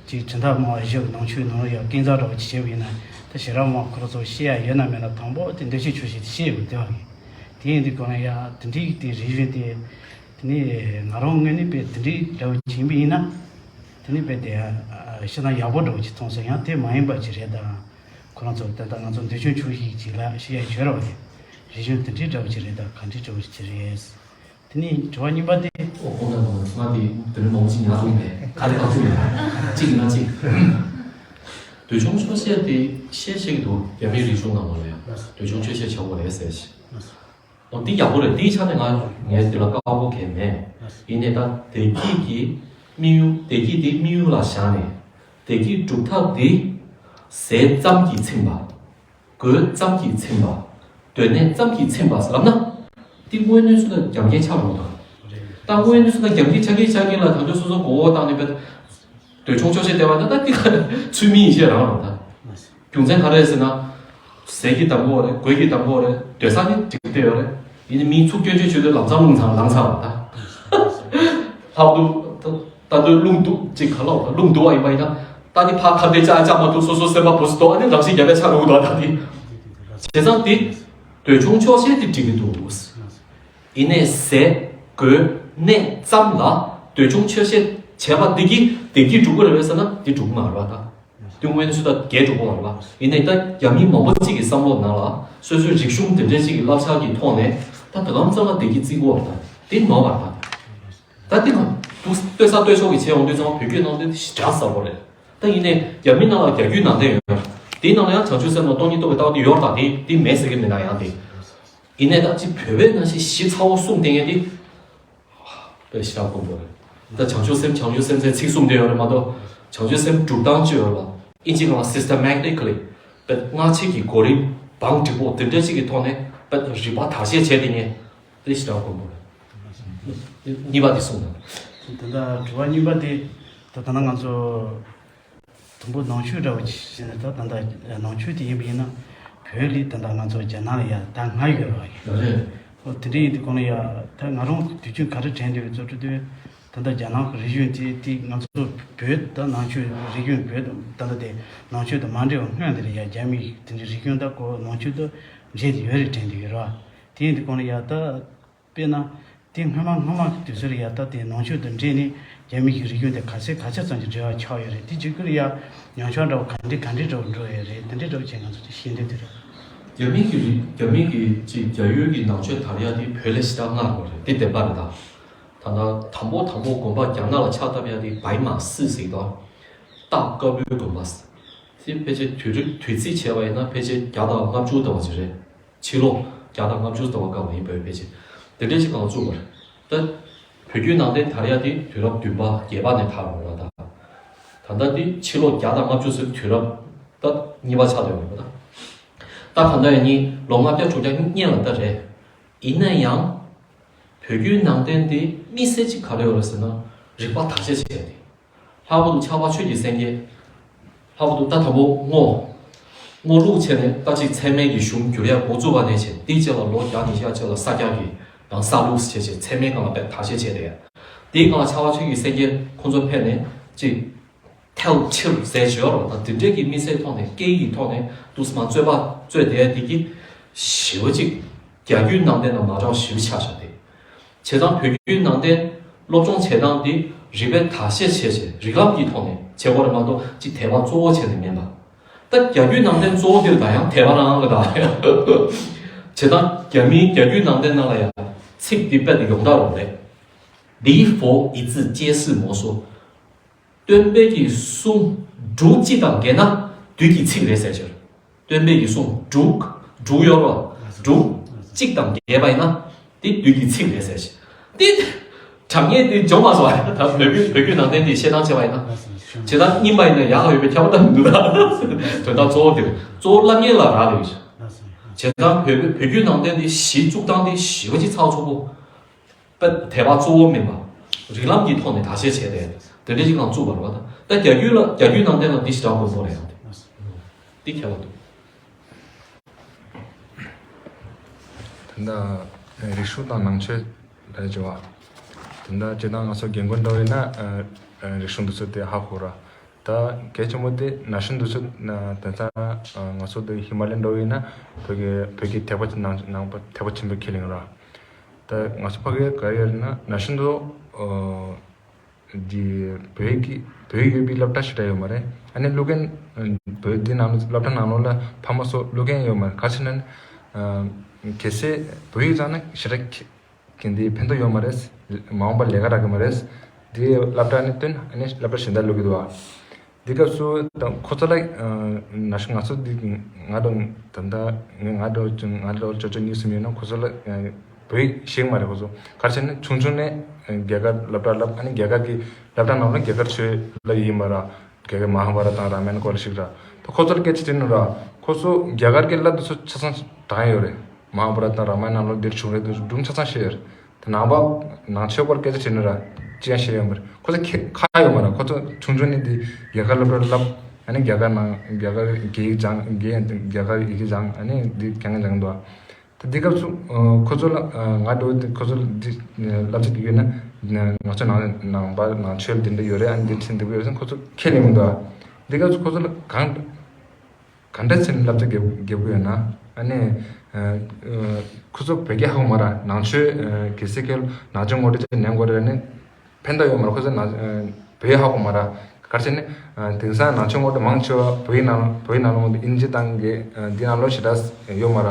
ཅིག་དྲིན་ཐག་མ་བཞི་གི་ནང་ཆོས་ནང་ལོགས་ཡ་སྐས་འཛེག་འདྲ་བོ་ཅིག་བྱས་པ་ཡིན་ན་ད་ཞེ་དྲག་མ་ཁོ་ར་ཚོ་ཤེས་ཡ་ཡོད་ན་མེད་ན་དང་པོ་དེ་འདོད་ཆགས་ཆོག་ཤེས་དེ་ཤེས་ཡོད་དེ་བ་གི། དེ་ཡིན་དུས་གོང་ལ་ཡ་དེ་འདྲའི་དེ་རིག་གཞུང་དེ། དེ་ནས་ང་རང་ངོས་ནས་དཔེ་དེ་འདྲའི་འདྲ་བོ་བྱིན་པ་ཡིན་ན། དེ་ནས་དཔེ་དེ་ཤི་ན་ཡག་པོ་འདྲ་བོ་ཅིག་མཐོང་སོང་། ཡང་དེ་མ་ཡིན་པ་ཅིག་རེད་ད། ཁོ་རང་ཚོ་ད་ལྟ་ང་ཚོ་འདོད་ཆུང་ཆུང་ཞིག་ཅིག་ལ་ཤི་ཡ་བྱོས་རོགས་དེ། རིག་གཞུང་དེ་འདྲའི་འདྲ་བོ་ཅིག་རེད་ད་ག་འདྲའི་འདྲ་བོ་ཅིག་རེད། དེ་ནས་དྲི་བ་གཉིས་པ་དེ། ཨོ་ཁོང་ད་ང་ང་དེ་དེ་རིང་མང་པོ་ཅིག་ཉར་ཐུབ་མེད། ག་རེ་གང་ཐུབ་ཡོད་གཅིག་ཡིན་ན་གཅིག་འདོད་ཆུང་ཆོག་ཤེས་དེ་བཤད་ཤེས་ཀྱི་འདུག་རྒྱ་མིའི་རིག་གཞུང་ནང་ལ་ཡང་འདོད་ཆུང་ཆོག་ཤེས་བྱ་དགོས་རེད་ཟེར་ཞིག་འོ་འདི་ཡག་པོ་རེད། འདིའི་ཆ་ནས་ང་ངས་འདི་ལ་བཀག་འགོག་གང་མེད། ཡིན་ནའི་ད་བདེ་སྐྱིད་ཀྱི་དམིགས་ཡུལ་བདེ་སྐྱིད་འདི་དམིགས་ཡུལ་ལ་བཞག་ནས་བདེ་སྐྱིད་སྒྲུབ་ཐབས་འདི་ཟས་ཙམ་གྱིས་ཚིམ་པ། གོས་ཙམ་གྱིས་ཚིམ་པ། སྡོད་གནས་ཙམ་གྱིས་ཚིམ་པ་ཟེར་ལབ་ན། འདི་དངོས་གནས་སུ་ད་རྒྱབ་འགལ་ཆགས་འགྲོ་གི་འདུག་ད་དངོས་གནས་སུ་ད་རྒྱབ་འགལ་ཆགས་ཀྱིན་ཆགས་ཀྱིན་ལ་ད་ཁྱོད་སོ་སོ་མགོ་བོ་བཏང་ནས་བས། འདོད་ཆུང་ཆོག་ཤེས་བསྡད་པ་ན་ད་འདི་ཚུལ་མིན་ཡིན་ཤེས་རང་རང་ད། རྒྱུ་མཚན་ག་རེ་ཟེར་ན། ཟས་ཀྱི་དང་པོ་རེད། གོས་ཀྱི་དང་པོ་རེད། སྡོད་ས་ནི་འགྲིག་བསྡད་ཡོད་རེད། ཡིན་ནའི་མིའི་ཚུགས་སྐྱོན་བརྗོད་བྱེད་དུས་ལམ་སང་རླུང་ཚང་ལངས་ཚར་བ་ད། ལྷག་ཏུ་ད་ད་དུང་རླུང་འདུག་ཅིག་ག་ལ་འོ་ད་རླུང་འདུག་བ་ཡིན་པ་ཡིན་ན། ད་ནི་ཕ་ཁ་བདེ་ཅག་ཅག་མ་ཐུབ་སོ་སོ་སེམས་པ་བུ་སུ་དོ་ཨ་ནི་རང་བཞིན་རྒྱ་བས་ཆགས་འགྲོ་གི་འདུག་ད་འདི། བྱས་ཙང་འདི། འདོད་ཆུང་ཆོག་ཤེས་དེ་འགྲིག་གི་འདུག་ཡིན་ནའི་ཟས། གོས། གནས་ཙམ་ལ་འདོད་ཆུང་ཆོག་ཤེས་བྱས་པ་འདི་གིས་བདེ་སྐྱིད་འགྲུབ་ཀྱི་རེད་པས་ཟེར་ན་འདི་འགྲུབ་ཀྱི་མ་རེད་པ་ད། དེ་དངོས་གནས་ཚུལ་ད་འགལ་འགྲོ་གི་མ་རེད་པ། ཡིན་ནའི་ད་རྒྱ་མི་མང་པོ་གཅིག་གི་བསམ་བློ་ནང་ལ་སོ་སོའི་རིག་གཞུང་དེ་འདྲ་གཅིག་གི་བསླབ་བྱ་གི་ཐོག་ནས་ད་ད་གམ་ཙམ་ལ་བདེ་སྐྱིད་བརྩི་གི་ཡོད་རེད་ད། འདི་ནོར་བ་རེད་ད། ད་འདི་ང་དུ་ལྟོས་ས་ལྟོས་ཆོག་གི་བྱས་ཡོང་དུས་ཙང་བོད་བརྒྱུད་ནང་བསྟན་དེ་ཞེ་དྲག་གསལ་པོ་རེད། ད་ཡིན་ནའི་རྒྱ་མི་ནང་ལ་རྒྱ་བརྒྱུད་ནང་བསྟན་ཡོད་རེད། དེའི་ནང་ལ་ཡང་བྱང་ཆུབ་སེམས་དང་སྟོང་ཉིད་རྟོགས་པའི་ལྟ་བ་དེ་ཡོད་རེད་ད། དེ་དེ་མེད་ཟེར་གི་མིན་ན་ཡང་དེ། ཡིན་ནའི་ད་ཅི་བོད་པའི་ནང་བཞིན་ཞིབ་ཚགས་པོ་གསུངས་བསྡད་མཁན་དེ། དཔེ་ཞེ་དྲག་དཀོན་པོ་རེད། ད་བྱང་ཆུབ་སེམས་བྱང་ཆུབ་སེམས་ཟེར་ཚིག་གསུམ་དེ་ཡོད་རེད་མ་གཏོགས། བྱང་ཆུབ་སེམས་སྒྲུབ་སྟངས་ཅི་ཡོད་རེད་པ། ཨིན་ཇི་སྒང་ལ་སིས་ཊ་མེ་ཊིག་ལི་དཔེ་སྔ་ཕྱི་གི་གོ་རིམ་བང་སྒྲིག་པོ་དེ་འདྲ་ཅིག་གི་ཐོག་ནས་དཔེ་རིག་པ་དར་རྒྱས་བྱས་དེ་ངས་དཔེ་ཞེ་དྲག་དཀོན་པོ་རེད། གཉིས་པ་དེ་གསུངས་དང་། ད་ལྟ་དྲི་བ་གཉིས་པ་དེ་ད་ད་ལྟ་ང་ཚོ། དང་པོ་ནང་ཆོས་འདྲ་བོ་ཅིག་བྱས་ན་ད་ད་ལྟ་ནང་ཆོས་དེ་ཡིན་པ་ཡིན་ན་བོད་ལ་ད་ལྟ་ང་ཚོ་རྒྱ་ནག་ལ་ཡ་ད་སྔར་ཡོད་རེད་བ་ཡིན། རེད། ཨོ་དེ་འདྲ་ཡིན་དུས་གོང་ལ་ཡ་ད་ང་རང་དུས་རྒྱུན་ག་རེ་དྲན་འདུག་གཙོ་གྲས་དེ་ད་ལྟ་རྒྱ་ནག་གི་རིག་གཞུང་དེ་དེ་ང་ཚོ་བོད་ད་ནང་ཆོས་རིག་གཞུང་བོད་ད་ལྟ་དེ་ནང་ཆོས་དང་མ་འདྲེས་པ་སྔོན་དེ་ལ་ཡ་རྒྱ་མིའི་དེ་འདྲའི་རིག་གཞུང་ད་གོ་ནང་ཆོས་དང་འདྲེས་ཏེ་ཡོད་རེད་དྲན་འདུག་ཡོད་རེད་བ། དེ་ཡིན་དུས་གོང་ལ་ཡ་ད། དཔེར་ན། དེ་སྔ་མ་སྔ་མ་གི་དུས་ཚོད་ལ་ཡ་ད་དེ་ནང་ཆོས་དང་འབྲེལ་ནས་རྒྱ་མི་གི་རིག་གཞུང་དེ་ག་ཚད་ག་ཚད་ཙམ་གྱི་འབྲེལ་བ་ཆགས་ཡོད་རེད། དེ་གཅིག་གིས་ཡ་ཉམས་ཆག་འདྲ་བོ་ག་འདྲ་ག་འདྲ་འདྲ་བོ་འགྲོ་ཡོད་རེད། དེ་འདྲ་འདྲ་བོ་བྱས་ང་ཚོ་དེ་ཤེས་འདོད་དེ་རེད། རྒྱ་མི་གི་རིག་རྒྱ་མི་གི་ཅིག་རྒྱ་ཡུལ་གི་ནང་ཆོས་དར་ཡ་དེ་བོད་ལ་ཞེ་དྲག་སྔ་རེད་པ་རེད། དེ་བདེན་པ་རེད་ད། ད་ལྟ་དང་པོ་དང་པོ་དགོན་པ་རྒྱ་ནག་ལ་ཕྱག་བཏབ་ཡ་དེ་བྷའི་མ་སི་ཟེར་གི་འདུག་སྟག་དཀར་པོའི་དགོན་པ། དེ་ཕལ་ཆེར་དུས་རིག་དུས་ཚིགས་བྱས་པ་ཡིན་ན་ཕལ་ཆེར་བརྒྱ་དང་ལྔ་བཅུ་ལྟ་བུ་ཅིག་རེད། ཕྱི་ལོ་བརྒྱ་དང་ལྔ་བཅུ་ལྟ་བུ་སྐབས་ལ་ཡིན་པའི་ཕལ་ཆེར་དེ་འདྲ་ཞིག་སྒང་བཙུགས་པ་རེད། ད་ བོད་བརྒྱུད་ནང་བསྟན་དར་ཡ་དེ་དུས་རབས་བདུན་པ་བརྒྱད་པ་ནས་དར་ཡོང་བ་ད། ད་ལྟ་དེ་ཕྱི་ལོ་བརྒྱ་དང་ལྔ་བཅུ་ཟེར་དུས་རབས་ད་གཉིས་པ་ཆགས་བསྡད་ཡོད་པ་ད། ད་གང་ལྟར་ཡང་ནི་ལོ་ལྔ་བརྒྱ་དྲུག་བརྒྱ་སྔོན་ལ་ད་རེད། ཡིན་ན་ཡང་། བོད་བརྒྱུད་ནང་བསྟན་དེ་དམིགས་བསལ་གཅིག་ག་རེ་ཡོད་རེད་ཟེར་ན། རིག་པ་དར་ཤས་ཆེ་བ་དེ། ལྷག་པར་དུ་ཕྱྭ་པ་ཆོས་ཀྱི་སེང་གེ། ལྷག་པར་དུ་ད་དང་པོ་སྔོ། སྔོ་ལུག་བྱས་ནས་ད་ཅིག་ཚད་མའི་གི་གཞུང་བསྒྱུར་ཡ་འགོ་བཙུགས་པ་ནས་བྱས་དེའི་རྗེས་ལ་ལོ་བརྒྱ་ཉི་ཤུ་རྗེས་ལ་ས་སྐྱ་གི་དང་ས་ལུགས་བྱས་བྱས་ཚད་མའི་སྒང་ལ་དཔེ་དར་ཤས་ཆེ་བསྡད་ཡ། དེའི་སྒང་ལ་ཕྱྭ་པ་ཆོས་ཀྱི་སེང་གེ་ཁོང་ཚོ་ཕེབས་ནས་ཅིག་ཐལ་ཕྱིར་ཟེར་བྱས་ཡོད་རེད་པ། ད་དེ་འདྲས་ཀྱི་དམིགས་བསལ་ཐོག་ནས་སྐད་ཡིག་གི་ཐོག་ནས་དུས་སུ་མ་རྩོད་པ་རྩོད་བསྡད་ཡ་དེ་གི་ཞེ་པོ་ཅིག་རྒྱ་བརྒྱུད་ནང་བསྟན་དང་མ་འདྲ་བ་ཞེ་པོ་ཆགས་བཞག་སྟེ། བྱས་ཙང་བོད་བརྒྱུད་ནང་བསྟན་སློབ་སྦྱོང་བྱེད་སྟངས་འདི་རིག་པའི་དར་ཤས་ཆེ་ཆེ་རིགས་ལམ་གྱི་ཐོག་ནས་བྱེད་དགོས་རེད་མ་གཏོགས་ཅིག་དད་པ་གཙོ་བོ་བྱས་ནས་མིན་པ། ད་རྒྱ་བརྒྱུད་ནང་བསྟན་གཙོ་བོ་འདིར་ད་ཡང་དད་པ་རང་གི་ད། བྱས་ཙང་རྒྱ་མིའི་རྒྱ་བརྒྱུད་ནང་བསྟན་ནང་ལ་ཡང་ཚིག་འདི་དཔེ་དེ་ཡོངས་གྲགས་རོགས་རེད།礼佛一字皆是魔说། སྟོན་པའི་གི་གསུང་འབྲུ་གཅིག་དང་འགལ་ན་བདུད་ཀྱི་ཚིག་རེད་ཟེར་ཕྱིར། སྟོན་པའི་གི་གསུང་འབྲུ། འབྲུ་ཡོད་རོ། འབྲུ་གཅིག་དང་འགལ་བ་ཡིན་ན་དེ་བདུད་ཀྱི་ཚིག་རེད་ཟེར་ཕྱིར། དེ་དྲང་ངེས་དེ་འཇོག་མ་སོང་། ད་བོད་བརྒྱུད་བོད་བརྒྱུད་ནང་བསྟན་དེ་བཤད་སྟངས་བྱས་པ་ཡིན་ན། བྱས་ཙང་རྙིང་པ་ཡིན་ན་ཡག་ག་ཡོད་པའི་ཁྱབ་པ་ད་མི་འདུག་ད། དོན་དག་གཙོ་བོ་དེ་གཙོ་བོ་བླ་ངན་ལ་རག་ལས་ཡོད། བྱས་ཙང་བོད་བོད་བརྒྱུད་ནང་བསྟན་དེ་གཞི་བཙུགས་སྟངས་དེ་ཞེ་པོ་ཅིག་ཚགས་ཚུད་པོ། དཔེ་དད་པ་གཙོ་བོ་མིན་པ། རིགས་ལམ་གྱི་ཐོག་ནས་དར་ཤས་བྱས་ཏེ་དེ་འདྲ་ཞིག་ངང་བཙུགས་པ་རེད་པ། ད་རྒྱ་བརྒྱུད་ལ་རྒྱ་བརྒྱུད་ནང་བསྟན་ལ་འདི་ཞེ་དྲག་དགོས་མཁོ་རེད་ཡང་། འདི་ཁྱད་པར་འདུག། ད་ལྟ་རིག་གཞུང་དང་ནང་ཆོས་ལ་འབྱོར་བ། ད་ལྟ་སྤྱིར་བཏང་ང་ཚོ་རྒན་རྒོན་འདྲ་བོ་ཡིན་ན་རིག་གཞུང་འདི་ཚོ་དེ་ཧ་གོ་ར། ད་གལ་ཆེན་པོ་དེ་ན་གཞོན་འདི་ཚོ་དེང་སང་ང་ཚོ་དེ་ཧི་མ་ལ་ཡ་འདྲ་བོ་ཡིན་ན་བོད་ཀྱི་བོད་ཀྱི་དད་པ་ནང་ནང་པ་དད་པ་ཆེན་པོ་ཁས་ལེན་ར། ད་ང་ཚོ་ཕ་གིར་ག་རེ་ཡོད་ན་ན་གཞོན་དུ་འདི་བོད་ཀྱི་བོད་ཡིག་ཡོད་པའི་སློབ་གྲྭ་ཞེ་དྲག་ཡོད་མ་རེད། ཨ་ནི་ཀློག་མཁན་བོད་འདི་ནང་ལོགས་སློབ་གྲྭ་ནང་ལོགས་ལ་ཕ་མ་ཚོ་ཀློག་མཁན་ཡོད་མ་རེད། ག་རེ་བྱས་ན་གལ་སྲིད་བོད་ཡིག་སྦྱངས་ན་ཞེ་དྲག་གི་འདི་ཕན་ཐོགས་ཡོད་མ་རེད། མ་འོངས་པར་ལས་ཀ་རག་གི་མ་རེད། འདི་སློབ་གྲྭ་ནས་ཐོན་ཨ་ནི་སློབ་གྲྭ་གཞན་དག་ཀློག་གི་འདུག་བ། འདི་སྐབས་སུ་ད་ཁོ་ཚོ་ལ་ན་གཞོན་ང་ཚོ་འདི་ང་དང་ད་ལྟ་ང་འདྲ་ང་འདྲ་ཅོ་ཅོ་གཉིས་གསུམ་ཡོད་ན་ཁོ་ཚོ་ལ་བོད་ཡིག་ཤེས་ཀྱི་མ་རེད་ཁོ་ཚོ། ག་རེ་བྱས་ན་ཆུང་ཆུང་ནས་རྒྱ་གར་སློབ་གྲྭ་བསླབ་ཨ་ནི་རྒྱ་གར་གྱི་སློབ་གྲྭ་ནང་ལ་རྒྱ་གར་ཆོས་བསླབ་ཡིན་པ་ར། རྒྱ་གར་མ་ཧཱ་བྷ་ར་དང་རཱ་མ་ཡན་སྐོར་ཞིག་ར། ད་ཁོ་ཚོར་སྐད་ཆ་དྲིས་ན་ར་ཁོ་ཚོ་རྒྱ་གར་གྱི་བསླབ་དེ་ཚོ་ཆ་ཚང་དྲན་ཡོད་རེད། མ་ཧཱ་བྷ་ར་དང་རཱ་མ་ཡན་ནང་ལོགས་འདིར་བྱུང་རེད་དེ་ཚོ་སྒྲུང་ཆ་ཚང་ཤེས་ཡོད་རེད། ད་ནང་པ་ནང་ཆོས་སྐོར་སྐད་ཆ་དྲིས་ན་ར་ཅི་ཡང་ཤེས་ཡོད་མ་རེད། ཁོ་ཚོ་ཁེ་ཁག་ཡོད་མ་རེད། ཁོ་ཚོ་ཆུང་ཆུང་ནས་འདི་རྒྱ་གར་སློབ་གྲྭར་བསླབ་ཨ་ནི་རྒྱ་གར་ནང་རྒྱ་གར་རྒྱ་ཡིག་སྦྱངས་རྒྱ་རྒྱ་གར་ཡི་གེ་སྦྱངས་ཨ་ནི་འདི་སྦྱང་སྦྱང་འདུག་ཨ། ད་འདི་སྐབས་སུ་ཁོ་ཚོ་ལ་ང་འགྲོ་དེ་ཁོ་ཚོ་ལ་འདི་བསླབ་བྱ་གི་ཡོད་ན་ང་ཚོ་ནང་ནང་པ་ནང་ཆོས་འདི་འདྲ་ཡོད་རེད། ཨ་ནི་འདི་འདྲ་འདི་འདྲ་ཡོད་རེད་ཁོ་ཚོ་ཁས་ལེན་མི་འདུག་ཨ། འདི་སྐབས་སུ་ཁོ་ཚོ་ལ་གང་གང་འདྲ་ཚེ་ནས་བསླབ་བྱ་རྒྱབ་རྒྱབ་དགོས་ཡོད་ན་ཨ་ནི་ཁོ་ཚོ་བོད་སྐད་ཧ་གོ་མ་ར་ནང་ཆོས་གལ་སྲིད་ཁྱོད་ནང་ཆོས་ངོ་སྤྲོད་ཅིག་ནན་དགོས་རེད་ཨ་ནི། ཕན་ཐོགས་ཡོད་མ་རེད། ཁོ་ཚོ་ན་བོད་ཡིག་ཧ་གོ་མ་ར། ག་རེ་བྱས་ནས་དེང་སང་ནང་ཆོས་ངོ་སྤྲོད་མང་ཆེ་བ་བོད་ཡིག་ནང་བོད་ཡིག་ནང་ལ་ངོ་སྤྲོད་ཨིན་ཇི་དང་གི་འདི་ནང་ལོགས་ཞེ་དྲག་ཡོད་མ་ར།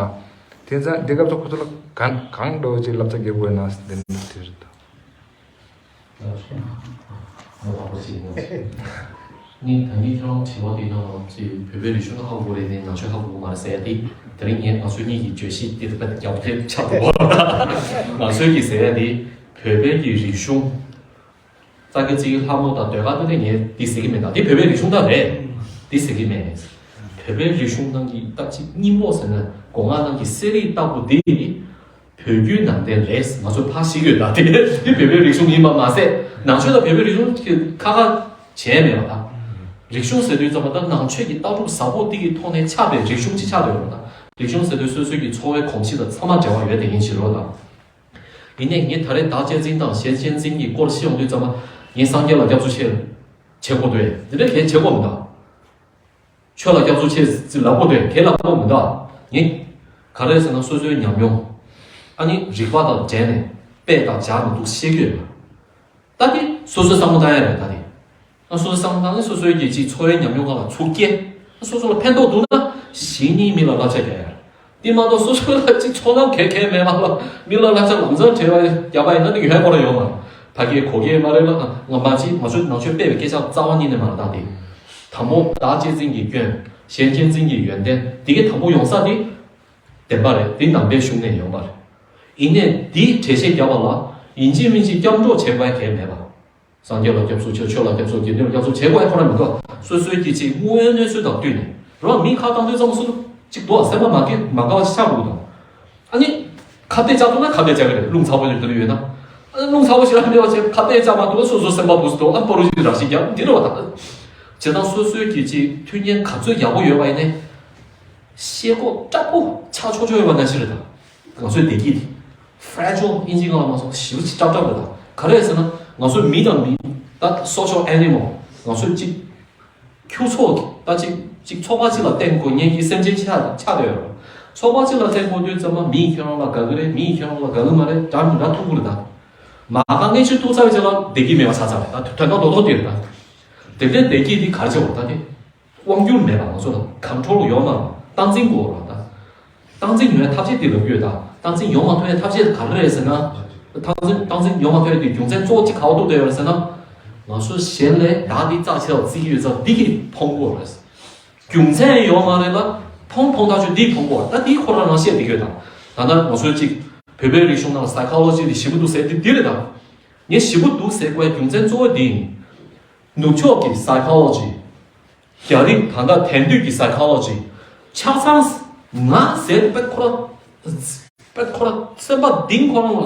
དེང་སང་འདི་སྐབས་སུ་ཁོ་ཚོ་ལ་གང་གང་འདྲ་བོ་ཅིག་བསླབ་བྱ་རྒྱབ་དགོས་ན་དེ་འདྲ་དེ་རེད་ད། ནི་ད་ནི་ཁྱེད་རང་དྲི་བ་འདི་ནང་ལ་ཅིག་བོད་པའི་རིག་གཞུང་ཧ་གོ་རེད་ནི་ནང་ཆོས་ཧ་གོ་མ་རེད་ཟེར་ཡ་དེ་དེ་རིང་ངས་ང་ཚོ་གཉིས་ཀྱི་བརྗོད་གཞི་དེ་དཔེ་རྒྱབ་འདེབས་ཆགས་འདུག་ང་ཚོའི་གི་ཟེར་ཡ་དེ་བོད་པའི་གི་རིག་གཞུང་རྩ་དགེ་རྩིས་ཀྱི་ལྷ་མོ་དང་ཟློས་གར་ད་ལྟ་ངས་འདི་ཟེར་གྱི་མེད། ད་འདི་བོད་པའི་རིག་གཞུང་ད་རེད། འདི་ཟེར་གྱི་མེད། བོད་པའི་རིག་གཞུང་ནང་གི་ད་ཅིག་སྙིང་པོ་ཟེར་ན་སྒོ་ང་ནང་གི་གསེར་རིས་ལྟ་བུ་འདི་བོད་བརྒྱུད་ནང་བསྟན་རེད། ང་ཚོས་ཕར་ཤེས་ཀྱི་ཡོད། ད་འདི་འདི་བོད་པའི་རིག་གཞུང་ཡིན་པ་མ་ཟད་ནང་ཆོས་དང་བོད་པའི་རིག་གཞུང་གི་ཁ་ཁ་བྱས་མེད་པ་ད། རིག་གཞུང་ཟེར་དུས་ཙམ་པ་ད་ནང་ཆོས་ཀྱི་ལྟ་གྲུབ་ཟབ་པོ་འདི་གི་ཐོག་ནས་ཆགས་པའི་རིག་གཞུང་ཅིག་ཆགས་ཡོད་པ་ད། རིག་གཞུང་ཟེར་དུས་སོ་སོའི་གི་འཚོ་བའི་གོམས་གཤིས་དང་ཚང་མ་འབྲེལ་བ་ཡོད་དེ་ཡིན་ཕྱིར་རོ་ད། ཡིན་ནའི་ངས་ད་རེས་བདག་གཅེས་འཛིན་དང་གཞན་གཅེས་འཛིན་གྱི་སྐོར་བཤད་ཡོང་དུས་ཙམ་པ་ངས་སངས་རྒྱས་ལ་སྐྱབས་སུ་མཆི། བྱེད་དགོས་འདུག་དེ་འདྲ་གས་བྱེད་དགོས་མི་འདུག་ཆོས་ལ་སྐྱབས་སུ་མཆི་ཟེར་ལབ་དགོས་འདུག་གས་ལབ་དགོས་མི་འདུག་ངས་ག་རེ་ཟེར་ན་སོ་སོའི་ཉམས་མྱོང་ཨ་ནི་རིག་པ་དང་འབྲེལ་ནས་དཔེ་དང་སྦྱར་ནས་འདུག་བཤད་ཀྱི་ཡོད། ད་དེ་སོ་སོའི་བསམ་བློ་བཏང་ཡ་རེད་ད་དེ། ཨ་སོ་སོའི་བསམ་བློ་བཏང་ནས་སོ་སོའི་གི་ཅིག་འཚོ་བའི་ཉམས་མྱོང་སྒང་ལ་ཚུར་སྐྱེལ། སོ་སོ་ལ་ཕན་ཐོགས་འདུག་ན་གཞི་ནས་མི་ལ་བསླབ་བྱ་རྒྱག་ཡ་རེད། དེ་མ་གཏོགས་སོ་སོ་ལ་ཅིག་ཚོར་སྣང་གང་ཡང་མེད་པ་ལ་མི་ལ་བསླབ་བྱ་ལམ་སང་བྱས་པ་རྒྱག་པ་ཡིན་ན་ནི་ཡོང་ཡ་ཁོ་རང་ཡོད་མ་རེད། ཕ་གིའི་གོ་སྐལ་མ་རེད་ལ་ང་མ་ཅིག་ང་ཚོའི་ནང་ཆོས་སྤེལ་བའི་སྐད་ཆ་རྩ་བ་ཉིད་ནས་མ་རེད་ད་དེ། དང་པོ་བདག་གཅེས་འཛིན་གྱི་སྐྱོན། གཞན་གཅེས་འཛིན་གྱི་ཡོན་ཏན་དེ་གའི་དང་པོ་ཡོང་ས་དེ། བདེན་པ་རེད། དེ་ནང་པའི་གཞུང་ནས་ཡོང་པ་རེད། ཡིན་ནའི་དེའི་འགྲེལ་བཤད་རྒྱབ་པ་ལ་ ཡིན་གཅིག་མིན་གཅིག་སྐྱབས་འགྲོ་བྱེད་དགོས་གལ་མེད་པ། སངས་རྒྱས་ལ་སྐྱབས་སུ་མཆིའོ། ཆོས་ལ་སྐྱབས་སུ་མཆིའོ། དགེ་འདུན་ལ་སྐྱབས་སུ་མཆིའོ། བྱེད་དགོས་ཁོ་ན་མི་འདུག་སོ་སོའི་གི་ཅིག་དངོས་ཡོད་གནས་ཚུལ་དང་བསྟུན་ནས། རོ་མི་ཁ་བཏང་དུས་ཙམ་སུ་ཅིག་འདུག་སེམས་པ་མ་སྐྱིད་མ་དགའ་བ་ཆགས་འདུག་དང་། ཨ་ནི། ཁ་གཏད་བཅག་ཐུབ་ན་ཁ་གཏད་བཅག་གི་རེད། རླུང་ཚ་པོ་ཞིག་དེ་ཡོད་ན། ཨ་ནི་རླུང་ཚ་པོ་ཞིག་ལ་མེད་པ་བྱས་ཁ་གཏད་བཅག་མ་ཐུབ་ན་སོ་སོ་སེམས་པ་སྡུག་སེ་འདུག་ཨ་ནི་པོ་རུ་ཅིག་རག་ཤིག་རྒྱབ་འདི་རེད་བ་ད། བྱས་ཙང་སོ་སོའི་གི་ཅིག་མཐུན་རྐྱེན་ག་ཚོད་ཡག་པོ་ཡོད་པ་ཡིན་ནའི། ཤེལ་སྒོ་དྲག་པོ་ཆག་ཆོག་ཆོག་ཡོད་པ་ནང་བཞིན་རེད་ད། ང་ཚོའི་བདེ་སྐྱིད་དེ། Fragile ཨིན་ཇི་སྒང་ལ་མ་སོང་ཞེ་པོ་ཅིག་སྲབ་སྲབ་རེད་ད། ག་རེ་རེད་ཟེར་ན། ང་ཚོ་མི་དང་མི་ད་social animal ང་ཚོ་གཅིག་ཁྱུ་ཚོགས་ཀྱི་ད་གཅིག་གཅིག་ཚོགས་པ་གཅིག་ལ་བརྟེན་དགོས་ཉེན་གྱི་སེམས་ཅན་ཆགས་ཆགས་བསྡད་ཡོད་རེད། ཚོགས་པ་གཅིག་ལ་བརྟེན་དགོས་དུས་ཙམ་པ་མིས་ཁྱོད་རང་ལ་དགའ་གི་རེད། མིས་ཁྱོད་རང་ལ་དགའ་གི་མ་རེད། འདྲ་མི་འདྲ་ཐུག་གི་རེད་ད། མ་ག་ངས་ཆུ་ཐུག་ཚར་བའི་རྗེས་ལ་བདེ་སྐྱིད་མེད་པ་ཆགས་ཚར་རེད་ད། དོན་དག་རྡོག་རྡོག་དེ་རེད་ད། དེ་འདྲའི་བདེ་སྐྱིད་དེ་ག་རེ་བྱེད་དགོས་ད་དེ། དབང་སྒྱུར་མེད་པ་ང་ཚོ་ལ་control ཡོང་མ་སྟངས་འཛིན་དགོས་ར་ད། སྟངས་འཛིན་ཡོང་ཡ་ཐབས་ཤེས་དེ་ལབ་ཡོད་ད། སྟངས་འཛིན་ཡོང་མ་ཐུབ་ཡ་ཐབས་ཤེས་ག་རེ་རེད་ཟེར་ན། སྟངས་འཛིན་སྟངས་འཛིན་ཡོང་མ་ཐུབ་ཡ་དེ་རྒྱུ་མཚན་གཙོ་བོ་གཅིག་ག་པར་གཏུགས་བསྡད་ཡོད་རེད་ཟེར་ན། ང་ཚོ་གཞན་ལས་བདག་འདི་རྩ་ཆེ་བ་བརྩི་གི་ཡོད་ཙང་འདི་གིས་ཕོངས་དགོས་རེད། རྒྱུ་མཚན་ཡོད་མ་རེད་ལ་ཕོངས་ཕོངས་ཐག་ཆོད་འདིས་ཕོངས་དགོས་ད་འདི་ཁོ་རང་རང་བཤད་བསྡད་ཡོད་ད། ད་ལྟ་ང་ཚོའི་གཅིག་བོད་པའི་རིག་གཞུང་ནང་ལ་psychology དེ་ཞེ་པོ་འདུག་ཟེར་དེ་འདི་རེད་ད། ངས་ཞེ་པོ་འདུག་ཟེར་དགོས་རྒྱུ་མཚན་གཙོ་བོ་འདི་ཡིན། ནུབ་ཕྱོགས་ཀྱི་psychology རྒྱ་རིགས་ད་ལྟ་དེང་དུས་ཀྱི་psychology ཆ་ཚང་ང་ཟེར་དཔེ་ཁོ་ར་དཔེ་ཁོ་ར་སེམས་པ་གཏིང་ཁོ་རང་ལ་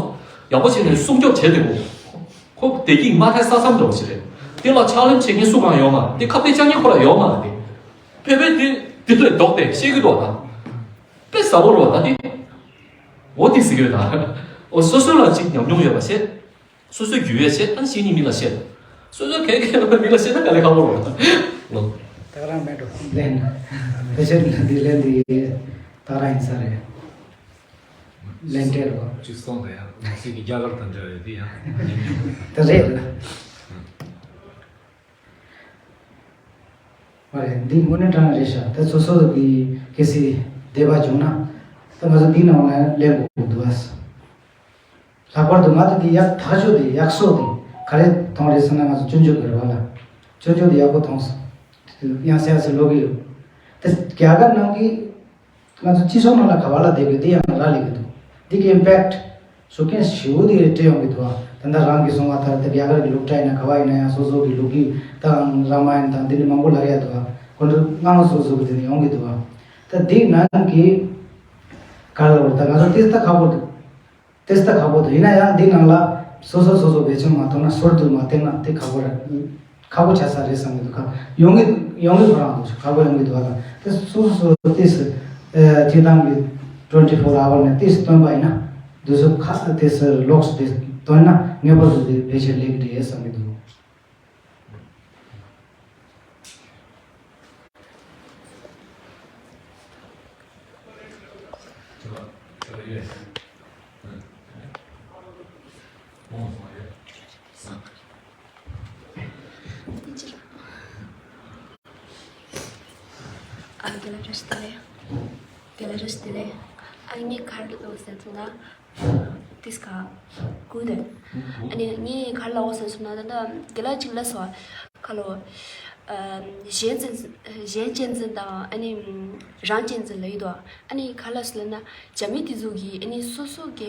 ཡག་པོ་བྱས་ནས་སྲུང་སྐྱོབ་བྱས་ཏེ་གོ། ཁོ་བདེ་སྐྱིད་མ་ཐེ་ས་མཚམས་འདྲ་བོ་ཞིག་རེད། དེ་ལ་ཕྱག་ལེན་བྱེད་མཁན་སུ་གང་ཡོད་མ་རེད། དེ་ཁ་གཏད་བཅག་མཁན་ཁོ་ར་ཡོད་མ་རེད། དེ་བོད་པས་དེ་དེ་ཚོས་ལྡོག་སྟེ་བཤད་ཀྱི་འདུག་ད། དཔེ་ཟབ་པོ་རེད་ད་དེ། འོ་དེ་ཟེར་གྱི་ཡོད་ད། འོ་སོ་སོ་ལ་ཅིག་ཉམས་མྱོང་ཡོད་པ་བཤད། སོ་སོའི་རྒྱུས་ཡོད་བཤད། ཨ་ནི་གཞན་གཉིས་མི་ལ་བཤད། སོ་སོའི་གལ་གལ་ལ་མི་ལ་བཤད་ན་དཀའ་ལས་ཁག་པོ་རེད་ལོ། ད་ག་རང་མེད་འགྲོ། ལན། དེ་བཤད་ན་འདི་ལན་འདི་ད་ག་རང་ཡིན་ས་རེད། ལན་སྤྲད་རོགས། གཅིག་སོང་དང་ཡང་ང་ཚོའི་གི་རྒྱ་གར་དང་འདྲ་བའི་འདི་ཡང་ཉམས་མྱོང་། དེ་རེད། མ་རེད། འདི་དངོས་གནས་དྲང་རེད་ཤག་ད་སོ་སོ་གི་གལ་སྲིད་བདེ་བ་བྱུང་ན་ད་ང་ཚོ་འདི་ནང་ལ་སླེབས་དགོས་འདུག་ཨ། ལྷག་པར་དུ་ང་ཚོ་འདི་ཡག་ཐག་ཆོད་དེ་ཡག་སོ་དེ་ག་རེ་མཐོང་རེད་ཟེར་ན་ང་ཚོ་སྤྱོད་འཇུག་གི་རེད་བ་ལ། སྤྱོད་འཇུག་དེ་ཡག་པོ་མཐོང་སོང་། ཡང་སེ་ཡང་སེ་ལོག་གི་ཡོད། ད་རྒྱ་གར་ནང་གི་ང་ཚོ་སྤྱི་ཚོགས་ནང་ལ་ག་བ་ལ་བསྡད་དགོས་འདི་ཡང་རག་ལས་ཀྱི་འདུག་འདི་གི་ཨིམ་པེག་ཊི་བཟོ་མཁན་ཞེ་པོ་དེ་སྤྲད་ཡོང་གི་འདུག་བ། ད་ལྟ་རང་གིས་གསུངས་པ་ལྟར་ད་རྒྱ་གར་གྱི་སློབ་གྲྭ་ཡིན་ན་ག་བ་ཡིན་ན་ཡང་སོ་སོ་གི་ལོ་རྒྱུས་དང་རཱ་མ་ཡན་དང་འདི་འདྲ་མང་པོ་ལབ་ཡ་འདུག་བ། ཁོ་ཚོ་སྔ་མ་སོ་སོ་གི་དེ་ནས་ཡོང་གི་འདུག་བ། ད་འདི་ནང་གི་ག་ལ་བར་ད་ང་ཚོ་དེ་ལྟ་ཁག་པོ་འདུག་དེ་ལྟ་ཁག་པོ་འདུག་ཡིན་ན་ཡང་འདི་ནང་ལ་སོ་སོ་སོ་སོ་བེད་སྤྱོད་མ་ཐུབ་ན་ཟུར་དུ་མ་བསྟན་ན་དེ་ཁག་པོ་རེད། ཁག་པོ་ཆགས་ས་རེད་བསམ་གྱི་འདུག་ཁ་ཡོང་གི་ཡོང་གི་ཁོ་རང་འདུག་ཁག་པོ་ཡོང་གི་འདུག་བ་དང་དེ་སོ་སོ་སོ་དེ་སུ་ཨེ་སྤྱི་བཏང་གི་twenty four hour ནས་དེ་སུ་བཏོན་པ་ཡིན་ན་འདུག་སུ་ཁ་དེ་སུ་ལོགས་སུ་དེ་བཏོན་ན་ངེས་པར་དུ་དེ་བེད་སྤྱོད་ལེགས་རེད་བསམ་གྱི་འདུག་ཨ་དེ་ལ་བཀྲ་ཤིས་བདེ་ལེགས། དེ་ལ་བཀྲ་ཤིས་བདེ་ལེགས། ཨ་ངས་ག་རེ་ལབ་ཟེར་ན། དེས་ཀ་གུ་དེ། ཨ་ནི་ངས་ག་རེ་ལབ་ཟེར་སོང་ན་ད་ལྟ་དེ་ལ་ཅིག་ལབ་སོང་། ཁ་ལོ། གཞན་གཅེས་གཞན་གཅེས་འཛིན་དང་ཨ་ནི་རང་གཅེས་འཛིན་ལབ་ཡོད་དོ། ཨ་ནི་ག་ལབ་སོང་ལབ་ན་རྒྱ་མི་དེ་ཚོ་གིས་ཨ་ནི་སོ་སོ་གི་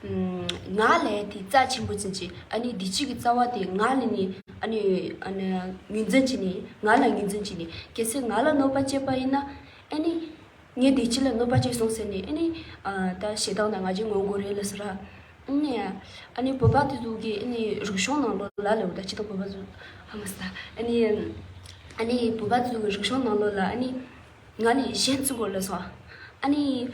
ང་ལས་དེ་རྩ་ཆེན་པོ་ཅན་གྱི་ཨ་ནི་བདེ་སྐྱིད་ཀྱི་རྩ་བ་དེ་ང་ལས་ནི་ཨ་ནི་ཨ་ནི་ངོས་འཛིན་བྱས་ནི་ང་ལ་ངོས་འཛིན་བྱས་ནི་གལ་སྲིད་ང་ལ་གནོད་པ་བྱས་པ་ཡིན་ན་ཨ་ནི། ངས་བདེ་སྐྱིད་ལ་གནོད་པ་བྱས་སོང་ཟེར་ནས་ཨ་ནི། ཨ་ད་ཞེ་སྡང་དང་ང་རྒྱལ་ངོ་རྒོལ་རེད་ལབ་སོང་ར། ཨ་ནི། ཨ་ནི་བོད་པ་དེ་ཚོ་གིས་ཨ་ནི་རིག་གཞུང་ནང་ལོགས་ལ་ལབ་ད་ཅི་ད་བོད་པ་ཚོ་ཧ་མ་ས། ཨ་ནི། ཨ་ནི་བོད་པ་དེ་ཚོ་གི་རིག་གཞུང་ནང་ལོགས་ལ་ཨ་ནི། ང་ནི་གཞན་བརྩི་དགོས་ལབ་སོང་། ཨ་ནི།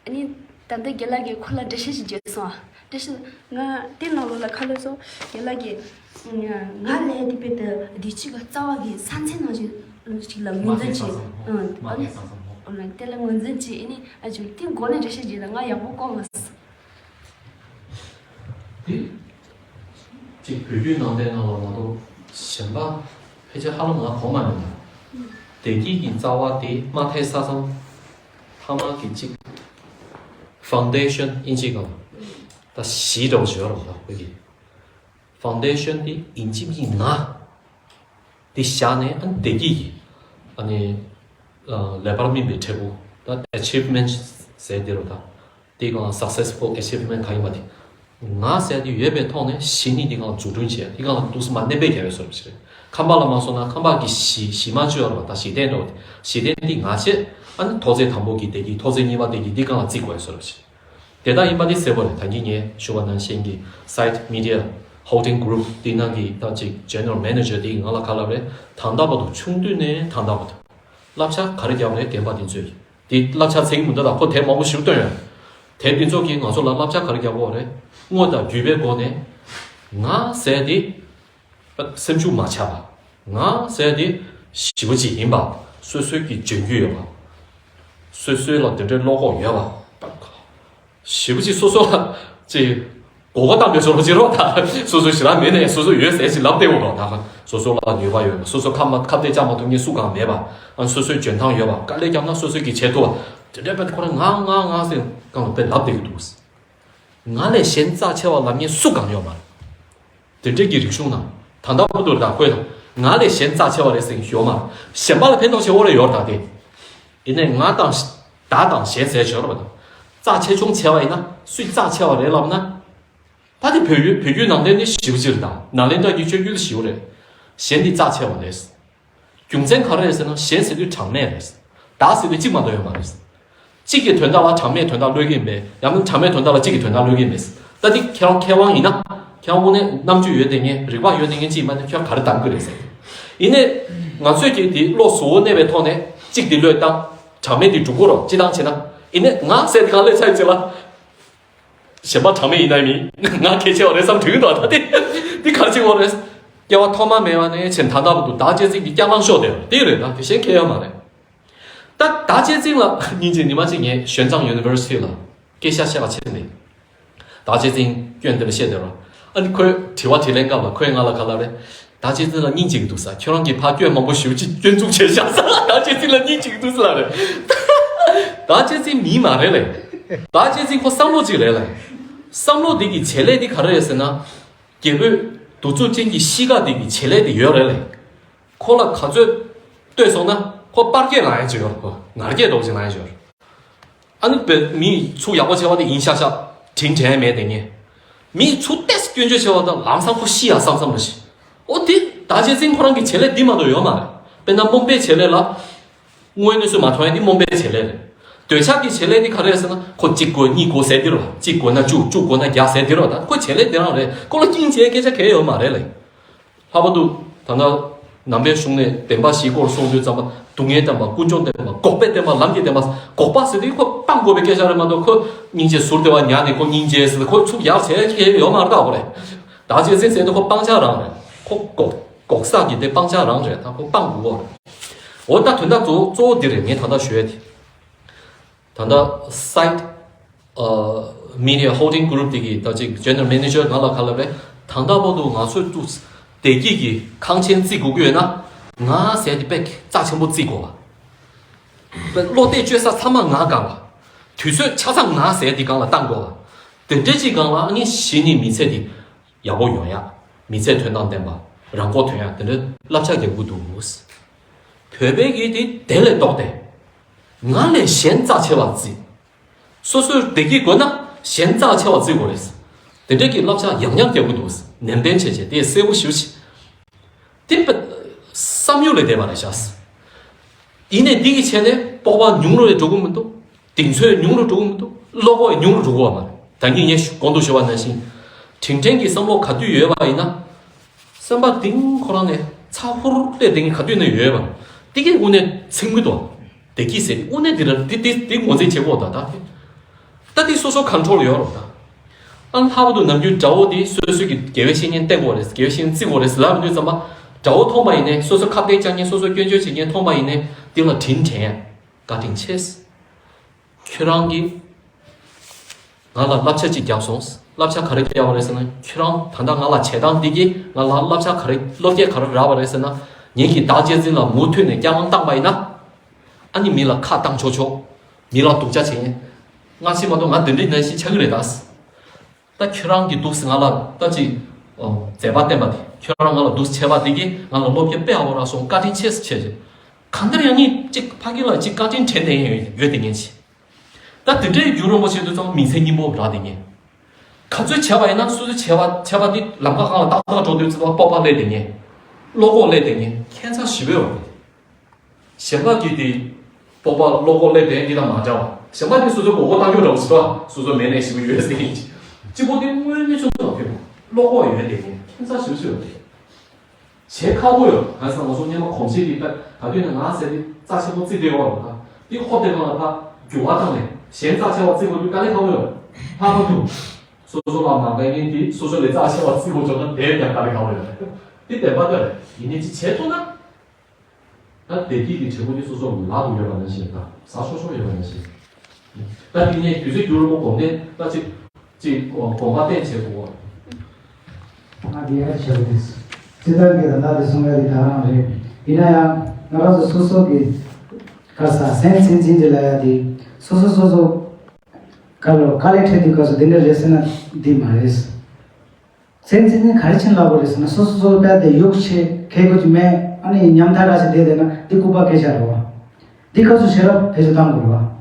ཨ་ནི་ད་ལྟ་རྒན་ལགས་ཀྱིས་ཁོ་ལ་འགྲེལ་བཤད་ཞིག་བརྗོད་སོང་། འགྲེལ་བཤད་ང་དེ་ནང་ལོགས་ལ་ཁ་ལོ་སོ་རྒན་ལགས་ཀྱིས་ང་ལས་དེ་བས་ཏེ་བདེ་སྐྱིད་ཀྱི་རྩ་བ་གི་ས་མཚམས་ནང་བཞིན་ཞིག་ལ་ངོས་འཛིན་བྱེད། ཨ་ནི་ཨ་ནི་དེ་ལ་ངོས་འཛིན་བྱེད། ཨ་ནི་ཨ་ཅུ་དེ་འགོ་ནས་འགྲེལ་བཤད་བརྗོད་ན་ང་ཡག་པོ་གོ་མ་སོང་། དེ། གཅིག་བོད་བརྒྱུད་ནང་བསྟན་ནང་ལ་མ་གཏོགས་གཞན་པ་ཕལ་ཆེར་ཧ་ལམ་ང་གོ་མ་མྱོང་། བདེ་སྐྱིད་ཀྱི་རྩ་བ་དེ་མ་ཐེག་ས་ཙང་ཕ་མ་གི་གཅིག་foundation ཨིན་ཇི་སྒང་ད་གཞི་འདྲ་བོ་ཞིག་ཡོད་རེད་པ། ད་བོད་ཀྱི་foundation དེ་ཡིན་གཅིག་མིན་ན་དེ་བཞག་ནས་ཨ་ནི་བདེ་སྐྱིད་ཀྱི་ཨ་ནི་ལེགས་པར་སྨིན་པའི་འབྲས་བུ་ད་achievement ཟེར་དེ་རུ་ད། དེ་གང་successful achievement གང་ཡིན་པ་དེ། ང་ཟེར་དེ་ཡོད་པའི་ཐོག་ནས་གཞི་ནས་དེ་གང་འཛུགས་སྐྲུན་བྱས། དེ་གང་ལ་འདུག་སེ་མ་གནས་པའི་རྒྱལ་བའི་བཟོ་འདྲ་ཞིག་རེད། ཁམས་པ་ལ་མ་སོང་ན་ཁམས་པ་གི་གཞི་གཞི་མ་བཅོས་ཡོད་རེད་པ། ད་གཞི་རྟེན་འགྲོ་དེ་གཞི་རྟེན་དེ་ང་བྱས། ཨ་ནི་ཐོག་བརྩེགས་དང་པོ་གི་བདེ་སྐྱིད། ཐོག་བརྩེགས་གཉིས་པ་བདེ་སྐྱིད། དེ་གང་ལ་བརྩི་དགོས་བཟོ་འདྲ་ཞིག་དེ་ལྟར་ཡིན་པ་དེ་གསལ་པོ་རེད། ད་གིན་ངས་ཞུ་བ་ནང་བཞིན་གྱི་Site Media Holding Group དེ་ནང་གི་ད་ཅིག་General Manager དེ་ང་ལ་ག་ལབ་རེད། ད་ལྟ་བར་དུ་ཆུང་དུས་ནས་ད་ལྟ་བར་དུ་བསླབ་བྱ་ག་རེ་བརྒྱབ་རེད། རྒན་པ་དེ་ཚོས་དེ་བསླབ་བྱ་ཚིག་མི་འདུག་ད་ཁོ་དེབ་མང་པོ་ཞིག་བཏོན་ཡོད། དེབ་དེ་ཚོ་གིས་ང་ཚོ་ལ་བསླབ་བྱ་ག་རེ་བརྒྱབ་ཡོད་རེད། དངོས་དང་བརྒྱུད་པའི་སྒོ་ནས་ང་ཟེར་དེ་སེམས་ཤུགས་མ་ཆག་པ། ང་ཟེར་དེ་ཞེ་པོ་ཅིག་ཡིན་པ། སོ་སོའི་གི་འཇོན་རྒྱུ་ཡོད་པ། སོ་སོའི་ལ་དེ་འདྲའི་བློ་ཁོག་ཡོད་པ། ཞེ་པོ་ཅིག་སོ་སོ་ལ་ཅིག་མགོ་སྐོར་བཏང་པའི་བཟོ་འདྲ་ཅིག་རེད་པ། ད་སོ་སོ་ཞེ་དྲག་མེད་ནའི་སོ་སོ་ཡོད་ཟེར་ཅིག་ལབ་བསྡད་ཡོད་པ། ད་སོ་སོ་ལ་ནུས་པ་ཡོད་པ། སོ་སོ་ཁ་མ་ཁ་གཏད་བཅག་མ་ཐུབ་མཁན་སུ་གང་མེད་པ། ཨ་སོ་སོའི་འཇོན་ཐང་ཡོད་པ། དཀའ་ལས་བརྒྱབ་ན་སོ་སོ་གིས་བྱེད་ཐུབ་པ། དེ་འདྲའི་དཔེ་ཁོ་རང་ང་ང་ང་ཟེར་གང་ལ་དཔེ་ལབ་བསྡད་ཀྱི་འདུག་ང་ལས་གཞན་རྩ་ཆེ་བ་ལབ་མཁན་སུ་གང་ཡོད་མ་རེད། དེ་འདྲའི་གི་རིག་གཞུང་ནང་ད་ལྟ་བར་དུ་ད་ཁོས་ང་ལས་གཞན་རྩ་ཆེ་བ་རེད་ཟེར་མཁན་ཡོད་མ་རེད། གཞན་པ་ལ་ཕན་ཐོགས་ཆེ་བོ་རེ་ཡོད་རེད། ད་དེ་ཡིན་ནའི་ང་དང་བདག་དང་གཞན་ཟེར་ཡོད་རེད་པ། ད་རྩ་ཆེ་ཆུང་བྱས་པ་ཡིན་ན་སུས་རྩ་ཆེ་བ་རེད་ལབ་ན། ད་དེ་བོད་ཡུལ་བོད་བརྒྱུད་ནང་བསྟན་ནི་ཞེ་པོ་ཅིག་རེད། ད་ནཱ་ལེནྡྲ་གི་སྤྱོད་བརྒྱུད་ལ་ཞེ་པོ་རེད། གཞན་དེ་རྩ་ཆེ་བ་རེད། རྒྱུ་མཚན་ག་རེ་རེད་ཟེར་ན། གཞན་ཟེར་དུས་གྲངས་མེད་རེད། བདག་ཟེར་དུས་གཅིག་མ་གཏོགས་ཡོད་མ་རེད། གཅིག་གི་དོན་དག་ལ་གྲངས་མེད་དོན་དག་ཀློག་གི་ཡིན་པས། ཡང་ན་གྲངས་མེད་དོན་དག་ལ་གཅིག་གི་དོན་དག་ཀློག་གི་ཡིན་པས། ད་འདི་ཁྱེད་རང་མཁས་དབང་ཡིན་ན། ཁྱེད་རང་དངོས་གནས་རྣམ་དཔྱོད་ཡོད་བསྡད་མཁན་རིག་པ་ཡོད་བསྡད་མཁན་གཅིག་ཡིན་པ་ནི་ཁྱོད་ག་རེ་གཏང་གི་རེད་ཟེར། ཡིན་ནའི་ང་ཚོས་ཀྱིས་འདི་བློ་གཟུ་བོ་གནས་པའི་ཐོག་ནས་གཅིག་འདི་བློས་བཏང་། གྲངས་མེད་འདི་སྒྲུབ་དགོས་རེད། སྤྱིར་བཏང་བྱས་ན། ཡིན་ནའི་ང་ཟེར་དེ་གང་ལས་ཚར་ཡིན་ཚེ་ལ། གཞན་པ་གྲངས་མེད་ཡིན་ན་མིན་ང་གལ་ཆེ་བ་རེད་བསམ་དྲན་གྱི་འདུག་ད་དེ་འདི་ག་རེ་བྱེད་དགོས་རེད། སྐྱེ་བ་ཐོག་མ་མེད་པ་ནས་བྱས་བདག་ལྟ་བུ་འདུག་བདག་གཅེས་འཛིན་གྱི་རྐྱང་རྐང་ཤོར་བསྡད་པ་དེ་རེད། ད་དེ་གཞན་གང་ཡང་མ་རེད། ད་བདག་གཅེས་འཛིན་ལ་སྙིང་རྗེ། ཉི་མ་གཅིག་ངས་ཞོན་ཙང་ཡུ་ནི་ཝར་སི་ཊི་ལ་སྐད་ཆ་བཤད་པ་ཕྱིན་ནས། བདག་གཅེས་འཛིན་སྐྱོན་དེ་ལ་བཤད་བསྡད་རོགས། ཨ་ནི་ཁོས་དྲི་བ་དྲིས་ལན་སྐབས་ལ་ཁོས་ང་ལ་ག་ལབ་རེད། བདག་གཅེས་འཛིན་ལ་སྙིང་རྗེ་གི་འདུག་ཟེར། ཁྱོད་རང་གིས་ཕར་སྐྱོན་མང་པོ་ཞེ་པོ་ཅིག་སྐྱོན་འཛུགས་བྱས་བཞག་ཟེར། བདག་གཅེས་འཛིན་ལ་སྙིང་རྗེ་གི་འདུག་ཟེར་ལབ་རེད། བདག་གཅེས་འཛིན་མི་མ་རེད་ལེ། བདག་གཅེས་འཛིན་ཁོ་བསམ་བློ་ཅིག་རེད་ལེ། བསམ་བློ་འདི་གི་བྱེད་ལས་འདི་ག་རེ་རེད་ཟེར་ན། རྒྱལ་པོས་གདུག་རྩུབ་ཅན་གྱི་གཤིས་ཀ་འདི་གི་བྱེད་ལས་འདི་ཡོད་རེད་ལེ། ཁོ་ལ་ག་ཚོད་ལྟོས་སོང་ན་ཁོ་སྤར་སྐད་ལངས་ཡ་ཅིག་ཡོད་རེད། ཁོ་ངར་སྐད་འདྲ་བོ་ཅིག་ལངས་ཡ་ཅིག་ཡོད་རེད། ཨ་ནི་བས་མི་ཚུར་ཡག་པོ་བྱས་པ་དེ་ཡིན་ཤག་ཤག་དྲིན་དྲན་མེད་དེ་ངས། མི་ཚུར་ཏོག་ཙམ་སྐྱོན་བརྗོད་བྱས་པ་དང་ལམ་སང་ཁོ་ཤི་ཡ་བསམ་བསམ་འདྲ་ཞིག་འོ་དེ་བདག་གཅེས་འཛིན་ཁོ་རང་གི་བྱེད་ལས་འདི་མ་གཏོགས་ཡོད་མ་རེད། དཔེར་ན་རྨོངས་པའི་བྱེད་ལས་ལ། དངོས་གནས་སུ་མ་མཐོང་ཡ་འདི་རྨོངས་པའི་བྱེད་ལས་རེད། འདོད་ཆགས་ཀྱི་བྱེད་ལས་འདི་ག་རེ་རེད་ཟེར་ན། ཁོ་གཅིག་དགོས་གཉིས་དགོས་ཟེར་འདི་རེད་པ། གཅིག་དགོས་ན་བཅུ་བཅུ་དགོས་ན་བརྒྱ་ཟེར་འདི་རེད་པ། ད་ཁོ་བྱེད་ལས་འདི་རང་རེད། ཁོ་ལ་སྙིང་རྗེའི་སྐད་ཆ་གང་ཡང་ཡོད་མ་རེད་ལེ། ལྷག་པར་དུ་ད་ལྟ་ནང་པའི་གཞུང་ནས་བདེན་པ་བཞིའི་སྐོར་གསུང་དུས་ཙམ་པ། སྡུག་བསྔལ་བདེན་པ། ཀུན་འབྱུང་བདེན་པ། འགོག་པའི་བདེན་པ། ལམ་གྱི་བདེན་པ། འགོག་པ་ཟེར་དུས་ཁོ་སྤང་དགོས་པའི་སྐད་ཆ་རེད་མ་གཏོགས། ཁོ་སྙིང་རྗེ་ཟུར་དེ་བ་ཉར་ནས་ཁོ་སྙིང་རྗེ་ཟེར་ཁོ་ཚུགས་ཡག་བྱས་ཁེལ་ཡོད་མ་རེད། ད་ཁོ་རེད། བདག་གཅེས་འཛིན་ཟེར་དུས་ཁོ་སྤང་བྱ་རང་རེད། ཁོ་འགོག་འགོག་ས་གི་དེ་སྤང་བྱ་རང་རེད། ད་ཁོ་སྤང་དགོས་རེད། འོ་ད་དོན་དག་གཙོ་བོ་གཙོ་བོ་འདི་རེད། ངས་ད་ལྟ་ཞུ་ཡ་དེ། ད་ལྟ་Site Media Holding Group དེ་གི་ད་ཅིག་General Manager ང་ལ་ག་ལབ་རེད། ད་ལྟ་བར་དུ་ང་ཚོས་ཏུ་བདེ་སྐྱིད་ཀྱི་ཁང་ཆེན་བརྩིགས་དགོས་ཀྱི་ཡོད་ན། ང་ཟེར་དེ་དཔེ་རྩ་ཆེན་པོ་བརྩིགས་དགོས་པ། དཔེ་བློ་གཏད་བཅོལ་ས་ཚང་མ་ང་དགའ་བ། དུས་ཚོད་ཆ་ཚང་ང་ཟེར་དེ་སྒང་ལ་བཏང་དགོས་པ། དེ་འདྲ་ཅིག་སྒང་ལ་ཨ་ནི་གཞི་ནས་མི་ཚེ་དེ་ཡག་པོ་ཡོང་ཡ། མི་ཚེ་དོན་དང་ལྡན་པ། རང་མགོ་ཐོན་ཡ། དེ་འདྲ་བསླབ་བྱ་རྒྱག་དགོས་འདུག་བོད་པའི་གི་དེ་དེ་ལས་ལྡོག་སྟེ། ང་ལས་གཞན་རྩ་ཆེ་བ་བརྩི། སོ་སོའི་བདེ་སྐྱིད་དགོས་ན་གཞན་རྩ་ཆེ་བ་བརྩི་དགོས་རེད། དེ་འདྲ་གི་བསླབ་བྱ་ཡང་ཡང་རྒྱག་དགོས་འདུག་ནན་ཏན་བྱས་བྱས་དེ་གསལ་པོ་ཞེ་པོ་ཅིག་དེ་བསམ་ཡུལ་ལས་འདས་པ་རེད་ཤག་ཡིན་ནའི་འདི་གི་ཆེད་ནས་སྤོབས་པ་ཉུང་རུ་ཡང་འགྲོ་གི་མི་འདུག་གདེང་ཚོད་ཉུང་རུ་འགྲོ་གི་མི་འདུག་བློ་ཁོག་ཉུང་རུ་འགྲོ་གི་ཡོད་མ་རེད། ད་གིན་ངས་གོང་དུ་ཞུས་པ་ནང་བཞིན། དྲིན་དྲན་གྱི་བསམ་བློ་ག་དུས་ཡོད་པ་ཡིན་ན། སེམས་པ་གཏིང་ཁོ་རང་ནས་ཚ་ཧུར་སླེབས་བསྡད་མཁན་ག་དུས་ནས་ཡོད་པ། དེ་གས་དངོས་གནས་ཚིམ་གི་འདུག་བདེ་སྐྱིད་ཟེར་དངོས་གནས་འདི་ར་འདི་འདི་འདི་ངོས་འཛིན་བྱེད་དགོས་ད་ད་དེ། ད་དེ་སོ་སོ་ཁོན་ཊོལ་ཡོད་རོགས་ད། ཨ་ལྷག་པར་དུ་ནམ་རྒྱུན་དགྲ་བོ་དེ་སོ་སོ་གི་དགེ་བའི་བཤེས་གཉེན་བསྟེན་དགོས་རེད། དགེ་བའི་བཤེས་གཉེན་བརྩི་དགོས་རེད་ལབ་དུས་ཙམ་པ། དགྲ་བོ་མཐོང་པ་ཡིན་ནའི་སོ་སོ་ཁ་གཏད་བཅག་མཁན་སོ་སོ་སྐྱོན་བརྗོད་བྱེད་མཁན་མཐོང་པ་ཡིན་ནའི་དེ་ལ་དྲིན་དྲན་ཡ། བཀའ་དྲིན་ཆེ། ཁྱོད་རང་གིས་ང་ལ་བསླབ་བྱ་ཅིག་བརྒྱབ་སོང་། བསླབ་བྱ་ག་རེ་བརྒྱབ་པ་རེད་ཟེར་ན། ཁྱོད་རང་ད་ལྟ་ང་ལ་བྱེད་སྟངས་འདི་གིས་ང་ལ་བསླབ་བྱ་ག་རེ་བློ་སྐྱེད་ག་རེ་རག་པ་རེད་ཟེར་ན། ངེད་ཀྱིས་བདག་གཅེས་འཛིན་ལ་མུ་མཐུད་ནས་རྐྱང་རྐང་བཏང་པ་ཡིན་ན། ཨ་ནི་མི་ལ་ཁ་བཏང་ཆོག་ཆོག་མི་ལ་སྡུག་ཅག་བྱེད་མཁན། སྔ་ཕྱི་མ་གཏོགས་ང་འདི་འདྲའི་ནང་བཞིན་ཆགས་ཀྱི་རེད་ད། ད་ཁྱོད་རང་གིས་འདུག་སེ་ང་ལ་ད་ཅིག་ཨོ་མཛད་པ་བསྟན་པ་དེ། ཁྱོད་རང་ང་ལ་འདུག་སེ་བྱས་པ་དེ་གིས་ང་ལ་བློ་སྐྱེད་དཔེ་ཡག་པོ་རག་སོང་། བཀའ་དྲིན་ཆེ་ཟེར་བྱས་བྱས། གང་ལྟར་ཡང་ངས་ཅིག་ཕ་གི་ལ་ཅིག་བཀའ་དྲིན་དྲན་བསྡད་མཁན་ཡོད་ཡོད་བསྡད་མཁན་ཅིག་ད་ ད་དེ་འདྲའི་རྒྱུ་རིན་པོ་ཆེ་དེ་ཚོ་མིང་ཚན་སྙིང་པོ་རག་བསྡད་མཁན། ག་ཚོད་བྱས་པ་ཡིན་ན་སོ་སོའི་བྱས་པ་བྱས་པ་དེ་ལམ་ཁ་སྒང་ལ་ཏག་ཏག་འགྲོ་དུས་ཙམ་པ་སྤོབས་པ་སླེབས་བསྡད་མཁན། བློ་ཁོག་སླེབས་བསྡད་མཁན་ཁྱད་མཚར་ཞེ་པོ་ཡོད་རེད། གཞན་པ་གིས་དེ་སྤོབས་པ་བློ་ཁོག་སླེབས་བསྡད་མཁན་དེ་དང་མ་འདྲ་བ། གཞན་པ་དེ་སོ་སོའི་མགོ་སྐོར་གཏོང་རྒྱུ་འདྲ་བོ་ཞིག་འདུག་སོ་སོ་མེད་ནས་ཞེ་པོ་ཡོད་ཟེར་མཁན་གཅིག་པོ་དེ་དངོས་གནས་ཆུང་ཆུང་ལ་ཕེབས་བློ་ཁོག་ཡོད་བསྡད་མཁན་ཁྱད་མཚར་ཞེ་པོ་ཅིག་ཡོད་རེད། བྱེད་ཁག་པོ་ཡོད། གང་ཟེར་ན་ང་ཚོ་སྔོན་མ་གོམས་གཤིས་དེ་ད་ད་དུས་ནས་ང་ཟེར་དེ་རྩ་ཆེན་པོ་བརྩི་བསྡད་ཡོད་རེད་ད། དེ་ཧོབ་དེ་གང་ལ་ཕར་འགྱུར་བ་བཏང་ནས་གཞན་རྩ་ཆེ་བ་བརྩི་དགོས་དུས་དཀའ་ལས་ཁག་པོ་ཡོད། ལྷག་པར་དུ་སོ་སོ་ལ་མ་དགའ་མཁན་དེ་སོ་སོ་ལས་རྩ་ཆེ་བ་བརྩི་དགོས་བྱུང་ན་དེ་ཡང་དཀའ་ལས་ཁག་པོ་ཡོད། དེ་བདེན་པ་ལྟར་ཡིན་ནའི་ཅིག་བྱེད་ཐུབ་ན། ད་བདེ་སྐྱིད་ཀྱི་བྱེད་སྒོ་དེ་སོ་སོ་ལ་ལབ་ཡོད་པ་ནང་བཞིན་དང་ཟ་ཆོག་ཆོག་ཡོད་པ་ནང་བཞིན། ད་དེ་ནས་དུས་ཚོད་འགྱུར་རུ་གོམས་ནས་ད་ཅིག་ཅིག་གོམ་པ་བསྟན་བྱེད་དགོས། ང་དེ་ཡར་བྱས་པ་རེད། སྤྱིར་བཏང་གི་ད་ལྟ་དེ་གསུང་ཡ་དེ་ད་རང་རེད། ཡིན་ན་ཡང་ང་རང་ཚོ་སོ་སོ་གི་ག་ས་སེམས་ཚན་ཚན་གྱི་ལ་ཡ་དེ་སོ་སོ་སོ་སོ་ག་ལ་དཀའ་ལས་འཕྲད་དུས་སྐབས་སུ་དེ་འདྲ་རེད་ཟེར་ན་འདི་མ་རེད། སེམས་ཅན་ནི་ག་རེ་བྱིན་ལབ་པ་རེད་ཟེར་ན་སོ་སོ་སོ་དཔལ་དེ་ཡུག་ཆེ་ཁེ་གོ་ཅི་མེད་ཨ་ནི་ཉམ་ཐག་ར་ཞིག་བསྡད་བསྡད་ན་འདི་ལྐུགས་པ་སྐད་ཆ་རེད་བ། འདི་སྐབས་སུ་ཤེས་རབ་བེད་སྤྱོད་གཏང་དགོས་རེད་བ།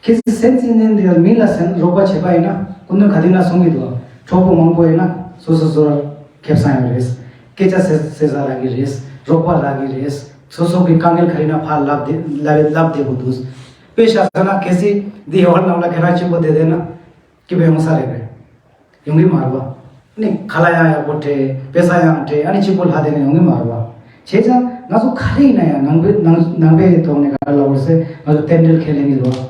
ཁྱེད་ཚོ་སེམས་ཅན་ནི་འདི་མི་ལ་སེམས་རོགས་པ་བྱེད་པ་ཡིན་ན་སྐུ་མདུན་ག་དུས་ན་གསུང་གི་འདུག་གྲོགས་པོ་མང་པོ་ཡིན་ན་སོ་སོ་སོ་ཁེ་བཟང་ཡོད་རེད། སྐད་ཆ་ཟེར་ཟེར་ས་རག་གི་རེད། རོགས་པ་རག་གི་རེད། སོ་སོ་གི་དཀའ་ངལ་ག་རེ་ན་ཕར་ལབ་བསྡད་ལབ་ལབ་བསྡད་དགོས་འདུག་དཔེ་བཞག་ས་ན་གལ་སྲིད་འདི་ཡོད་ནང་ལ་ཁྱེད་རང་གཅིག་པོ་བསྡད་བསྡད་ན། སྐྱིད་པོ་ཡོང་ས་རེད་པས། ཡོང་གི་མ་རེད་པ། ནི་ཁ་ལག་ཡང་ཡག་པོ་སྤྲད། དཔེ་ས་ཡང་སྤྲད། ཨ་ནི་གཅིག་པོ་ལྷ་དེ་ནས་ཡོང་གི་མ་རེད་པ། བྱས་ཙང་ང་ཚོ་ག་རེ་ཡིན་ན་ཡང་ནང་པའི་ནང་ནང་པའི་ཐོག་ནས་ག་རེ་ལབ་དགོས་ཟེར་ང་ཚོ་རྟེན་འབྲེལ་ཁས་ལེན་གྱི་རེད་པ།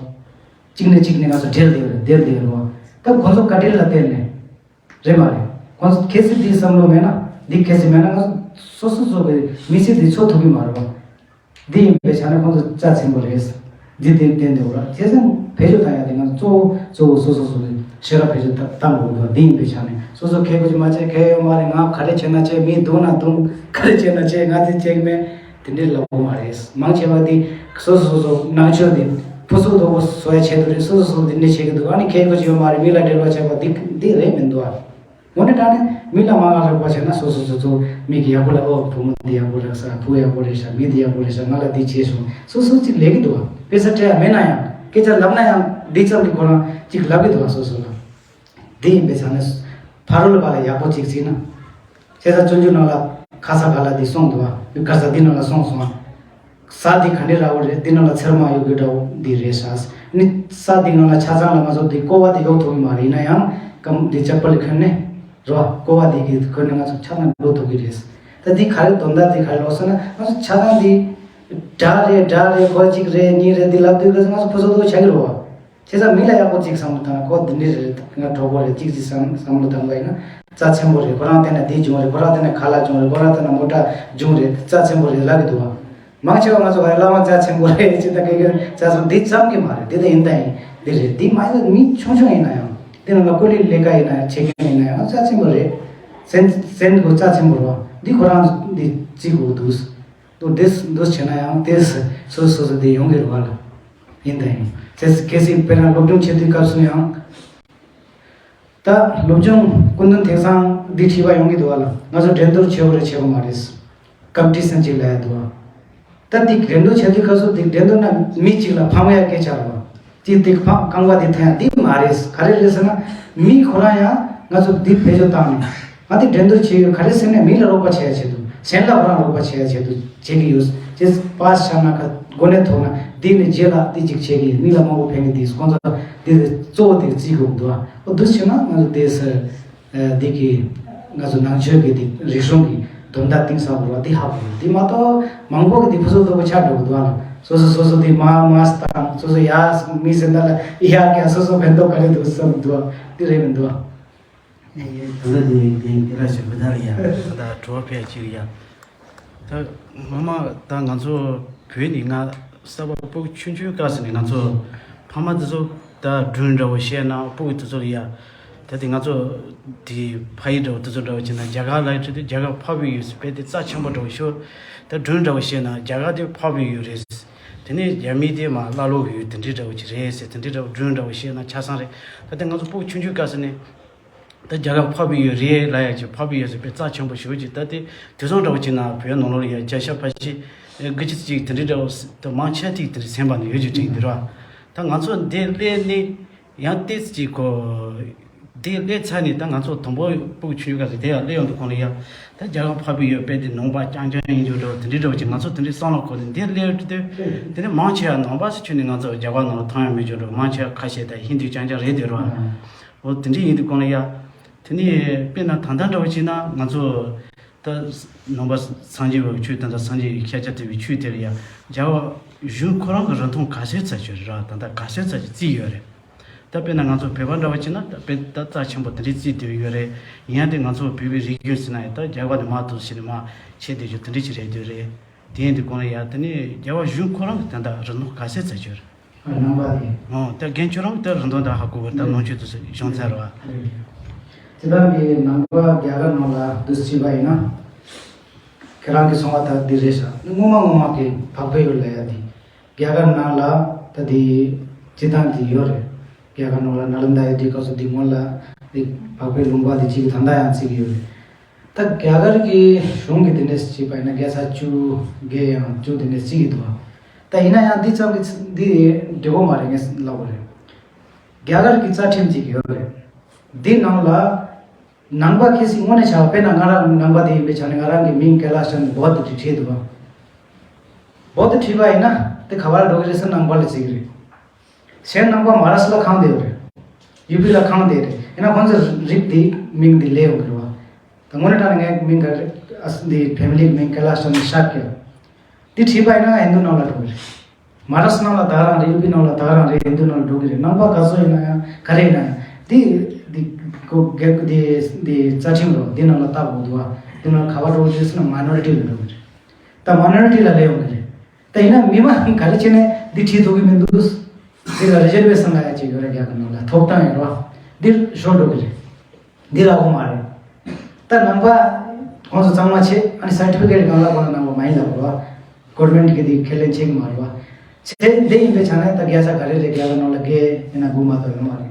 གཅིག་ནས་གཅིག་ནས་ང་ཚོ་འབྲེལ་བསྡད་རེད་བསྡད་བསྡད་རེད་པ། ད་ཁོང་ཚོ་བཀའ་དྲིན་ལ་བརྟེན་ནས་རེད་མ་རེད། ཁོང་ཚོ་གལ་སྲིད་འདིའི་བསམ་བློ་མེད་ན་འདི་གལ་སྲིད་མེད་ན་ང་ཚོ་སོ་སོ་སོ་གི་མི་ཚེ་འདི་འཚོ་ཐུབ་ཀྱི་མ་རེད་པ། འདི་ཡིན་པའི་ཆ་ནས་ཁོང་ཚོ་རྩ་ཆེན་པོ་རེད། འདི་དེ་བསྟན་འདུག་ར། བྱས་ཙང་བེད་སྤྱོད་བཏང་ཡ་དེ་ང་ཚོ་གཙོ་བོ་གཙོ་བོ་སོ་སོ་སོ་སོ་ལ་ཤེས་རབ་བེད་སྤྱོད་བཏང་དགོས་འདུག་འདི་ཡིན་པའི་ཆ་ནས་སོ་སོ་ཁེ་གོ་ཅི་མ་བྱས་ཁེ་ཡོད་མ་རེད། ང་ག་རེ་བྱས་ན་བྱས། མི་སྡུག་ན་སྡུག་ག་རེ་བྱས་ན་བྱས། ང་དེ་བྱེད་ཀྱི་མེད། དེ་འདྲའི་ལབ་དགོས་མ་རེད། མང་ཆེ་བ་དེ་སོ་སོ་སོ་སོ་ནང་ཆོས་དེ་ཕུ་སུ་དོ་པོ་བཟོ་ཡ་ཆེད་དུ་རེད། སོ་སོ་སོ་སོ་དེ་འདྲ་བྱེད་ཀྱི་འདུག་ཨ་ནི་ཁེ་གོ་ཅི་ཡོད་མ་རེད། མི་ལ་འབྲེལ་བ་བྱས་པ་འདི་འདི་རེད་མི་འདུག་ཨ། དངོས་གནས་དྲང་གནས་མི་ལ་མ་དགའ་རོགས་པ་བྱས་ན་སོ་སོ་སོ་སོ་མི་གི་ཡག་པོ་ལ་ཨོ་བུ་མོ་འདི་ཡག་པོ་རེད་ཤག་བུ་ཡག་པོ་རེད་ཤག་མི་འདི་ཡག་པོ་རེད་ཤག་ང་ལ་འདི་བྱས་སོང་། སོ་སོ་གཅིག་ལས་ཀྱི་འདུག་བ། དཔེ་ཆ་སྤྲད་ཡ་མེད་ན་ཡང་སྐད་ཆ་ལབ་ན་ཡང་འདི་ཙམ་གྱི་ཁོ་རང་གཅིག་ལབ་ཀྱི་འདུག་བ། སོ་སོ་ལ་འདི་ཡིན་པའི་ཆ་ནས་ཕ་རོལ་པ་ལ་ཡག་པོ་གཅིག་བྱས་ན། བྱས་ཙང་སྤྱོད་འཇུག་ནང་ལ་ཁ་ས་ག་ལ་འདི་གསུངས་འདུག་བ། ག་ས་འདི་ནང་ལ་གསུངས་སོང་བ། ས་འདི་ག་འདྲ་འདྲ་བོ་རེད། འདི་ནང་ལ་ཚེར་མ་གཡུག་གི་འདྲ་བོ་འདི་རེད་ཤག་ནི་ས་འདི་ནང་ལ་ཆ་ཚང་ལ་ང་ཚོ་འདི་ཀོ་བ་འདི་གཡུག་ཐུབ་ཀྱི་མ་རེད། ཡིན་ན་ཡང་སྐམ་འདི་ལྕགས་པ་ལ་འཁོན་ནས་རོ་ཀོ་བ་འདི་གི་འཁོན་ནས་ང་ཚོ་ཆ་ཚང་འགྲོ་ཐུབ་ཀྱི་རེད། ད་འདི་ག་རེ་དོན་དག་འདི་ག་རེ་ལོག་ཟེར་ན་ང་ཚོ་ཆ་ཚང་འདི་དགྲ་རེད་དགྲ་རེད་གོ་གཅིག་རེད་གཉིས་རེད་འདི་ལབ་དུས་ཀ་ང་ཚོ་ཕུ་སོ་དོ་ཆགས་ཀྱི་རེད་བ། བྱས་ཙང་མི་ལ་ཡག་པོ་གཅིག་བསམ་བློ་བཏང་ན་ཁོ་འདི་འདྲ་རེད། ང་གྲོགས་པོ་རེད་གཅིག་གཅིག་བསམ་བསམ་བློ་བཏང་པ་ཡིན་ན་རྩ་ཆེན་པོ་རེད། ཁོ་རང་བལྟས་ན་འདི་བྱུང་རེད། ཁོ་རང་བལྟས་ན་ཁ་ལག་བྱུང་རེད། ཁོ་རང་བལྟས་ན་མོ་ཊ་བྱུང་རེད། རྩ་ཆེན་པོ་རེད་ལབ་ཀྱི་འདུག་བ། མང་ཆེ་བ་ང་ཚོ་བར་བླ་མ་རྩ་ཆེན་པོ་རེད་ཅེས་ད་གེ་གེ་རྩ་ཆེན་འདི་ཙམ་གྱི་མ་རེད། འདི་ད་ཡིན་ད་ཡིན་འདི་རེད། འདི་མ་ཡིན་ན་མི་ཆུང་ཆུང་ཡིན་ན་ཡང་འདི་ནང་ལ་ཀོ་ལི་ལས་ཀ་ཡིན་ན་ཡང་བྱེད་མཁན་ཡིན་ན་ཡང་རྩ་ཆེན་པོ་རེད། སེམས་སེམས་ཁོ་རྩ་ཆེན་པོ་རེད་བ། འདི་ཁོ་རང་འདི་བརྩི་དགོས་འདུག་འདུག་འདི་འདུག་བྱས་ན་ཡང་དེ་སོ་སོ་སོ་དེ་ཡོང་གི་རེད་བ་ལ། ཡིན་དང་ཡིན། དེ་གལ་སྲིད་དཔེར་ན་སློབ་སྦྱོང་བྱེད་དུས་སྐབས་སུ་ཡང་། ད་སློབ་སྦྱོང་སྐུ་མདུན་དེང་སང་འདི་བྲིས་པ་ཡོང་གི་འདུག་བ་ལ། ང་ཚོ་འགྲན་བསྡུར་བྱེད་དགོས་རེད་བྱེད་དགོས་མ་རེད། སྐབས་དྲི་སེམས་ཅིག་ལ་ཡ་འདུག་བ། ད་འདི་འགྲན་བསྡུར་བྱེད་དུས་སྐབས་སུ་འདི་འགྲན་བསྡུར་ན་མི་གཅིག་ལ་ཕངས་ཡ་སྐད་ཆ་རེད་བ། དེ་དེ་ཕ་རྐང་པ་དེ་འཐེན་ཡ་འདི་མ་རེད། ག་རེ་རེད་ཟེར་ན་མི་ཁོ་རང་ཡང་ང་ཚོ་འདི་བེད་སྤྱོད་བཏང་ནས་ང་འདི་འགྲན་བསྡུར་བྱེད་ཡོད། ག་རེ་ཟེར་ན་མི་ལ་རོགས་པ་བྱེད་ཡ་ཆེད་དུ་གཞན་ལ་ཁོ་རང་རོགས་པ་བྱེད་ཡ་ཆེད་དུ་བྱེད་ཀྱི་ཡོད། ཅེས་པ་ཤ་ན་ཁ་གོ་གནས་ཐོག་ན་འདི་ནི་རྗེས་ལ་འདི་ཅིག་བྱེད་ཀྱི་མི་ལ་མང་པོ་ཕན་གྱི་འདུག་ཁོང་ཚོ་འདི་གཙོ་བོ་དེ་བརྩི་དགོས་འདུག་ཨོ་འདུག་བྱས་ན་ང་ཚོ་དེ་སར། འདི་གི་ང་ཚོ་ནང་ཆོས་ཀྱི་འདི་རིག་གཞུང་གི་དོན་དག་གཏིང་ཟབ་པོ་རེད་བ། འདི་ཧ་གོ་འདི་མ་གཏོགས་མང་པོ་གི་འདི་ཕུ་སུ་ལྟ་བུ་ཆགས་འགྲོ་གི་འདུག་ཨ། སོ་སོ་སོ་སོ་འདི་མ་མ་སི་དང་སོ་སོ་ཡ་མི་ཟེར་ན་ལ་ཡ་ཀྱང་སོ་སོ་ཕན་ཐོགས་ག་རེ་འདུག་བསམ་འདུག་ཨ། འདི་རེད་མི་འདུག་ཨ། ད་ལྟ་འདི་འདི་འདི་ར་ཞིག་མི་ད་ལ་ཡ་ད་གྲོ་བ་ཕལ་ཆེར་ཡ། ད་ངོ་མ་ད་ང་ཚོ་བོད་ནི་ང་གསར་པ་སྤུ་གུ་ཆུང་ཆུང་སྐབས་སུ་ནས་ང་ཚོ་ཕ་མ་དེ་ཚོ་ད་སྒྲུང་འདྲ་བོ་བཤད་ན་སྤུ་གུ་དེ་ཚོ་ལ་ཡ། ད་དེ་ང་ཚོ་དེ་ཕ་ཡུལ་འདྲ་བོ་དེ་ཚོ་འདྲ་བོ་བྱས་ན་རྒྱ་གར་ལ་ཡ་ཁྲིད་དུས་རྒྱ་གར་ཕ་བུ་ཡུལ་ཟེར་དཔེ་དེ་རྩ་ཆེན་པོ་འདྲ་བོ་ཤོད། ད་སྒྲུང་འདྲ་བོ་བཤད་ན་རྒྱ་གར་དེ་ཕ་བུ་ཡུལ་རེད། དེ་ནས་རྒྱ་མི་དེ་མ་ཀླ་ཀློ་ཡུལ་དེ་འདྲའི་འདྲ་བོ་ཅིག་རེད་ཟེར། དེ་འདྲའི་འདྲ་བོ་སྒྲུང་འདྲ་བོ་བཤད་ན་ཆ་ཚང་རེད། ད་དེ་ང་ཚོ་སྤུ་གུ་ཆུང་ཆུང་སྐབས་སུ་ནས། ད་རྒྱ་གར་ཕ་བུ་ཡུལ་རེད་ལབ་ཡ་ཅིག་ཕ་བུ་ཡུལ་ཟེར་དཔེ་རྩ་ཆེན་པོ་ཞེ་པོ་ཅིག་ད་དེ་དུས་སང་འདྲ་བོ་ཅིག་ན་བོད་ནང་ལོགས་ལ་ཡ་རྒྱ་ཤ་ཕ་ཤི་དགུ་ཅི་ཅིག་དེ་འདྲའི་འདྲ་བོ་ད་མང་ཆེ་ཐིག་དེ་འདྲའི་ཚན་པ་ནས་ཡོད་ཅིག་ཅིག་འདི་ར། ད་ང་ཚོ་འདི་སླེབས་ནས་ཡང་ཏིས་ཅིག་གོ། འདི་སླེབས་ཚར་ནས་ད་ང་ཚོ་དང་པོ་སྤུ་གུ་ཆུང་ཆུང་ག་རེ་དེ་ཡང་སླེབས་ཡོང་དུས་གོང་ལ་ཡ། ད་རྒྱ་གར་འཕགས་པའི་ཡུལ་དཔེ་དེ་ནང་པ་རྐྱང་རྐྱང་ཡིན་རྒྱུ་འདྲ་བོ་དེ་འདྲའི་འདྲ་བོ་ཅིག་ང་ཚོ་དེ་འདྲའི་བསམ་བློ་འཁོར་ནས་འདི་སླེབས་དུས། དེ་ནས་མང་ཆེ་བ་ནང་པ་སུ་ཁྱོན་ནས་ང་ཚོ་རྒྱ་གར་ནང་ལ་མཐོང་ཡང་མེད་རྒྱུ་འདྲ་བོ། མང་ཆེ་བ་ཁ་ཤས་ད་ཧིན་དུ་རྐྱང་རྐྱང་རེད་འདུག་ར། འོ་དེ་འདྲའི་ཡིན་དུས་གོང་ལ་ཡ། དེ་ནས་དཔེར་ན་ད་ལྟ་འདྲ་བོ་བྱས་ན་ང་ཚོ་ད་ནང་པ་སངས་རྒྱས་པའི་ཆོས་དང་། ད་སངས་རྒྱས་ཀྱི་ཤཱཀྱ་ཐུབ་པའི་ཆོས་དེ་ལ་ཡང་རྒྱལ་བ་གཞུང་ཁོ་རང་གི་རིན་ཐང་ག་ཚད་ཙམ་ཅིག་རེད་ར། ད་ལྟ་ག་ཚད་ཙམ་ཅིག་བརྩིས་ཡོད་རེད། ད་དཔེར་ན་ང་ཚོ་བོད་པ་འདྲ་བོ་བྱས་ན་ད་དཔེ་ད་རྩ་ཆེན་པོ་དེ་འདྲའི་བརྩིས་བསྡད་ཡོད་རེད། ཡིན་ཡང་དེ་ང་ཚོ་བོད་པའི་རིག་གཞུང་ཟེར་ན་ཡང་ད་རྒྱ་གར་ནས་མར་ཐོན་ཟེར་ནས་མར་ཆད་བསྡད་རྒྱུ་དེ་འདྲ་ཅིག་རེད་འདུག་རེད། དེ་ཡིན་དུས་གོང་ལ་ཡ་དེ་ནས་རྒྱལ་བ་གཞུང་ཁོ་རང་གི་དོན་དག་རིན་ཐང་ག་ཚད་ཙམ་ཅིག་ཡོད་རེད། ནང་པ་དེ། ཨོ་ད་རྒན་ཁྱོད་རང་ད་རིན་ཐང་ད་ཧ་གོ་གི་རེད། ད་ནང་ཆོས་དེ་ཚོ་སྦྱོང་ཚར་རེད་བ། སྤྱིར་བཏང་གི་ནང་པ་རྒྱ་གར་ནང་ལ་འདུ་བྱེད་པ་ཡིན་ན། ཁྱེད་རང་གི་སོང་བ་ད་འདི་རེད་ཤག་སྔོན་མ་སྔོན་མ་གི་འཕགས་པའི་ཡུལ་ལ་ཡ་དེ། རྒྱ་གར་ནང་ལ་ད་དེ་སྤྱིར་བཏང་དེ་ཡོད་རེད། རྒྱ་གར་ནང་ལ་ནཱ་ལནྡཱ་ཡོད་དུས་སྐབས་སུ་དེ་སྔོན་ལ་དེ་འཕགས་པའི་ལུང་པ་དེ་གཅིག་གི་ད་ལྟ་ཡང་བརྩི་གི་ཡོད་རེད། ད་རྒྱ་གར་གྱི་གཞུང་གི་དེ་འདྲས་བྱས་པ་ཡིན་ན་བརྒྱ་ཆ་བཅུ་བརྒལ་ཡང་བཅུ་དེ་འདྲས་བརྩི་གི་འདུག་ད་ཡིན་ན་ཡང་འདི་ཙམ་གྱི་འདི་འགྲིག་གི་མ་རེད། ངས་ལབ་དགོས་རེད། རྒྱ་གར་གྱི་རྩ་ཁྲིམས་ཅིག་ཡོད་རེད། འདི་ནང་ལ་ནང་པ་གལ་སྲིད་དངོས་གནས་བྱ་བ་དཔེར་ན་ང་རང་ནང་པ་དེ་ཡིན་པའི་ཆ་ནས་ང་རང་གི་མིང་ཀེ་ལ་ཤ་ནི་བོད་དུ་བྲིས་འདུག་བ། བོད་དུ་བྲིས་པ་ཡིན་ན་དེ་ག་པར་འགྲོ་གི་རེད་ཟེར་ན་ནང་པ་ལ་བརྩི་གི་རེད། གཞན་ནང་པ་མ་ར་སི་ལ་ཁང་དེ་ཡོད་རེད། ཡུ་པི་ལ་ཁང་དེ་རེད། ཡིན་ན་ཁོང་ཚོ་རིགས་དེ་མིང་དེ་ལས་ཡོང་གི་རེད་བ། ད་དངོས་གནས་དྲང་གནས་ངའི་མིང་ག་རེ་ཨ་སི་འདི་ཕེ་མི་ལི་མིང་ཀེ་ལ་ཤ་ནི་ཤཱཀྱ། དེ་བྲིས་པ་ཡིན་ན་ཧིན་དུ་ནང་ལ་འགྲོ་གི་རེད། མ་ར་སི་ནང་ལ་ད་རང་རེད། ཡུ་པི་ནང་ལ་ད་རང་རེད། ཧིན་དུ་ནང་ལ་འགྲོ་གི་རེད། ནང་པ་ག་ཚོད་ཡིན་ན་ཡང་ག་རེ་ཡིན་ན་ཡང་དེ་དེ་ཁོ་རྒྱལ་ཁབ་དེ་དེ་རྩ་ཁྲིམས་རོ་དེ་ནང་ལ་ལྟ་དགོས་འདུག་བ། དེ་ནང་ལ་ག་པར་འགྲོ་གི་རེད་ཟེར་ན་མའི་ནོ་རི་ཊི་ལ་འགྲོ་གི་རེད། ད་མའི་ནོ་རི་ཊི་ལ་སླེབས་ཡོང་གི་རེད། ད་ཡིན་ན་མི་མང་ག་རེ་བྱས་ནས་འདི་བྲིས་ཐུབ་ཀྱི་མི་འདུག་འདི་ལ་རི་ཛར་ཝེ་ཤན་ལབ་ཡ་ཅིག་ཡོད་རེད། རྒྱ་གར་ནང་ལ་ཐོབ་ཐང་ཡོད་རེད་བ། འདིར་ཤོར་འགྲོ་གི་རེད། འདི་ལ་དགོས་མ་རེད། ད་ནང་པ་ཁོང་ཚོ་གཙང་མ་བྱེད། ཨ་ནི་སར་ཊི་ཕི་ཀེ་ཊི་གང་ལ་དགོས་ན་ནང་པ་མ་ཡིན་ལབ་དགོས་བ། གོ་ཝར་མེན་ཊི་གིས་འདི་ཁས་ལེན་བྱེད་ཀྱི་མ་རེད་བ། བྱེད་འདི་ཡིན་པའི་ཆ་ནས་ད་རྒྱལ་ས་ག་རེ་རེད། རྒྱ་གར་ནང་ལ་བརྒལ་ཡིན་ན་དགོས་མ་གཏོགས་ཡོད་མ་རེད།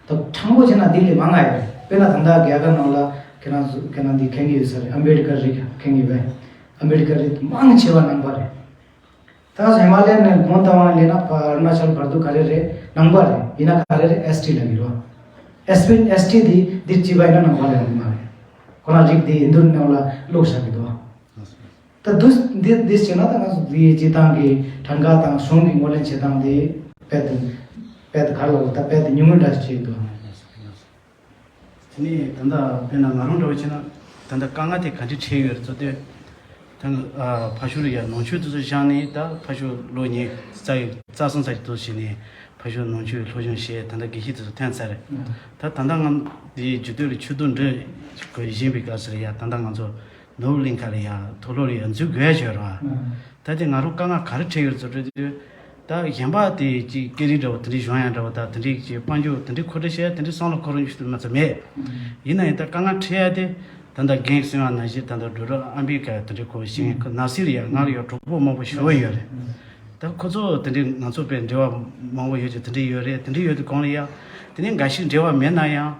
ད་དྲང་པོ་བྱས་ན་འདི་ལས་མང་ང་ཡོད་རེད། དཔེར་ན་ད་ལྟ་རྒྱ་གར་ནང་ལ་ཁྱེད་རང་ཚོ་ཁྱེད་རང་འདི་མཁྱེན་གྱི་ཡོད་ས་རེད། ཨམ་བེ་ཌི་ཀར་རེད། མཁྱེན་གྱི་ཡོད་པས། ཨམ་བེ་ཌི་ཀར་རེད། མང་ཆེ་བ་ནང་པ་རེད། ད་ཧི་མ་ལ་ཡ་ནས་གོང་དང་བ་ལས་ན་ཕ་ཨ་རུ་ན་ཅལ་བར་དུ་ག་རེ་རེད། ནང་པ་རེད། ཡིན་ན་ག་རེ་རེད། ཨེས་ཊི་ལབ་ཀྱི་རེད་བ། ཨེས་པི་ཨེས་ཊི་དེ་འདི་གཅིག་པ་ཡིན་ན་ནང་པ་ལ་ཡོང་གི་མ་རེད། ཁོ་རང་རིགས་དེ་ཧིན་དུ་ནང་ལ་བླུགས་བཞག་གི་འདུག་བ། ད་འདུ་འདི་འདི་བྱས་ན་ད་ང་ཚོ་འདི་སྤྱི་བཏང་གི་གྲངས་ཀ་དང་གཞུང་གི་ངོས་ལེན་བྱེད་སྟངས་དེ་དཔེ་དེ་དཔེ་དེ་ག་རེ་ལབ་དགོས། ད་དཔེ་དེ་ཉུང་ངུ་འདྲ་ཞིག་བྱེད་ཀྱི་འདུག་བ། དེ་ནས་ད་ལྟ་དཔེར་ན་ང་རང་འདྲ་བོ་བྱས་ན་ད་ལྟ་དཀའ་ངལ་དེ་ག་འདྲ་འཕྲད་ཡོད་རེད་ཟེར་དུས། ད་ཨ་ཕར་ཕྱོགས་ལ་ཡ་ནང་ཆོས་དེ་ཚོ་བཞག་ནས། ད་ཕར་ཕྱོགས་ལོ་ཉི་ཤུ་རྩ་ཡི་རྩ་གསུམ་ཙམ་ཞིག་འདུག་བྱས་ནས་ཕར་ཕྱོགས་ནང་ཆོས་སློབ་སྦྱོང་བྱས། ད་ལྟ་དགེ་བཤེས་དེ་ཚོ་ཐོན་ཚར་རེད། ད་ད་ལྟ་ང་འདིའི་རྒྱུད་སྟོད་ལ་ཆོས་དུང་འབྲི་དགོས་བཞིན་པའི་སྐབས་སུ་ལ་ཡ། ད་ལྟ་ང་ཚོ་ནོར་བུ་གླིང་ཁ་ལ་ཡ་མཐོ་སློབ་ལ་ཡ་འཛུལ་དགོས་ཡ་ཅིག་ཡོད་རེད་བ། ད་དེ་ང་རང་དཀའ་ངལ་ག་རེ་འཕྲད་ཡོད་རེད་ཟེར་དུས། ད་གཞན་པ་དེ་ཅིག་སྐད་རིགས་འདྲ་བོ་དེ་འདྲའི་སྦྱོང་ཡ་འདྲ་བོ། ད་དེ་འདྲའི་ཅིག་དཔལ་འབྱོར་དེ་འདྲའི་མཁོ་སྤྲོད་བྱེད་ཡ་དེ་འདྲའི་བསམ་བློ་འཁོར་ཡོང་ཤེས་མ་ཚོད་མེད། ཡིན་ན་ཡང་ད་དཀའ་ངལ་འཕྲད་ཡ་དེ། ད་ལྟ་རྒན་གསུང་བ་ནང་བཞིན་ད་ལྟ་འགྲོ་རོགས་ཨམ་བི་ཀ་དེ་འདྲའི་ཁོ་ཤེས་མཁན་ཁོ་ནང་སྲིད་ལ་ཡ་ང་ལ་ཡ་གྲོགས་པོ་མང་པོ་ཞེ་པོ་ཡོད་རེད། ད་ཁོ་ཚོ་དེ་འདྲའི་ང་ཚོ་དཔེ་འབྲེལ་བ་མང་པོ་ཡོད་ཀྱི་དེ་འདྲའི་ཡོད་རེད། དེ་འདྲའི་ཡོད་དུས་གོང་ལ་ཡ། དེ་ནས་འགའ་ཞིག་འབྲེལ་བ་མེད་ན་ཡང་།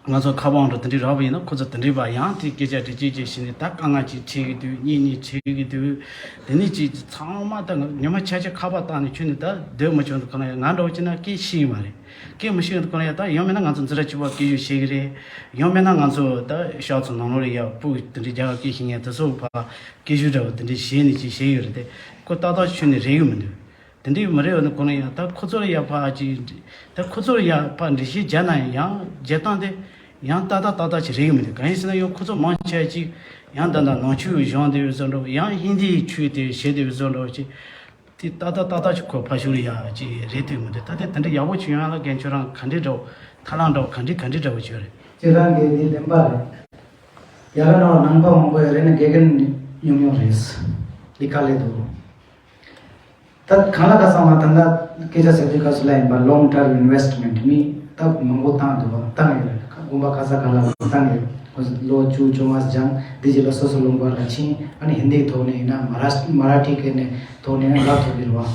ང་ཚོ་ཁ་པར་འདྲ་དེ་འདྲའི་རག་པ་ཡིན་ན། ཁོ་ཚོ་དེ་འདྲའི་བ་ཡང་དེ་སྐད་ཆ་དྲི་གཅིག་གཅིག་བྱས་ནས། ད་དཀའ་ངལ་ཅིག་འཕྲད་ཀྱི་འདུག་གཉིས་གཉིས་འཕྲད་ཀྱི་འདུག་དེ་ནས་ཅིག་ཚང་མ་ད་ཉི་མ་ཆ་ཆ་ཁ་པར་བཏང་ནས་ཁྱོན་ནས་ད་སྡོད་མ་བྱུང་དུས་གང་ལ་ཡང་། ང་འདྲ་བོ་བྱས་ན་སྐད་ཤེས་ཀྱི་མ་རེད། སྐད་མི་ཤེས་དུས་གང་ལ་ཡང་། ད་ཡང་མིན་ན་ང་ཚོ་འཛིན་གྲྭ་གཅིག་པ་སྐད་ཤུགས་བཤད་ཀྱི་རེད། ཡང་མིན་ན་ང་ཚོ་ད་ཤག་ཚོ་ནང་ལོགས་ལ་ཡ་སྤུ་གུ་དེ་འདྲའི་རྒྱ་གར་སྐད་ཤེས་མཁན་དེ་ཚོ་ཕར་སྐད་ཤུགས་འདྲ་བོ་དེ་འདྲའི་བྱས་ནས་ཅིག་བཤད་ཡོད་རེད་དེ། ཁོ་ཏག་ཏག་ཁྱོན་ནས་རེག་གི་མི་འདུག་དེ་འདྲའི་མི་རེ་ཡོད་ནི་གོ་ནས་ཡང་ད་ཁོ་ཚོར་ཡ་ཕར་ཅིག་ད་ཁོ་ཚོར་ཡ་ཕར་འགྲེལ་བཤད་བརྒྱབ་ན་ཡང་བརྒྱབ་སྟངས་དེ་ཡང་ཏག་ཏག་ཏག་ཏག་ཅིག་རེག་གི་མི་འདུག་གང་ཡིན་ཟེར་ན་ཡང་ཁོ་ཚོ་མང་ཆེ་བ་ཅིག་ཡང་ད་ལྟ་ནང་ཆོས་སྦྱོང་བསྡད་པའི་བཟོ་འདྲ་བོ། ཡང་ཧིན་དིའི་ཆོས་དེ་བྱེད་བསྡད་པའི་བཟོ་འདྲ་བོ་ཅིག་དེ་ཏག་ཏག་ཏག་ཏག་ཅིག་ཁོ་ཕར་ཕྱོགས་ལ་ཡ་ཅིག་རེག་ཐུབ་མི་འདུག་ད་དེ་དེ་འདྲ་ཡག་པོ་ཅིག་ཡོང་ཡ་ལ་རྒན་ཁྱོད་རང་ག་འདྲའི་འདྲ་བོ། ཐབས་ལམ་འདྲ་བོ་ག་འདྲའི་ག་འདྲའི་འདྲ་བོ་ཅིག་ཡོད་རེད། སྤྱིར་བཏང་གི་འདི་བདེན་པ་རེད། ཡ་ར་ནང་ནང་པ་མང་པོ་ཡོད་རེད་ན་དགེ་རྒན་ཉུང་ཉུང་རེད། འདི་དཀའ་ལས་འདུག་ད་གང་ལ་ག་ཚང་མ་ད་ལྟ་སྐད་ཆ་ཟེར་དུས་སྐབས་སུ་ལ་ཡིན་པ། long term investment མི་ད་མང་པོ་བཏང་འདུག་བ། བཏང་ཡོད་རེད། དགོན་པ་ག་ས་ག་ལ་བཏང་ཡོད། ལོ་བཅུ་བཅོ་ལྔ་སྦྱངས། འདི་རྗེས་ལ་སོ་སོ་ལུང་པ་ལ་ཕྱིན། ཨ་ནི་ཧིན་དིའི་ཐོག་ནས་ཡིན་ན། མ་ར་མ་ར་ཊི་སྐད་ནས་ཐོག་ནས་ཡང་ལབ་ཐུབ་ཀྱི་རེད་བ།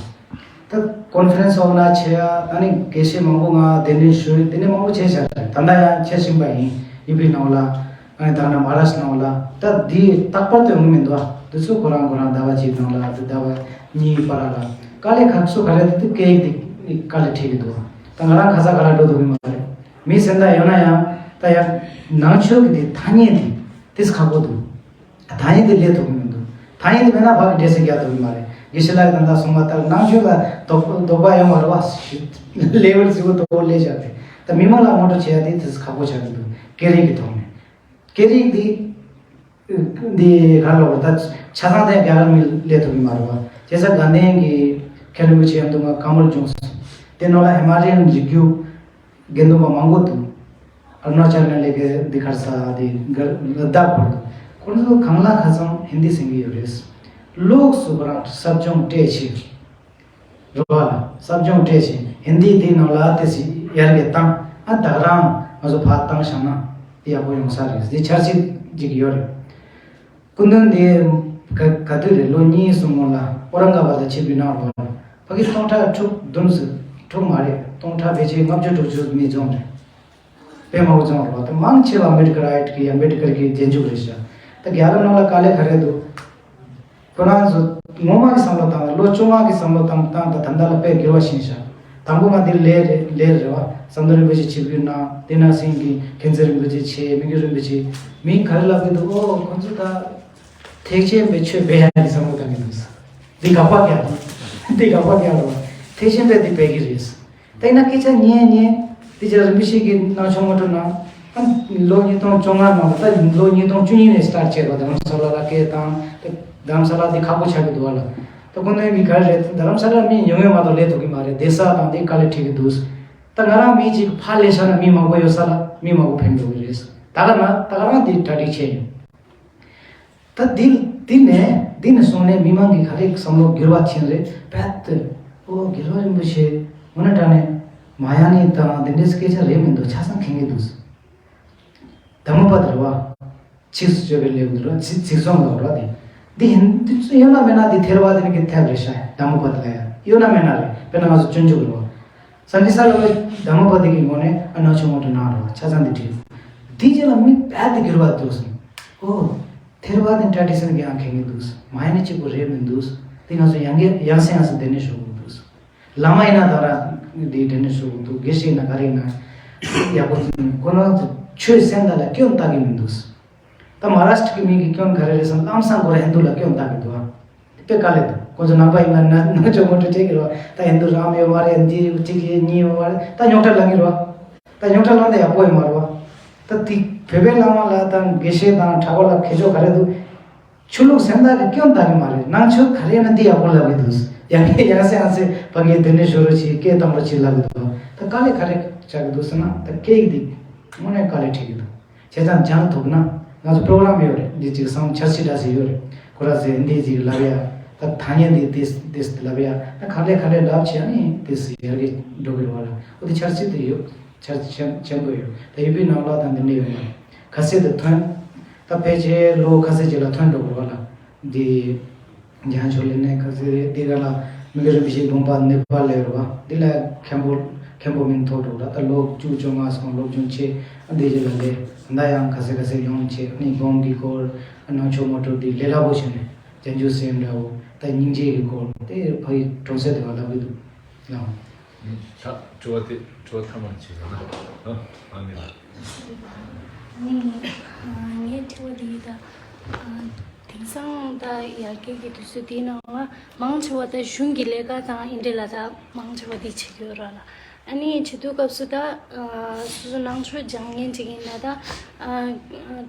ད་ཀོན་ཕ་རེན་སི་འོག་ན་བྱས་ཡ། ཨ་ནི་དགེ་བཤེས་མང་པོ་ང་གདན་འདྲེན་ཞུས། དེ་ནས་མང་པོ་བྱས་བཞག་རེད། ད་ལྟ་ཡང་བྱེད་བཞིན་པ་ཡིན། ཡུ་པི་ནང་ལ། ཨ་ནི་ད་ནང་མ་ར་ཤི་ནང་ལ། ད་འདི་རྟག་པར་དུ་ཡོང་གི་མི་འདུག་ཨ། འདི་ཚོ་ཁོ་རང་ཁོ་རང་ཟླ་བ་གཅིག་ནང་ལ། འདི་ཟླ་བ་གཉིས་བར་ལ། དཀའ་ལས་ཁག་ཚོ་ག་རེ་འདུག་སྐད་ཡིག་འདི་ དཀའ་ལས་འཕྲད་ཀྱི་འདུག་ད་ང་རང་ཁ་ས་ག་ལ་འགྲོ་ཐུབ་ཀྱི་མ་རེད། མི་སེམས་ཐག་ཡོད་ན་ཡང་ད་ཡང་ནང་ཆོས་ཀྱི་དེ་ཐ་སྙད་དེ་དེས་ཁག་པོ་འདུག་ཐ་སྙད་དེ་ལས་ཐུབ་ཀྱི་མི་འདུག་ཐ་སྙད་དེ་མེད་ན་ཕ་གི་འདྲེ་སེ་རྒྱག་ཐུབ་ཀྱི་མ་རེད། དགེ་བཤེས་ལགས་ཀྱིས་ད་ལྟ་གསུངས་པ་ལྟར་ནང་ཆོས་ལ་དོགས་དོགས་པ་ཡོང་བ་རེད་བ། ལེ་ཝལ་ཟེར་བོ་དོགས་པ་སླེབས་བཞག་པས་ད་མི་མང་ལ་ངོ་སྤྲོད་བྱེད་ཡ་དེ་དེས་ཁག་པོ་ཆགས་ཀྱི་འདུག་སྐད་རིགས་ཀྱི་ཐོག་ནས་སྐད་རིགས་དེ། འདི་ག་ལ་ལོག་ད་ཆ་ཚང་དེ་རྒྱ་གར་མི་ལས་ཐུབ་ཀྱི་མ་རེད་བ། བྱས་ཙང་དགའ་ལྡན་གྱི་མཁན་རིན་པོ་ཆེ་ཡང་དུ་ང་བཀའ་མོལ་བྱུང་སོང་། དེ་ནང་ལ་ཧི་མ་ལ་ཡའི་རི་རྒྱུད་དགེ་འདུན་པ་མང་པོ་འདུག་ཨ་རུ་ན་ཅལ་ནས་ལས་ཀའི་འདི་གར་ས་དེ་ག་ལ་དྭགས་བར་དུ་ཁོང་ཚོ་གང་ལ་ཁ་སང་ཧིན་དི་ཟིན་གྱི་ཡོད་རེད། ལོགས་སུ་ཁོ་རང་ཟབ་སྦྱོང་སྤྲད་ཕྱིར། རེད་བ། ཟབ་སྦྱོང་སྤྲད་བཞིན་ཧིན་དི་དེའི་ནང་ལ་དེ་སྲིད་ཡར་རྒྱས་བཏང་ཨ་ད་ག་རང་ང་ཚོ་ཕར་བཏང་བཞག་ན་དེ་ཡག་པོ་ཡོང་ས་རེད་དེ་འཆར་གཞི་ཅིག་ཡོད་རེད། སྐུ་མདུན་དེ་ག་ག་དུས་རེད་ལོ་གཉིས་གསུམ་སྔོན་ལ་ཨོ་རང་ག་བ་ད་ཆིབས་བསྒྱུར་གནང་རོགས་ཕ་གི་སྟོང་ཕྲག་དྲུག་བདུན་ཟེར་དྲུག་མ་རེད་སྟོང་ཕྲག་ཕལ་ཆེར་ལྔ་བཅུ་དྲུག་ཅུ་མི་འཛོམས་རེད། དཔེ་མང་པོ་བྱུང་རོགས་དེ་མང་ཆེ་བ་ཨ་མེ་རི་ཀ་ར་ཨེ་ཊི་ཀི་ཨ་མེ་རི་ཀར་གྱི་རྗེས་འཇུག་རེད་ཤག་ད་རྒྱ་ལམ་ནང་ལ་དཀའ་ལས་ག་རེ་འདུག་ཁོ་རང་ཚོ་ངོ་མ་གི་བསམ་བློ་བཏང་ལོ་བཅོ་ལྔ་གི་བསམ་བློ་བཏང་བཏང་ད་ད་ལྟ་ལ་དཔེ་འགྱུར་བ་ཕྱིན་ཤག་དང་པོ་ང་འདིར་ལས་རེད་ལས་རེད་བ་ཟམ་གདོང་རིན་པོ་ཆེ་ཆིབས་བསྒྱུར་གནང་དེ་ནང་སེང་གི་མཁྱེན་བརྩེ་རིན་པོ་ཆེ་ཆེ་མི་འགྱུར་རིན་པོ་ཆེ་མིང་ག་རེ་ལབ་གི་འདུག་ཨོ་ཁོ་ཚོ་ད་ཐེག་ཆེན་པའི་ཆོས་སྤེལ་ཡ་གི་བསམ་བློ་བཏང་གི་འདུག་འདི་དགག་པ་རྒྱག་འདི་དགག་པ་རྒྱག་རོགས་ཐེག་ཆེན་པས་འདི་སྤེལ་གི་རེད། དེ་ན་སྐད་ཆ་ཉན་ཉན། དེ་རྗེས་རིན་པོ་ཆེ་གིས་གནང་ཆོག་མ་གཏོགས་ན། ཨ། ལོ་ཉིས་སྟོང་བཅོ་ལྔ་ནང་ད་ལོ་ཉིས་སྟོང་བཅུ་གཉིས་ནས་སི་ཊར་བྱས་པ་རྡ་རམ་ས་ལ་ལ་སྐད་བཏང་། རྡ་རམ་ས་ལ་དེ་ཁག་པོ་ཆགས་ཀྱི་འདུག་བ་ལ། ད་ཁོ་ནའི་མི་ག་རེ་རེད་རྡ་རམ་ས་ལ་མི་ཉུང་ངུ་མ་གཏོགས་སླེབས་ཐུབ་ཀྱི་མ་རེད་བསྡད་ས་དང་དེ་དཀའ་ལས་འཕྲད་ཀྱི་འདུག་ད་ང་རང་མི་གཅིག་ཕར་སླེབས་ས་ན་མི་མང་པོ་ཡོད་ས་ལ་མི་མང་པོ་ཕེབས་འགྲོ་གི་རེད། ད་ག་ན་ད་ག་རང་དེ་གྲ་སྒྲིག་བྱས་ཡོད། ད་འདི་འདི་ནས་འདི་ནས་བཟུང་ནས་མི་མང་གི་ག་རེ་བསམ་བློ་འགྱུར་བ་ཕྱིན་རེད་བད་དེ། ཨོ་རྒྱལ་བ་རིན་པོ་ཆེ་དངོས་གནས་དྲང་གནས་མ་ཡ་ནི་དང་འདི་འདྲའི་སྐད་ཆ་རེད་མི་འདུག་ཆ་ཚང་མཁྱེན་གྱི་འདུག་ཟླ་མོ་པ་དེ་རེད་བ། ཚིགས་སུ་བཅད་པའི་ལེའུ་འདི་རེད་ཚིག་ཚིག་རྩོམ་ལ་རེད་བ་དེ། འདི་ཧིན་འདི་ཚོ་ཡོད་ན་མེད་ན་འདི་ཐེ་ར་བ་དེ་ནི་གི་ཐེབས་རེད་ཤག་ཟླ་མོ་པ་དེ་ལ་ཡ་ཡོད་ན་མེད་ན་རེད་དཔེར་ན་ང་ཚོ་སྤྱོད་འཇུག་རེད་བ། སངས་རྒྱས་ས་ལ་བའི་ཟླ་མོ་པ་དེ་གི་ངོ་ནས་ཨ་ནག་ཆུ་མོ་དེ་ནང་རེད་བ་ཆ་ཚང་འདི་བྲིས། འདི་རྗེས་ལ་མི་བད་དེ་འགྱུར་བ་འདུག་སོང་། ཨོ། ཐེ་ར་བ་དེ་གྲ་སྒྲིག་སེམས་ཀྱི་ཡང་མཁན་གྱི་འདུག་མ་ཡ་ནི་གཅིག་པུ་རེད་མི་འདུག་དེ་ང་ཚོ་ཡང་གི་ཡང་སེ་ཡང་སེ་དེ་ནས་ཤོག་གི་འདུག་བླ་མ་ཡིན་ན་ད་ར་དེ་དེ་ནས་ཤོག་གི་འདུག་དགེ་བཤེས་ཡིན་ན་ག་རེ་ཡིན་ན་ཡག་པོ་ཚུལ་ཁོ་རང་ཚོ་ཆོས་སེམས་དག་ལ་སྐྱོན་བཏགས་གི་མི་འདུག་ད་མ་ར་ཤི་ཊ་གི་མི་གི་སྐྱོན་ག་རེ་རེད་ཟེར་ན་ལམ་སང་ཁོ་ར་ཧིན་དུ་ལ་སྐྱོན་བཏགས་གི་འདུག་ཨ། དེ་དཔེ་དཀའ་ལས་འདུག་ཁོ་ཚོ་ནང་པ་ཡིན་ན་ན་ན་ཆོ་མོ་ཊ་ཁྲིད་ཀྱི་རེད་བ། ད་ཧིན་དུ་རམ་ཡོད་མ་རེད་འདི་གཅིག་གཉིས་ཡོད་མ་རེད་ད་རྙོག་དྲ་ལངས་ཀྱི་རེད་བ། ད་རྙོག་དྲ་ལངས་ན་ཡག་པོ་ཡོད་མ་རེད་བ། ད་དེ་བོད་པའི་བླ་མ་ལ་དང་དགེ་བཤེས་དང་གྲྭ་པ་ལ་ཁེ་ཕྱོགས་ག་རེ་འདུག་ཆོས་ལུགས་སེམས་ཐག་གི་སྐྱོན་ལྟ་གི་མ་རེད་ནང་ཆོས་ག་རེ་ཡིན་ན་འདི་ཡག་པོ་ལབ་ཀྱི་འདུག་ཡང་ཡང་སེ་ཡང་སེ་ཕ་གིའི་དེ་འདྲའི་ཞོ་རུ་ཆེ་སྐད་གཏོང་རུ་ཆེ་ལབ་ཀྱི་འདུག་ད་དཀའ་ལས་ག་རེ་བྱ་གི་འདུག་ཟེར་ན་ད་སྐད་ཡིག་འདི་དངོས་གནས་དཀའ་ལས་འཕྲད་ཀྱི་འདུག་བྱས་ཙང་སྦྱང་ཐུབ་ན་ང་ཚོ་པྲོ་གྲམ་ཡོད་རེད་འདི་གཅིག་བསམ་འཆར་གཞི་འདྲ་ཞིག་ཡོད་རེད་ཁོ་ར་ཟེར་འདི་གཅིག་ལབ་ཡ་ད་ཐ་སྙད་འདི་ཏིས་ཏིས་ལབ་ཡ་ད་ག་ལེ་ག་ལེ་ལབ་བྱས་ནས་ཏིས་ཡར་གི་འགྲོ་གི་རེད་བ་ལ་འོ་དེ་འཆར་གཞི་དེ་ཡོད་འཆར་གཞི་ཆེན་ཆེན་པོ་ཡོད་ད་ཡུ་པི་ནང་ལ་དང་འདི་འདྲ་ཡོད་མ་རེད་ཁ་སེ་དེ་ཐོན་ད་ཕལ་ཆེར་ལོ་ཁ་སེ་རྗེས་ལ་ཐོན་འགྲོ་གི་རེད་བ་ལ་འདི། རྒྱ་ཆོས་ལས་གནས་ཁ་སེ་རེད་འདི་ག་ལ་མི་གི་རིན་པོ་ཆེའི་དགོངས་པ་ནེ་པ་ལ་རེད་བ་འདི་ལ་མཁན་པོ་མཁན་པོ་མིང་ཐོགས་འགྲོ་ད་ལྟ་ལོ་བཅུ་བཅོ་ལྔ་སོང་ལོ་བཅུ་ཆེ་འདི་རྗེས་ལ་ལས་ད་ཡང་ཁ་སེ་ཁ་སེ་ཡོང་ཆེ་ནི་དགོངས་ཀྱི་སྐོར་ནང་ཆོས་མ་གྲུབ་འདི་ལས་སླ་པོ་བྱས་ནས་བྱང་ཆུབ་སེམས་འདྲ་བོ་ད་སྙིང་རྗེ་གི་སྐོར་དེ་ཕ་གི་གྲོང་གསེབ་དེ་བ་ལབ་གི་འདུག་ལའོ། ད་དྲི་བ་དེ་དྲི་བ་ཐ་མ་ཅིག་ཡོད་ན་ཨ་ཨ་ནི་ལ། ནི་ངའི་དྲི་བ་འདི་ཡིན་ད། དེང་སང་ད་ཡར་རྒྱས་ཀྱི་དུས་ཚོད་འདིའི་ནང་ལ་མང་ཆེ་བ་ད་གཞུང་གི་ལས་ཀ་དང་ཨིན་འདྲ་ལ་ད་མང་ཆེ་བ་འདི་བྱེད་ཀྱི་ཡོད་ར་ལ། ཨ་ནི་བྱེད་དུས་སྐབས་སུ་ད་སོ་སོ་ནང་ཆོས་སྦྱང་མཁན་ཅིག་ཡིན་ན་ད་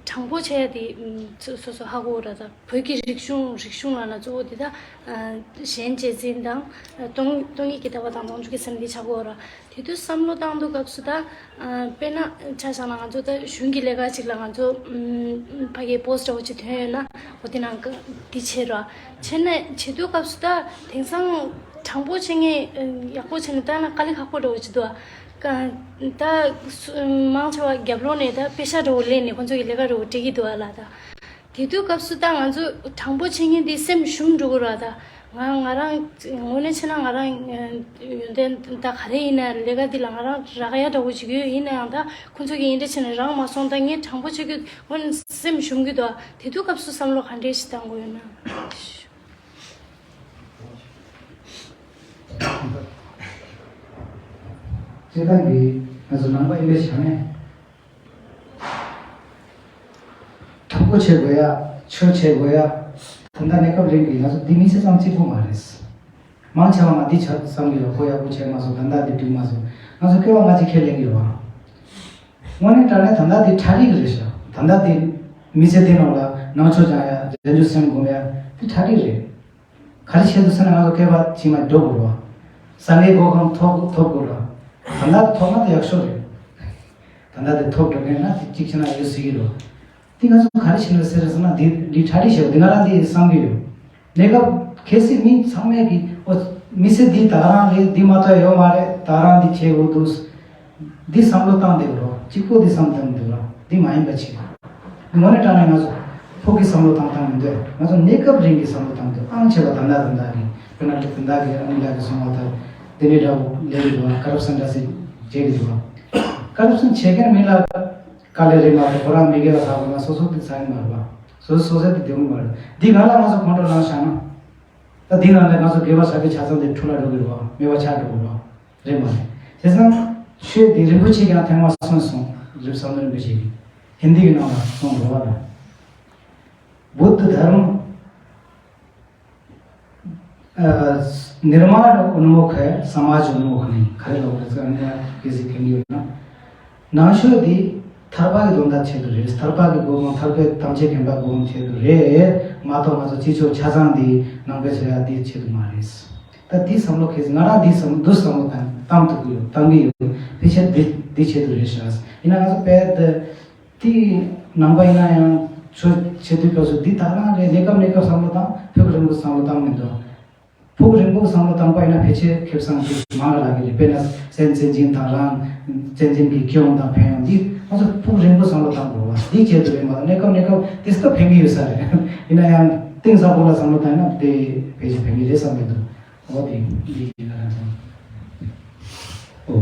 དྲང་པོ་བྱས་ཏེ་སོ་སོ་ཧ་གོ་ར་ད་བོད་ཀྱི་རིག་གཞུང་རིག་གཞུང་ལ་ན་གཙོ་བོ་འདི་ད་གཞན་གཅེས་འཛིན་དང་སྟོང་སྟོང་ཉིད་ཀྱི་ལྟ་བ་དང་སྟོང་ཆོས་ཀྱི་སེམས་འདི་ཆགས་ཀྱི་ཡོད་ར། དེ་དུས་བསམ་བློ་བཏང་དུས་སྐབས་སུ་ད། དཔེར་ན་ཆ་བཞག་ན་ང་ཚོ་ད་གཞུང་གི་ལས་ཀ་ཅིག་ལ་ང་ཚོ་ཕ་གིའི་པོ་སི་ཊི་འདྲ་བོ་ཅིག་ཐོན་ཡོད་ན་འོ་དེ་ནང་འདི་བྱེད་རོགས་བྱེད་ནས་བྱེད་དུས་སྐབས་སུ་ད་དེང་སང་དྲང་པོ་བྱེད་མཁན་ཡག་པོ་བྱེད་ནས་བཏང་ན་དཀའ་ལས་ཁག་པོ་འདྲ་བོ་ཅིག་འདུག་ཨ། ད་མང་ཆེ་བ་རྒྱབ་ལོགས་ནས་ད་པེ་ཤག་འདྲ་བོ་ལེན་ནས་ཁོང་ཚོ་གི་ལས་ཀ་འདྲ་བོ་སྒྲིག་གི་འདུག་ཨ་ལ་ད། དེ་དུས་སྐབས་སུ་ད་ང་ཚོ་དྲང་པོ་བྱེད་མཁན་དེ་སེམས་ཞུམ་འགྲོ་གི་རེད་ད། ང་ང་རང་དངོས་གནས་བྱས་ན་ང་རང་ཡོན་ཏན་ད་ག་རེ་ཡིན་ན་ལས་ཀ་འདི་ལ་ང་རང་རག་ཡ་འདྲ་བོ་ཅིག་ཡོད་ཡིན་ན་ཡང་ད་ཁོ་ཚོ་གིས་ཡིན་འདྲ་བྱས་ན་རག་མ་སོང་ད་ངས་དྲང་པོ་བྱེད་རྒྱུ་དངོས་གནས་སེམས་ཞུམ་གི་འདུག་དེ་དུས་སྐབས་སུ་བསམ་བློ་ག་འདྲས་ཞིག་བཏང་དགོས་ཡོད་ན། སྤྱིར་བཏང་གི་ང་ཚོ་ནང་པ་ཨིན་པའི་ཆ་ནས་ཐུགས་ཁུར་བྱེད་དགོས་ཡ། ཆོས་བྱེད་དགོས་ཡ། ད་ལྟ་གནས་སྐབས་རིང་གི་ང་ཚོ་འདི་མི་ཚེ་ཙམ་གཅིག་པོ་མ་རེད། མང་ཆེ་བ་ང་འདི་ཆ་བསམ་གི་ཡོད། ཁོ་ཡག་པོ་བྱས་མ་སོང་། ད་ལྟ་འདི་འགྲིག་མ་སོང་། ང་ཚོ་སྐྱེ་བ་སྔ་ཕྱི་ཁས་ལེན་གི་ཡོད་པ། དངོས་གནས་དྲང་གནས་ད་ལྟ་འདི་ཁྲ་རིག་རེད་ཤག་ད་ལྟ་འདི་མི་ཚེ་འདི་ནང་ལ་ནང་ཆོས་སྦྱང་ཡ། རྗེས་འཇུག་སེམས་སྒོམ་ཡ། འདི་ཁྲ་རིག་རེད། ག་རེ་བྱས་འདུག་ཟེར་ན། ང་ཚོ་སྐྱེ་བ་ཕྱི་མ་འགྲོ་དགོས་རེད་བ། ས་ངའི་སྒོ་ཁང་ཐོབ་ཐོབ་དགོས་རེད་བ། ད་ལྟ་ཐོབ་ན་དེ་ཡག་ཤོས་རེད། ད་ལྟ་དེ་ཐོབ་འགྲོ་མཁན་ན་དེ་གཅིག་བྱས་ན་ཡོད་སྲིད་ཀྱི་རེད་བ། དེ་ང་ཚོ་ག་རེ་བྱས་འདུག་ཟེར་ཟེར་ན། འདི་འདི་གྲ་སྒྲིག་བྱས་པ་འདི་ང་རང་འདི་བསམ་གྱི་ཡོད། གནས་སྐབས་གལ་སྲིད་མི་ཚང་མས་ཀྱི་ཨོ་མི་ཚེ་འདི་ད་རང་རེད། འདི་མ་གཏོགས་ཡོད་མ་རེད། ད་རང་འདི་བྱེད་དགོས་འདུག་འདི་བསམ་བློ་བཏང་བསྡད་རོགས། གཅིག་པོ་འདི་བསམ་བཏང་འདུག་ར། འདི་མ་ཡིན་པ་ཅིག་དངོས་གནས་དྲང་གནས་ང་ཚོ་ཕུགས་ཀྱི་བསམ་བློ་བཏང་སྟངས་མི་འདུག་ང་ཚོ་གནས་སྐབས་རིང་གི་བསམ་བློ་བཏང་འདུག་ཨང་ཆེ་བ་ད་ལྟ་ད་ལྟ་གི་དཔེར་ན་ད་ལྟ་གི་ཨ་ནི་ལགས་ཀྱིས་གསུངས་པ་ལྟར་དེ་འདྲའི་འདྲ་བོ་ལས་ཀྱི་འདུག་ཀ་རབ་སན་འདྲ་སེ་བྱེད་ཀྱི་འདུག་ཀ་རབ་སན་བྱེད་མཁན་མི་ལ་དཀའ་ལས་རེད་མ་གཏོགས། ཁོ་རང་མི་སྒེར་ལ་ཟ་དགོས་ན་སོ་སོ་དེ་ཟ་ཡི་མ་རེད་པ། སོ་སོ་སོ་ཟས་དེ་བདེ་པོ་མ་རེད། འདི་གང་ལ་ང་ཚོ་ཁོང་ཁྲོ་ལངས་བཞག་ན། ད་འདི་ནང་ལ་ང་ཚོ་དགེ་བ་བྱ་རྒྱུ་ཆ་ཚང་དེ་འཕྲོ་བརླག་འགྲོ་གི་རེད་བ། མེད་པ་ཆགས་འགྲོ་གི་རེད་བ། རེད་མ་རེད། བྱས་ཙང་ཆོས་འདི་རིན་པོ་ཆེ་ཀྱང་ཐེངས་མ་གསུངས་སོང་། རིགས་བསམ་གནོན་རིན་པོ་ཆེ་གིས་ཧིན་དི་གི་ནང་ལ་གསུངས་རེད་བ། ལ་बुद्ध धर्म निर्माण उन्मुख है, समाज उन्मुख नहीं། ག་རེ་ལབ་རེད་ཟེར་ན། ངས་སྐད་ཆ་གང་ཡོད་ན། ནང་ཆོས་འདི་ཐར་པ་གི་དོན་དག་ཆེད་དུ་རེད། ཐར་པ་གི་སྒོ་མང་། ཐར་པའི་དམ་ཆོས་བདེན་པ་སྒོ་མང་ཆེད་དུ་རེད་མ་གཏོགས། ང་ཚོ་སྤྱི་ཚོགས་ཆ་ཚང་འདི་ནང་པའི་བྱ་ཡག་འདི་ཆེད་དུ་མ་རེད། ད་འདི་བསམ་བློ་ཁེལ། ང་རང་འདི་བསམ་འདུག་བསམ་བློ་བཏང་བཏང་ཐུབ་ཀྱི་ཡོད། བཏང་གི་ཡོད། ཕལ་ཆེར་འདི་འདི་ཆེད་དུ་རེད་ཤག་ཡིན་ན་ང་ཚོ་དཔེ་འདི་དེ་ནང་པ་ཡིན་ན་ཡང་ཆོས་བྱེད་དུས་སྐབས་སུ་འདི་ད་རང་རེད། གནས་སྐབས་གནས་སྐབས་བསམ་བློ་བཏང་། ཕུགས་རིང་པོ་བསམ་བློ་བཏང་མི་འདུག་ཕུགས་རིང་པོ་བསམ་བློ་བཏང་པ་ཡིན་ན་ཕལ་ཆེར་ཁེ་བཟང་ཅིག་མང་ར་ལགས་ཀྱི་རེད། དཔེར་ན་སེམས་ཙན་དྲིན་དང་རང་ཙན་དྲིན་གྱི་ཁེ་དབང་དང་ཕན་ཡོན་འདི་ང་ཚོ་ཕུགས་རིང་པོ་བསམ་བློ་བཏང་དགོས་པ་འདི་ཆེད་དུ་རེད་མ་གཏོགས། གནས་སྐབས་གནས་སྐབས་དེ་སྐབས་ཕན་གྱི་ཡོད་ས་རེད། ཡིན་ན་ཡང་གཏིང་ཟབ་པོ་ལ་བསམ་བློ་བཏང་ན་དེ་ཕལ་ཆེར་ཕན་གྱི་རེད་བསམ་གྱི་འདུག་འོ་དེ་འདི་ཡིན་ན་རང་ཚང་། ཨོ།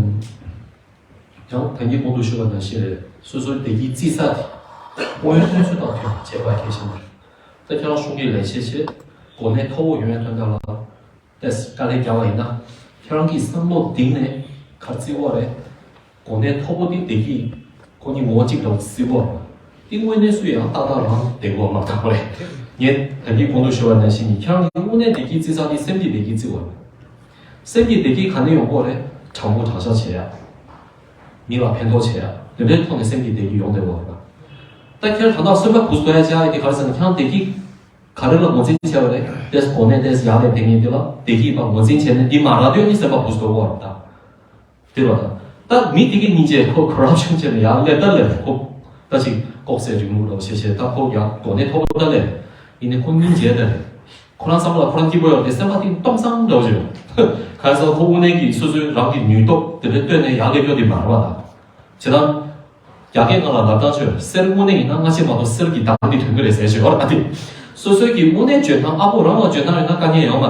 ཡང་ད་གིན་གོང་དུ་ཞུས་པ་ནང་བཞིན་རེད། སོ་སོའི་བདེ་སྐྱིད་རྩིས་ས་དེ་དཔལ་ཡོན་ཐོན་ཚུལ་དང་མཐུན་པ་བྱེད་པ་གལ་ཆེན་པོ་རེད། ད་ཁྱེད་རང་གཞུང་གི་ལས་བྱེད་བྱེད། གོ་གནས་མཐོ་བོ་ཡོང་ཡ་དོན་དག་ལ་ཏེས་དཀའ་ལས་རྒྱག་པ་ཡིན་ན། ཁྱེད་རང་གིས་བསམ་བློ་གཏིང་ནས་ག་རེ་བརྩི་དགོས་རེད། གོ་གནས་མཐོ་པོ་དེ་བདེ་སྐྱིད་ཁོ་གཉིས་ངོ་བོ་གཅིག་འདྲ་བོ་བརྩི་དགོས་རེད། དེ་དངོས་གནས་སུ་ཡང་ཏག་ཏག་རང་བདེ་པོ་མ་ཐག་པ་རེད། ངས་ད་གིན་གོང་དུ་ཞུས་པ་ནང་བཞིན་ཁྱེད་རང་གི་དངོས་གནས་བདེ་སྐྱིད་བརྩི་ས་དེ་སེམས་ཀྱི་བདེ་སྐྱིད་བརྩི་དགོས་རེད། སེམས་ཀྱི་བདེ་སྐྱིད་ག་ནས་ཡོང་གི་རེད། དྲང་པོ་དྲང་བཞག་བྱེད་ཡ། མི་ལ་ཕན་ཐོགས་བྱེད་ཡ། དེ་འདྲའི་ཐོག་ནས་སེམས་ཀྱི་བདེ་སྐྱིད་ཡོང་བསྡད་ཡོད་རེད། ད་ཁྱེད་རང་ད་ལྟ་སེམས་པ་སྦུག་སྟོན་ཡ་བྱེད་ཡ་དེ་ག་རེ་ཟེར་ན། ཁྱེད་རང་བདེ་སྐྱིད་ག་རེ་ལ་ངོས་འཛིན་བྱས་པ་རེད། ཏེས་གོ་གནས་ཏེས་ཡག་ལས་དེ་ངས་དེ་ལ་བདེ་སྐྱིད་པ་ངོས་འཛིན་བྱས་ནས་འདི་མ་རག་དུས་ནི་སེམས་པ་སྦུག་སྟོན་ཡོད་རེད་ད། དེ་ལ་ད་ད་མི་དེ་གི་སྙིང་རྗེ་ཁོ་ཁོ་རབ་ཤུགས་ཆེ་ནས་ཡང་སླེབས་ད་སླེབས། ཁོ་ད་ཅིག་ལྐོག་ཟ་རིང་མོ་རོ་བྱེད་བྱེད། ད་ཁོ་ཡང་གོ་གནས་མཐོ་པོ་ད་སླེབས། ཡིན་ནའི་ཁོ་སྙིང་རྗེ་ད་རེད། ཁོ་རང་བསམ་བློ་ཁོ་རང་སྐྱིད་པོ་ཡོད་དེ་སེམས་པ་གཏིང་སྟོང་སང་འདྲ་བོ་ཅིག་ཡོད། ག་རེ་ཟེར་ན་ཁོ་དངོས་གནས་ཀྱི་སོ་སོའི་རང་གི་ནུས་སྟོབས་དེ་འདྲ་བཏོན་ནས་ཡར་སླེབས་རྒྱུ་དེ་མ་རེད་པ་ད། བྱས་ཙང་། རྒྱ་སྐད་ནང་ལ་ལབ་སྟངས་ཅིག་ཡོད། གསེར་དངོས་གནས་ཡིན་ན་སྔ་ཕྱི་མ་གཏོགས་གསེར་གྱི་མདངས་དེ་ཐོན་གྱི་རེད་ཟེར་ཞིག་ཡོད་རེད་ད། དེ་སོ་སོའི་གི་དངོས་གནས་འཇོན་ཐང་ཨ་ཕོ་རང་ལ་འཇོན་ཐང་ཡོད་ན་དཀའ་ངལ་ཡོད་མ་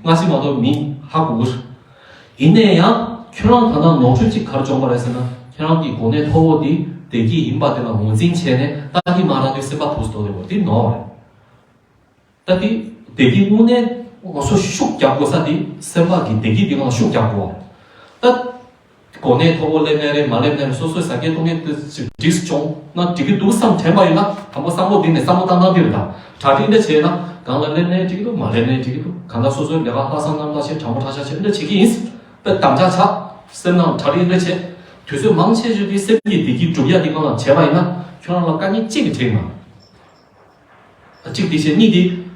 རེད། སྔ་ཕྱི་མ་གཏོགས་མི་ཧ་གོ་གི་རེད། ཡིན་ནའི་ཡང་ཁྱོད་རང་ད་ལྟ་ནོར་འཁྲུལ་ཅིག་ག་རེ་བྱུང་བ་རེད་ཟེར་ན། ཁྱེད་རང་གི་གོ་གནས་མཐོ་བོ་དེ་བདེ་སྐྱིད་ཡིན་པ་དེ་ལ་ངོས་འཛིན་བྱས་ནས་ད་དེ་མ་རག་དུས་སེམས་པ་སྦུག་སྟོན་ཡོད་པ་དེ་ནོར་བ་རེད། ད་དེ་བདེ་སྐྱིད་དངོས་གནས་ང་ཚོ་ཤུགས་རྒྱག་དགོས་ས་དེ་སེམས་པ་གི་བདེ་སྐྱིད་དེ་སྒང་ལ་ཤུགས་རྒྱག་དགོས། ད་གོ་གནས་མཐོ་བོ་སླེབས་ནའི་རེད། མ་སླེབས་ནའི་རེད། སོ་སོའི་ཟ་སྐྱེལ་གཏོང་སྐྱེལ་དེ་འགྲིག་བྱུང་ན་འགྲིག་གི་འདུག་བསམ་དྲན་པ་ཡིན་ན། དང་པོ་བསམ་བློ་འདི་ནས་བསམ་བློ་བཏང་སྟངས་འདི་རེད་ད། གྲ་སྒྲིག་འདི་བྱས་ན་གང་ལ་སླེབས་ནའི་འགྲིག་གི་འདུག་མ་སླེབས་ནའི་འགྲིག་གི་འདུག་གང་ལྟར་སོ་སོའི་ལས་ཀ་ལྷག་བསམ་རྣམ་དག་བྱས། དྲང་པོ་ཁྲ་ཤག་བྱས་འདི་བྱེད་ཀྱི་ཡིན། དཔེ་དམ་བཅའ་བྱ། སེམས་ནང་གྲ་སྒྲིག་འདི་བྱས། དུས་ཚོད་མང་ཆེ་ཤོས་འདི་སེམས་ཀྱི་བདེ་སྐྱིད་སྒྲུབ་ཡ་འདི་སྒང་ལ་བྱས་པ་ཡིན་ན་ཁྱོད་རང་ལ་དཀའ་ངལ་གཅིག་གི་འཕྲད་མ། གཅིག་དེ་བྱས། གཉིས་དེ།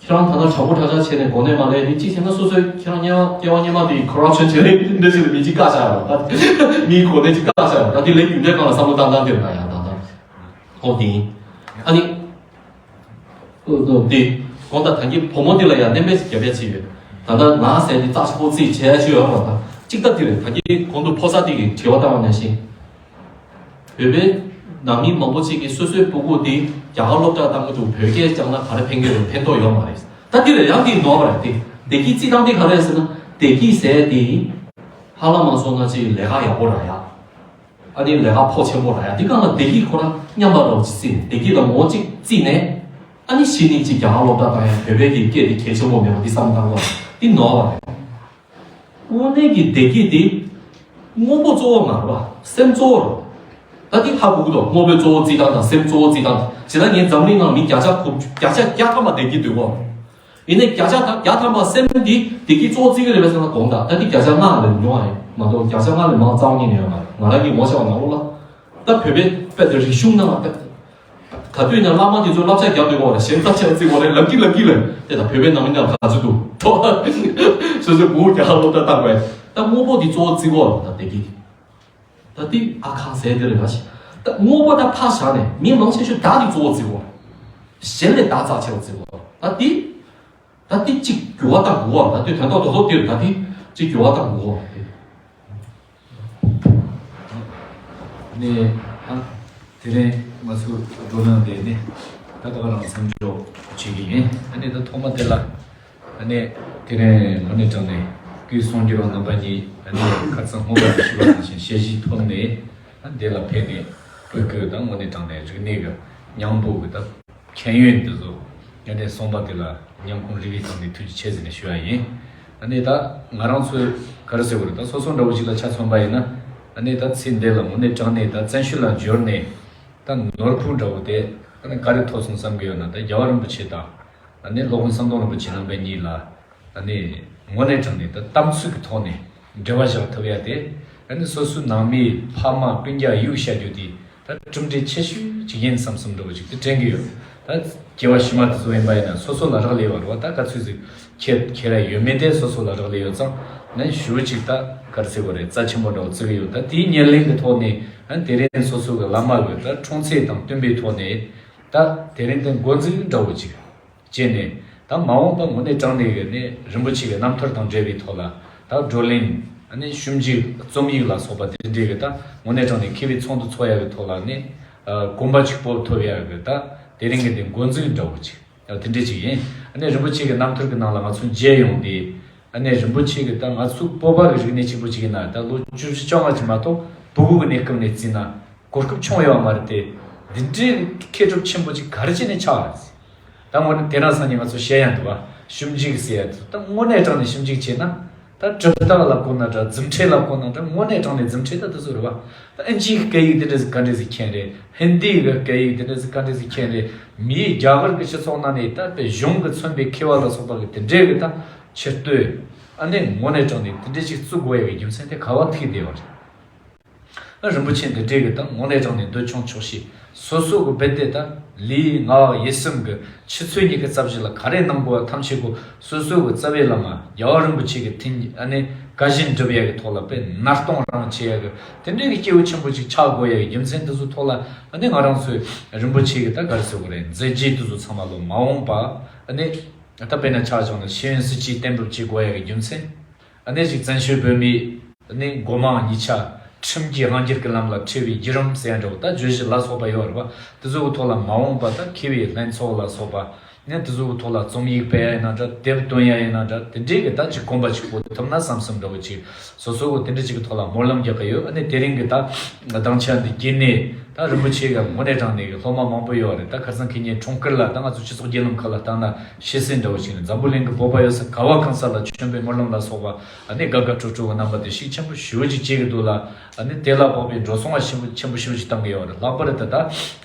ཁྱེད་རང་ད་ལྟ་དྲང་པོ་ཁྲ་ཤག་བྱས་ནས་གོ་གནས་མ་ལེན་དེ་གཅིག་བྱས་ན་སོ་སོའི་ཁྱེད་རང་དམྱལ་བ་སྐྱེ་བ་སྔོན་མ་དེ་ཁོ་རབ་ཤོན་བྱས་ནས་འདི་བྱས་ནས་མི་གཅིག་བཀག་བཞག་ཡོད་ད། མིའི་གོ་གནས་གཅིག་བཀག་བཞག་ཡོད་ད། དེ་ལས་རྒྱུ་འབྲས་སྒང་ལ་བསམ་བློ་བཏང་སྟངས་དེ་ལ་ཡང་ད་ལྟ། ཨོ་དེ་ཡིན། ཨ་ནི། ཨོ་དེ། དགོངས་དག་ད་གིན་བུ་མོ་དེ་ལ་ཡང་སྣོན་པ་ཞིག་རྒྱབ་ཡ་ཅིག་ཡོད། ད་ལྟ་ང་ཟེར་དེ་རྩ་ཆེ་པོ་རྩིས་བྱས་ཡ་ཅིག་ཡོད་རེད་པ་ད། གཅིག་ད་དེ་རེད། ད་གིན་གོང་དུ་ཕོ་གསར་དེ་གིས་དྲི་བ་བཏང་བ་ནང་བཞིན། བོད་པའི་ནང་མི་མང་པོ་ཅིག་གིས་སོ་སོའི་སྤུ་གུ་དེ་རྒྱ་གར་སློབ་གྲྭ་བཏང་གི་འདུག་བོད་སྐད་སྦྱངས་ན་ག་རེ་ཕན་གྱི་རེད། ཕན་ཐོགས་ཡོད་མ་རེད། ད་དེ་ལ་ཡང་དེ་ནོར་བ་རེད་དེ། བདེ་སྐྱིད་རྩི་སྟངས་དེ་ག་རེ་རེད་ཟེར་ན། བདེ་སྐྱིད་ཟེར་དེ། ཧ་ལམ་མ་སོང་ན་ཅིག་ལས་ཀ་ཡག་པོ་རག་ཡ། ཨ་ནི་ལས་ཀ་ཕོགས་ཆེན་པོ་རག་ཡ། དེ་གང་ལ་བདེ་སྐྱིད་ཁོ་ན་མཉམ་པ་རོགས་ཅིག་རྩི་ནས། བདེ་སྐྱིད་ལ་ངོ་གཅིག་རྩིས་ནས། ཨ་ནི་གཞི་ནས་ཅིག་རྒྱ་གར་སློབ་གྲྭ་བཏང་ཡ། བོད་པའི་གི་སྐད་དེ་གལ་ཆེན་པོ་མེད་པ་དེ་བསམ་བཏང་བ་དེ་ནོར་བ་རེད། དངོས་གནས་ཀྱི་བདེ་སྐྱིད་དེ། དངོས་པོ་གཙོ་བོ་མ་རེད་པ། སེམས་གཙོ་བོ་རེད། ད་འདི་ཧ་གོ་གི་འདུག་དངོས་པོའི་གཙོ་བོ་རྩིས་སྟངས་དང་སེམས་གཙོ་བོ་རྩིས་སྟངས་དང་། བྱས་ཙང་ངས་འཛམ་གླིང་ནང་མི་བརྒྱ་ཆ་དགུ་བརྒྱ་ཆ་བརྒྱ་ཐམ་པ་བསྡད་ཀྱི་འདུག་གོ། ཡིན་ནའི་བརྒྱ་ཆ་བརྒྱ་ཐམ་པ་སེམས་འདི་བདེ་སྐྱིད་གཙོ་བོ་རྩིས་ཀྱི་རེད་པས་ཟེར་ན་དགོངས་དག་ད་འདི་བརྒྱ་ཆ་ལྔ་ལས་ཉུང་བ་ཡིན་མ་གཏོགས་བརྒྱ་ཆ་ལྔ་ལས་མང་རྩ་བ་ཉིད་ནས་ཡོད་མ་རེད། ང་རང་གིས་ངོ་ཤེས་པ་ནང་ལོགས་ལ། ད་བོད་པའི་དཔེ་དེ་རིག་གཞུང་ནང་ལ་དཔེ། ག་དུས་ཡིན་ན་བླ་མ་དེ་ཚོ་བསླབ་བྱ་རྒྱག་དུས་གོ་རེ་གཞན་ས་ཆ་བརྩི་གོ་རེ་ལབ་ཀྱི་ལབ་ཀྱི་ལ་དེ་དང་བོད་པའི་ནང་མི་ནང་ག་ཚོད་འདུག་ཐོག་སོ་སོའི་མགོ་རྒྱག་སློབ་གྲྭ་བཏང་བས་ད་དངོས་པོ་དེ་གཙོ་བོ་བརྩི་གོ་རེ་ད་བདེ་སྐྱིད་ད་དེ་ཨ་ཁ་ཟས་དེ་རེ་ལ་ཞིག་ད་དངོས་པོ་ད་ཕ་བཞག་ནས་མི་མང་ཆེ་ཤོས་བདག་དེ་གཙོ་བོ་བརྩི་གོ་གཞན་ལས་བདག་རྩ་ཆེ་བ་བརྩི་གོ་ད་དེ། ད་དེ་གཅིག་འགྱུར་བ་བཏང་དགོས་པ་ད་དེ་དོན་དག་རྡོག་རྡོག་དེ་རེད། ད་དེ་གཅིག་འགྱུར་བ་བཏང་དགོས་པ་དེ། ནས་ཨ་དེ་རིང་ང་ཚོ་བགྲོ་གླེང་དེ་ནས་ད་ད་ག་རང་མཚམས་འཇོག་བྱེད་ཀྱི་ཡིན། ཨ་ནི་ད་ཐོག་མ་དེ་ལ་ཨ་ནི་དེ་རིང་དངོས་གནས་དྲང་གནས་སྐུའི་གསུང་སྒྱུར་བ་རྣམ་པ་གཉིས་ཨ་ནི་ཁ་ཚང་སྔོན་མ་ཞུས་པ་ནང་བཞིན་ཞལ་བཞེས་ཐོབ་ནས་ཨ་འདི་ལ་ཕེབས་ནས་བོད་སྐད་དང་དངོས་གནས་དྲང་གནས་རིག་གནས་ཀྱི་སྙིང་པོ་གི་ད། མཁྱེན་ཡོན་འདི་ཚོ་ངས་ནས་གསུངས་པ་དེ་ལ་སྙིང་ཁོང་རི་བའི་ཐང་ནས་ཐུགས་རྗེ་ཆེ་ཟེར་ནས་ཞུ་བ་ཡིན། ཨ་ནི་ད་ང་རང་ཚོས་ག་རེ་ཟེར་དགོས་རེད། ད་སོ་སོ་འདྲ་བོ་ཅིག་ལ་ཆ་མཚོན་པ་ཡིན་ན་ཨ་ནི་ད་ཚེ་འདི་ལ་དངོས་གནས་དྲང་གནས་ད་བཙན་བྱོལ་ལ་འབྱོར་ནས་ད་ནོར་བུ་འདྲ་བོ་དེ་ཨ་ནི་ག་རེ་ཐོབ་སོང་བསམ་གི་ཡོད་ན། ད་རྒྱལ་བ་རིན་པོ་ཆེ་དང་ཨ་ནི་སློབ་དཔོན་ཟམ་གདོང་རིན་པོ་ཆེ་རྣམ་པ་གཉིས་ལ། ཨ་ནི་དངོས་གནས་དྲང་གནས་ད་གཏམ་ཚིག་གི་ཐོག་ནས་འབྲེལ་བ་བཞག་ཐུབ་ཡ་དེ། ཨ་ནི་སོ་སོའི་ནང་མི་ཕ་མ་སྤུན་ཀྱག་ཡུལ་བཤད་རྒྱུ་དེ་ད་གྲུབ་འབྲས་ཆེ་ཤོས་ཅིག་ཡིན་བསམ་བསམ་འདྲ་བོ་ཅིག་དེ་དྲན་གྱི་ཡོད། ད་སྐྱེ་བ་ཕྱི་མ་དེ་ཚོ་ཡིན་པ་ཡིན་ན་སོ་སོ་ལ་རག་ལས་པ་རེད་བ། ད་ག་ཚོད་ཟིག་ཁྱེད་ཁྱེད་ར་ཡོད་མེད་དེ་སོ་སོ་ལ་རག་ལས་ཡོད་ཙང་ནི་ཞུ་ཅིག་ད་ག་རེ་ཟེར་དགོས་རེད། རྩ་ཆེན་པོ་འདྲ་བོ་བརྩི་གི་ཡོད། ད་དེའི་ཉེར་ལེན་གྱི་ཐོག་ནས་ཨ་ནི་དེ་རིང་སོ་སོ་གི་བླ་མ་གི་ད་འཁྲུངས་ཚེས་དང་བསྟུན་པའི་ཐོག་ནས་ད་དེ་རིང་དེ་འགོ་འཛུགས་འདྲ་བོ་ཅིག་བྱས་ནས་ད་མ་འོངས་པ་དངོས་གནས་དྲང་གནས་ཀྱི་ནས་རིན་པོ་ཆེ་གི་རྣམ་ཐར་དང་འབྲེལ་བའི་ཐོག་ལ་ད་བགྲོ་གླེང་ཨ་ནི་ཞིབ་འཇུག་རྩོམ་ཡིག་ལ་སོགས་པ་དེ་འདྲའི་གི་ད་དངོས་གནས་དྲང་གནས་མཁས་པའི་ཚོགས་འདུ་ཚོགས་ཡག་གི་ཐོག་ལ་ནི་གོམ་པ་གཅིག་པོ་ཐོབ་ཡག་གི་ད་དེ་རིང་གི་དེ་འགོ་འཛུགས་འདྲ་བོ་ཅིག་དེ་འདྲ་ཅིག་ཡིན། ཨ་ནི་རིན་པོ་ཆེ་གི་རྣམ་ཐར་གི་ནང་ལ་ང་ཚོ་མཇལ་ཡོང་དུས་ཨ་ནི་རིན་པོ་ཆེ་གི་ད་ང་ཚོ་བོད་པ་གི་རིག་གནས་གཅིག་པུ་ཅིག་ཡིན་ན་ད་ལོ་བཅུ་བཞི་བཅོ་ལྔ་ཅིག་མ་གཏོགས་ཕྲུ་གུ་གི་གནས་སྐབས་ནས་བརྩིས་ན། གོ་སྐབས་ཆུང་ཡོད་མ་རེད་དེ། འདི་འདྲའི་མཁས་གྲུབ་ཆེན་པོ་ཅིག་ག་རེ་བྱས་ནས་ཆགས་པ་རེད། ད་དངོས་གནས་དེང་རབས་སང་ཉིན་ང་ཚོ་བཤད་ཡ་འདུག་བ། ཞིབ་འཇུག་ཟེར་ཡ་འདུག་ད་དངོས་གནས་དྲང་ནས་ཞིབ་འཇུག་བྱས་ན། ད་གྲུབ་རྟགས་ལ་གོ་ན་འདྲ། རྫུ་འཕྲུལ་ལ་གོ་ན་འདྲ། དངོས་གནས་དྲང་ནས་རྫུ་འཕྲུལ་ད་དེ་ཚོ་རེད་བ། ད་ཨིན་ཇིའི་སྐད་ཡིག་དེ་འདྲ་ཟིག་ག་འདྲ་ཟིག་མཁྱེན་རེད། ཧིན་དིའི་གི་སྐད་ཡིག་དེ་འདྲ་ཟིག་ག་འདྲ་ཟིག་མཁྱེན་རེད། མིའི་རྒྱ་གར་གི་སྤྱི་ཚོགས་ནང་ནས་ད་དཔེ་གཞུང་གི་མཚོན་པའི་མཁས་པ་ལ་སོགས་པ་གི་དེ་འདྲའི་གི་ད་མཆེད་བསྟོད། ཨ་ནི་དངོས་གནས་དྲང་ནས་དེ་འདྲ་ཅིག་བཙུགས་དགོས་ཡ་གི་རྒྱུ་མཚན་དེ་ག་བ་ཐུག་བསྡད་པ་རེད། རིན་པོ་ཆེ་འདི་འདྲའི་གི་དང་དངོས་གནས་དྲང་ནས་འདོད་ཆུང་ཆོག་ཤེས། སོ་སོ་གི་རྦད་དེ་དང་ལུས་ངག་ཡིད་གསུམ་གི་ཆུ་ཚོད་གཉིས་ཀྱི་རྩ་བཞི་ལ་ག་རེ་གནང་དགོས་པ་ཐམས་ཅད་གོ། སོ་སོ་གི་རྩ་བའི་བླ་མ་རྒྱལ་བ་རིན་པོ་ཆེ་གི་ཐུགས་ཨ་ནི་བཀའ་བཞིན་སྒྲུབ་ཡ་གི་ཐོག་ལ་དཔེ་ན་སྟོང་རང་བྱེད་ཡ་གི་དེ་འདྲའི་གི་སྐྱེས་བུ་ཆེན་པོ་ཅིག་ཆགས་དགོས་ཡ་གི་རྒྱུ་མཚན་དེ་ཚོ་ཐོག་ལ་ཨ་ནི་ང་རང་ཚོའི་རིན་པོ་ཆེ་གི་ད་ག་རེ་ཟེར་དགོས་རེད། མཛད་རྗེས་དེ་ཚོ་ཚང་མ་ལོ་མ་འོངས་པ་ཨ་ནི་ད་དཔེར་ན་ཆ་བཞག་ན་ཤེས་ཡོན་སྲིད་ཇུས་གཏན་འབེབས་བྱེད་དགོས་ཡ་གི་རྒྱུ་མཚན། ཨ་ནི་ཅིག་བཙན་བྱོལ་བོད་མིའི་ཨ་ནི་མགོ་མང་གཉིས་ཆ་ཁྲིམས་ཀྱི་དབང་སྒྱུར་གྱི་ལམ་ལ་ཁྲིད་པའི་བརྒྱུད་རིམ་ཟེར་ཡ་འདྲ་བོ་ད་བརྗོད་གཞི་ལ་སོགས་པ་ཡོད་རེད་པ། དེ་ཚོ་གི་ཐོག་ལ་མ་འོངས་པ་ད་མཁས་པའི་ལྷན་ཚོགས་ལ་སོགས་པ་ནི་དེ་ཚོ་གི་ཐོག་ལ་རྩོམ་ཡིག་སྤེལ་ཡ་ཡིན་ན་འདྲ། དེབ་བཏོན་ཡ་ཡིན་ན་འདྲ། དེ་འདྲའི་གི་ད་ཅིག་གོམ་པ་ཅིག་སྤོ་ཐུབ་ན་བསམ་བསམ་འདྲ་བོ་ཅིག་སོ་སོ་གི་དེ་འདྲ་ཅིག་གི་ཐོག་ལ་སྨོན་ལམ་རྒྱག་གི་ཡོད། ཨ་ནི་དེ་རིང་གི་ད་སྡིངས་ཆ་འདི་བརྒྱུད་ནས་ད་རིན་པོ་ཆེ་གི་དངོས་གནས་དྲང་གནས་གི་སློབ་མ་མང་པོ་ཡོད་རེད། ད་ཁ་སང་ཁེ་ཉིན་འཁྲུངས་སྐར་ལ་ད་ང་ཚོ་སྤྱི་ཚོགས་བརྒྱུད་ལམ་ཁག་ལ་བལྟས་ན་ཤེས་གསལ་འདྲ་བོ་ཞིག་ནས་འཛམ་བུ་གླིང་གི་བོད་པ་ཡོད་ས་ག་བ་གང་ས་ལ་མཆོད་འབུལ་སྨོན་ལམ་ལ་སོགས་པ་ཨ་ནི་དགའ་དགའ་སྤྲོ་སྤྲོ་གི་རྣམ་པ་དེ་ཤུགས་ཆེན་པོ་ཞེ་པོ་ཅིག་བྱེད་ཀྱི་འདུག་ལ། ཨ་ནི་དེ་ལ་དཔག་པའི་འགྲོ་སོང་བ་ཆེན་པོ་ཆེན་པོ་ཞེ་པོ་ཅིག་བཏང་གི་ཡོད་རེད། ལྷག་པར་དུ་ད་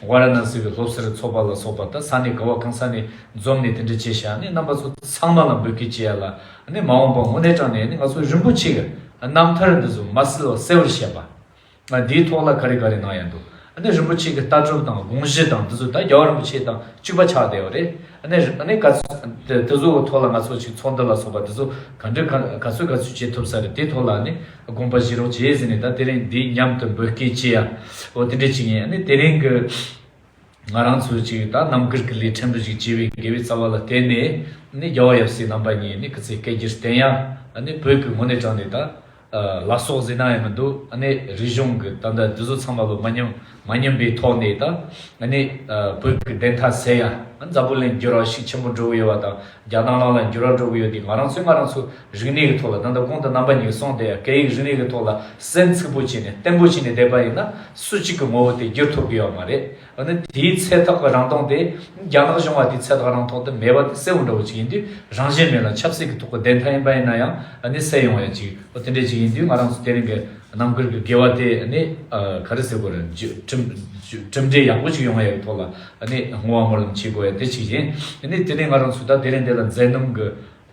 ཝཱ་ར་ཎ་སི་གི་སློབ་གསོའི་ཚོགས་པ་ལ་སོགས་པ་ད་ས་གནས་ག་བ་གང་ས་ནས་འཛོམས་ནས་དེ་འདྲ་བྱས་ཤག་ཨ་ནི་རྣམ་པ་ཚོ་ཚང་མ་ལ་འབོད་སྐུལ་བྱེད་ཡ་ལ། ཨ་ནི་མ་འོངས་པ་དངོས་གནས་དྲང་གནས་ཨ་ནི་ང་ཚོ་རིན་པོ་ཆེ་གི་རྣམ་ཐར་འདི་ཚོ་མ་བསྲེལ་བ་གསལ་བར་བཤད་པ། ང་འདིའི་ཐོག་ལ་ག་རེ་ག་རེ་གནང་ཡ་འདུག་ཨ་ནི་རིན་པོ་ཆེ་གི་ལྟ་གྲུབ་དང་དགོངས་གཞི་དང་འདི་ཚོ་ད་རྒྱལ་བ་རིན་པོ་ཆེ་དང་གཅིག་པ་ཆགས་བསྡད་ཡོད་རེད། ཨ་ནི་ཨ་ནི་ག་ཚོད་དེ་དེ་ཚོ་གི་ཐོག་ལ་ང་ཚོ་ཅིག་ཚོགས་འདུ་ལ་སོགས་པ་དེ་ཚོ་ག་འདྲ་ག་ག་ཚོད་ག་ཚོད་བྱེད་ཐུབ་ས་རེད། དེའི་ཐོག་ལ་ཨ་ནི་དགོངས་པ་བཞེས་རོགས་བྱེད་ཟེར་ནས་ད་དེ་རིང་འདིའི་མཉམ་དུ་འབོད་སྐུལ་བྱེད་ཡ་འོ་དེ་འདྲ་ཅིག་ཡིན། ཨ་ནི་དེ་རིང་གི་ང་རང་ཚོ་ཅིག་ད་རྣམ་དཀར་གྱི་ལས་ཕྲན་བུ་ཞིག་བྱས་པའི་དགེ་བའི་རྩ་བ་ལ་བརྟེན་ནས་ནི་རྒྱལ་བ་ཡབ་སྲས་རྣམ་པ་གཉིས་ནི་སྐུ་ཚེ་བསྐལ་བརྒྱར་བརྟན་ཡ། ནི་བོད་ཀྱི་དངོས་གནས་དྲང་གནས་ད་ལ་སོགས་ཟེར་ན་ཡང་མི་འདུག་ནི་རིག་གཞུང་གི་ད་ལྟ་འདི་ཚོ་ཚང་མ་ལོ་མ་ཉམས་མ་ཉམས་པའི་ཐོག་ནས་ད་ནི་བོད་ཀྱི་བདེན་མཐའ་གསལ་ཡ། འཛམ་བུ་གླིང་འགྱུར་བ་ཤུགས་ཆེན་པོ་འགྲོ་གི་ཡོད་པ་དང་། རྒྱ་ནག་ནང་ལ་འགྱུར་བ་འགྲོ་གི་ཡོད་དུས་ང་རང་ཚོས་ང་རང་ཚོ་རིག་གནས་ཀྱི་ཐོག་ལ་ད་ལྟ་གོང་དུ་རྣམ་པ་གཉིས་ཀྱིས་གསུངས་བསྡད་ཡ་སྐད་ཡིག་རིག་གནས་ཀྱི་ཐོག་ལ་སེམས་ཚིག་པོ་བྱས་ནས་བརྟན་པོ་བྱས་ནས་བསྡད་པ་ཡིན་ན་སུ་གཅིག་གི་ངོ་བོ་དེ་བསྒྱུར་ཐུབ་ཀྱི་ཡོད་མ་རེད། འོ་ན་དེའི་ཚད་ཐོག་གི་རང་སྟོང་དེ་རྒྱ་ནག་གཞུང་བ་དེའི་ཚད་ཐོག་རང་སྟོང་དེ་མེད་པ་དེ་གསལ་བོ་འདྲ་བོ་ཅིག་ཡིན་དུས་རང་བཞིན་མེད་ལ་ཆབ་སྲིད་ཀྱི་ཐོག་གི་བདེན་མཐའ་ཡིན་པ་ཡིན་ན་ཡང་ཨ་ནི་གསལ་ཡོང་བ་ཅིག་འོ་དེ་འདྲ་ཅིག་ཡིན་དུས་ང་རང་ཚོ་དེ་རིང་གི་ རྣམ་དཀར་གྱི་དགེ་བ་དེ་ནི་ཨ་ག་རེ་ཟེར་དགོས་རེད། གྲུབ་གྲུབ་འབྲས་ཡག་པོ་ཅིག་ཡོང་ཡག་གི་ཐོག་ལ་ནི་བསྔོ་བ་སྨོན་ལམ་བྱེད་དགོས་ཡ་དེ་གཅིག་ཡིན། ནི་དེ་ནས་ང་རང་ཚོ་ད་དེ་རིང་འདི་ལ་མཛད་རྣམ་གྱི་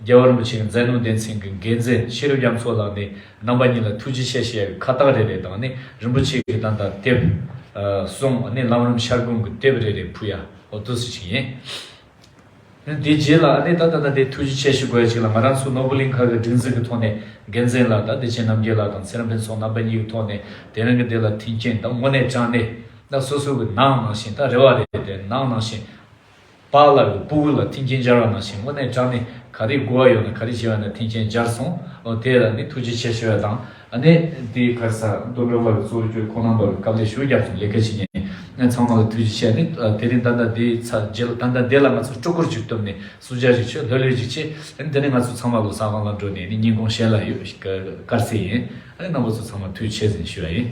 རྒྱལ་བ་རིན་པོ་ཆེ་གི་མཛད་རྣམ་སྡེ་ཚན་གྱི་འགན་འཛིན་ཤེས་རབ་རྒྱ་མཚོ་ལགས་ནས་རྣམ་པ་གཉིས་ལ་ཐུགས་རྗེ་ཆེ་ཞུ་ཡ་གི་ཁ་བཏགས་རེ་རེ་དང་ནི་རིན་པོ་ཆེ་གི་ད་ལྟ་དེབ་གསུམ་ནི་ལམ་རིམ་ཤར་སྒོམ་གྱི་དེབ་རེ་རེ་ཕུལ་ཡ་འོ་དུ་སུ་ཞིག་ཡིན། དེ་རྗེས་ལ་ཨ་ནི་ད་ལྟ་ད་དེ་ཐུགས་རྗེ་ཆེ་ཞུ་དགོས་ཡ་ཅིག་ལ་ང་རང་ཚོ་ནོར་བུ་གླིང་ཁ་གི་སྒྲིག་འཛུགས་ཀྱི་ཐོག་ནས་འགན་འཛིན་ལ་ད་བདེ་ཆེན་རྣམ་རྒྱལ་ལགས་དང་ཚེ་རིང་ཕུན་ཚོགས་རྣམ་པ་གཉིས་ཀྱི་ཐོག་ནས་དེ་རིང་གི་དེ་ལ་མཐུན་རྐྱེན་ད་དངོས་གནས་དྲང་གནས་ད་སོ་སོ་གི་ནང་ནང་བཞིན་ད་རེ་བ་རེད་དེ་ནང་ནང་བཞིན་པཱ་ལགས་ཀྱི་སྤུ་གུ་ལ་མཐུན་རྐྱེན་སྦྱར་བ་ནང་བཞིན་དངོས་གནས་དྲང་གནས་ག་རེ་དགོས་པ་ཡོད་ན་ག་རེ་བྱས་པ་ན་མཐུན་རྐྱེན་སྦྱར་སོང་འོ་དེ་ལ་ནི་ཐུགས་རྗེ་ཆེ་ཞུ་ཡ་དང་། ཨ་ནི་དེའི་ཁར་ས་དོན་གྲུབ་ལགས་ཀྱི་གཙོ་བོ་ཁྱོད་ཁོང་རྣམ་པར་དཀའ་ལས་ཞུ་རྒྱབ་སོང་ལས་ཀ་བྱེད་མཁན་ཚང་མ་ལ་ཐུགས་རྗེ་ཆེ། ཨ་ནི་དེ་རིང་ད་ལྟ་དེའི་ཚ་རྗེས་ལ་ད་ལྟ་དེ་ལ་ང་ཚོ་སྤྲུལ་སྐུར་ཅིག་བཏུམ་ནས་བསུ་ཇ་ཞིག་མཆོད་ལྷོད་ལྷོད་ཅིག་བྱེད། ཨ་ནི་དེ་ནས་ང་ཚོ་ཚང་མ་ལོ་ས་གང་ལ་འགྲོ་ནས་ནི་ཉིན་གུང་གཞན་ལ་ཡོད་དཀར་ཟས་ཡིན། ཨ་ནི་རྣམ་པ་ཚོ་ཚང་མ་ཐུགས་རྗེ་ཆེ་ཟེར་ཞུ་བ་ཡིན།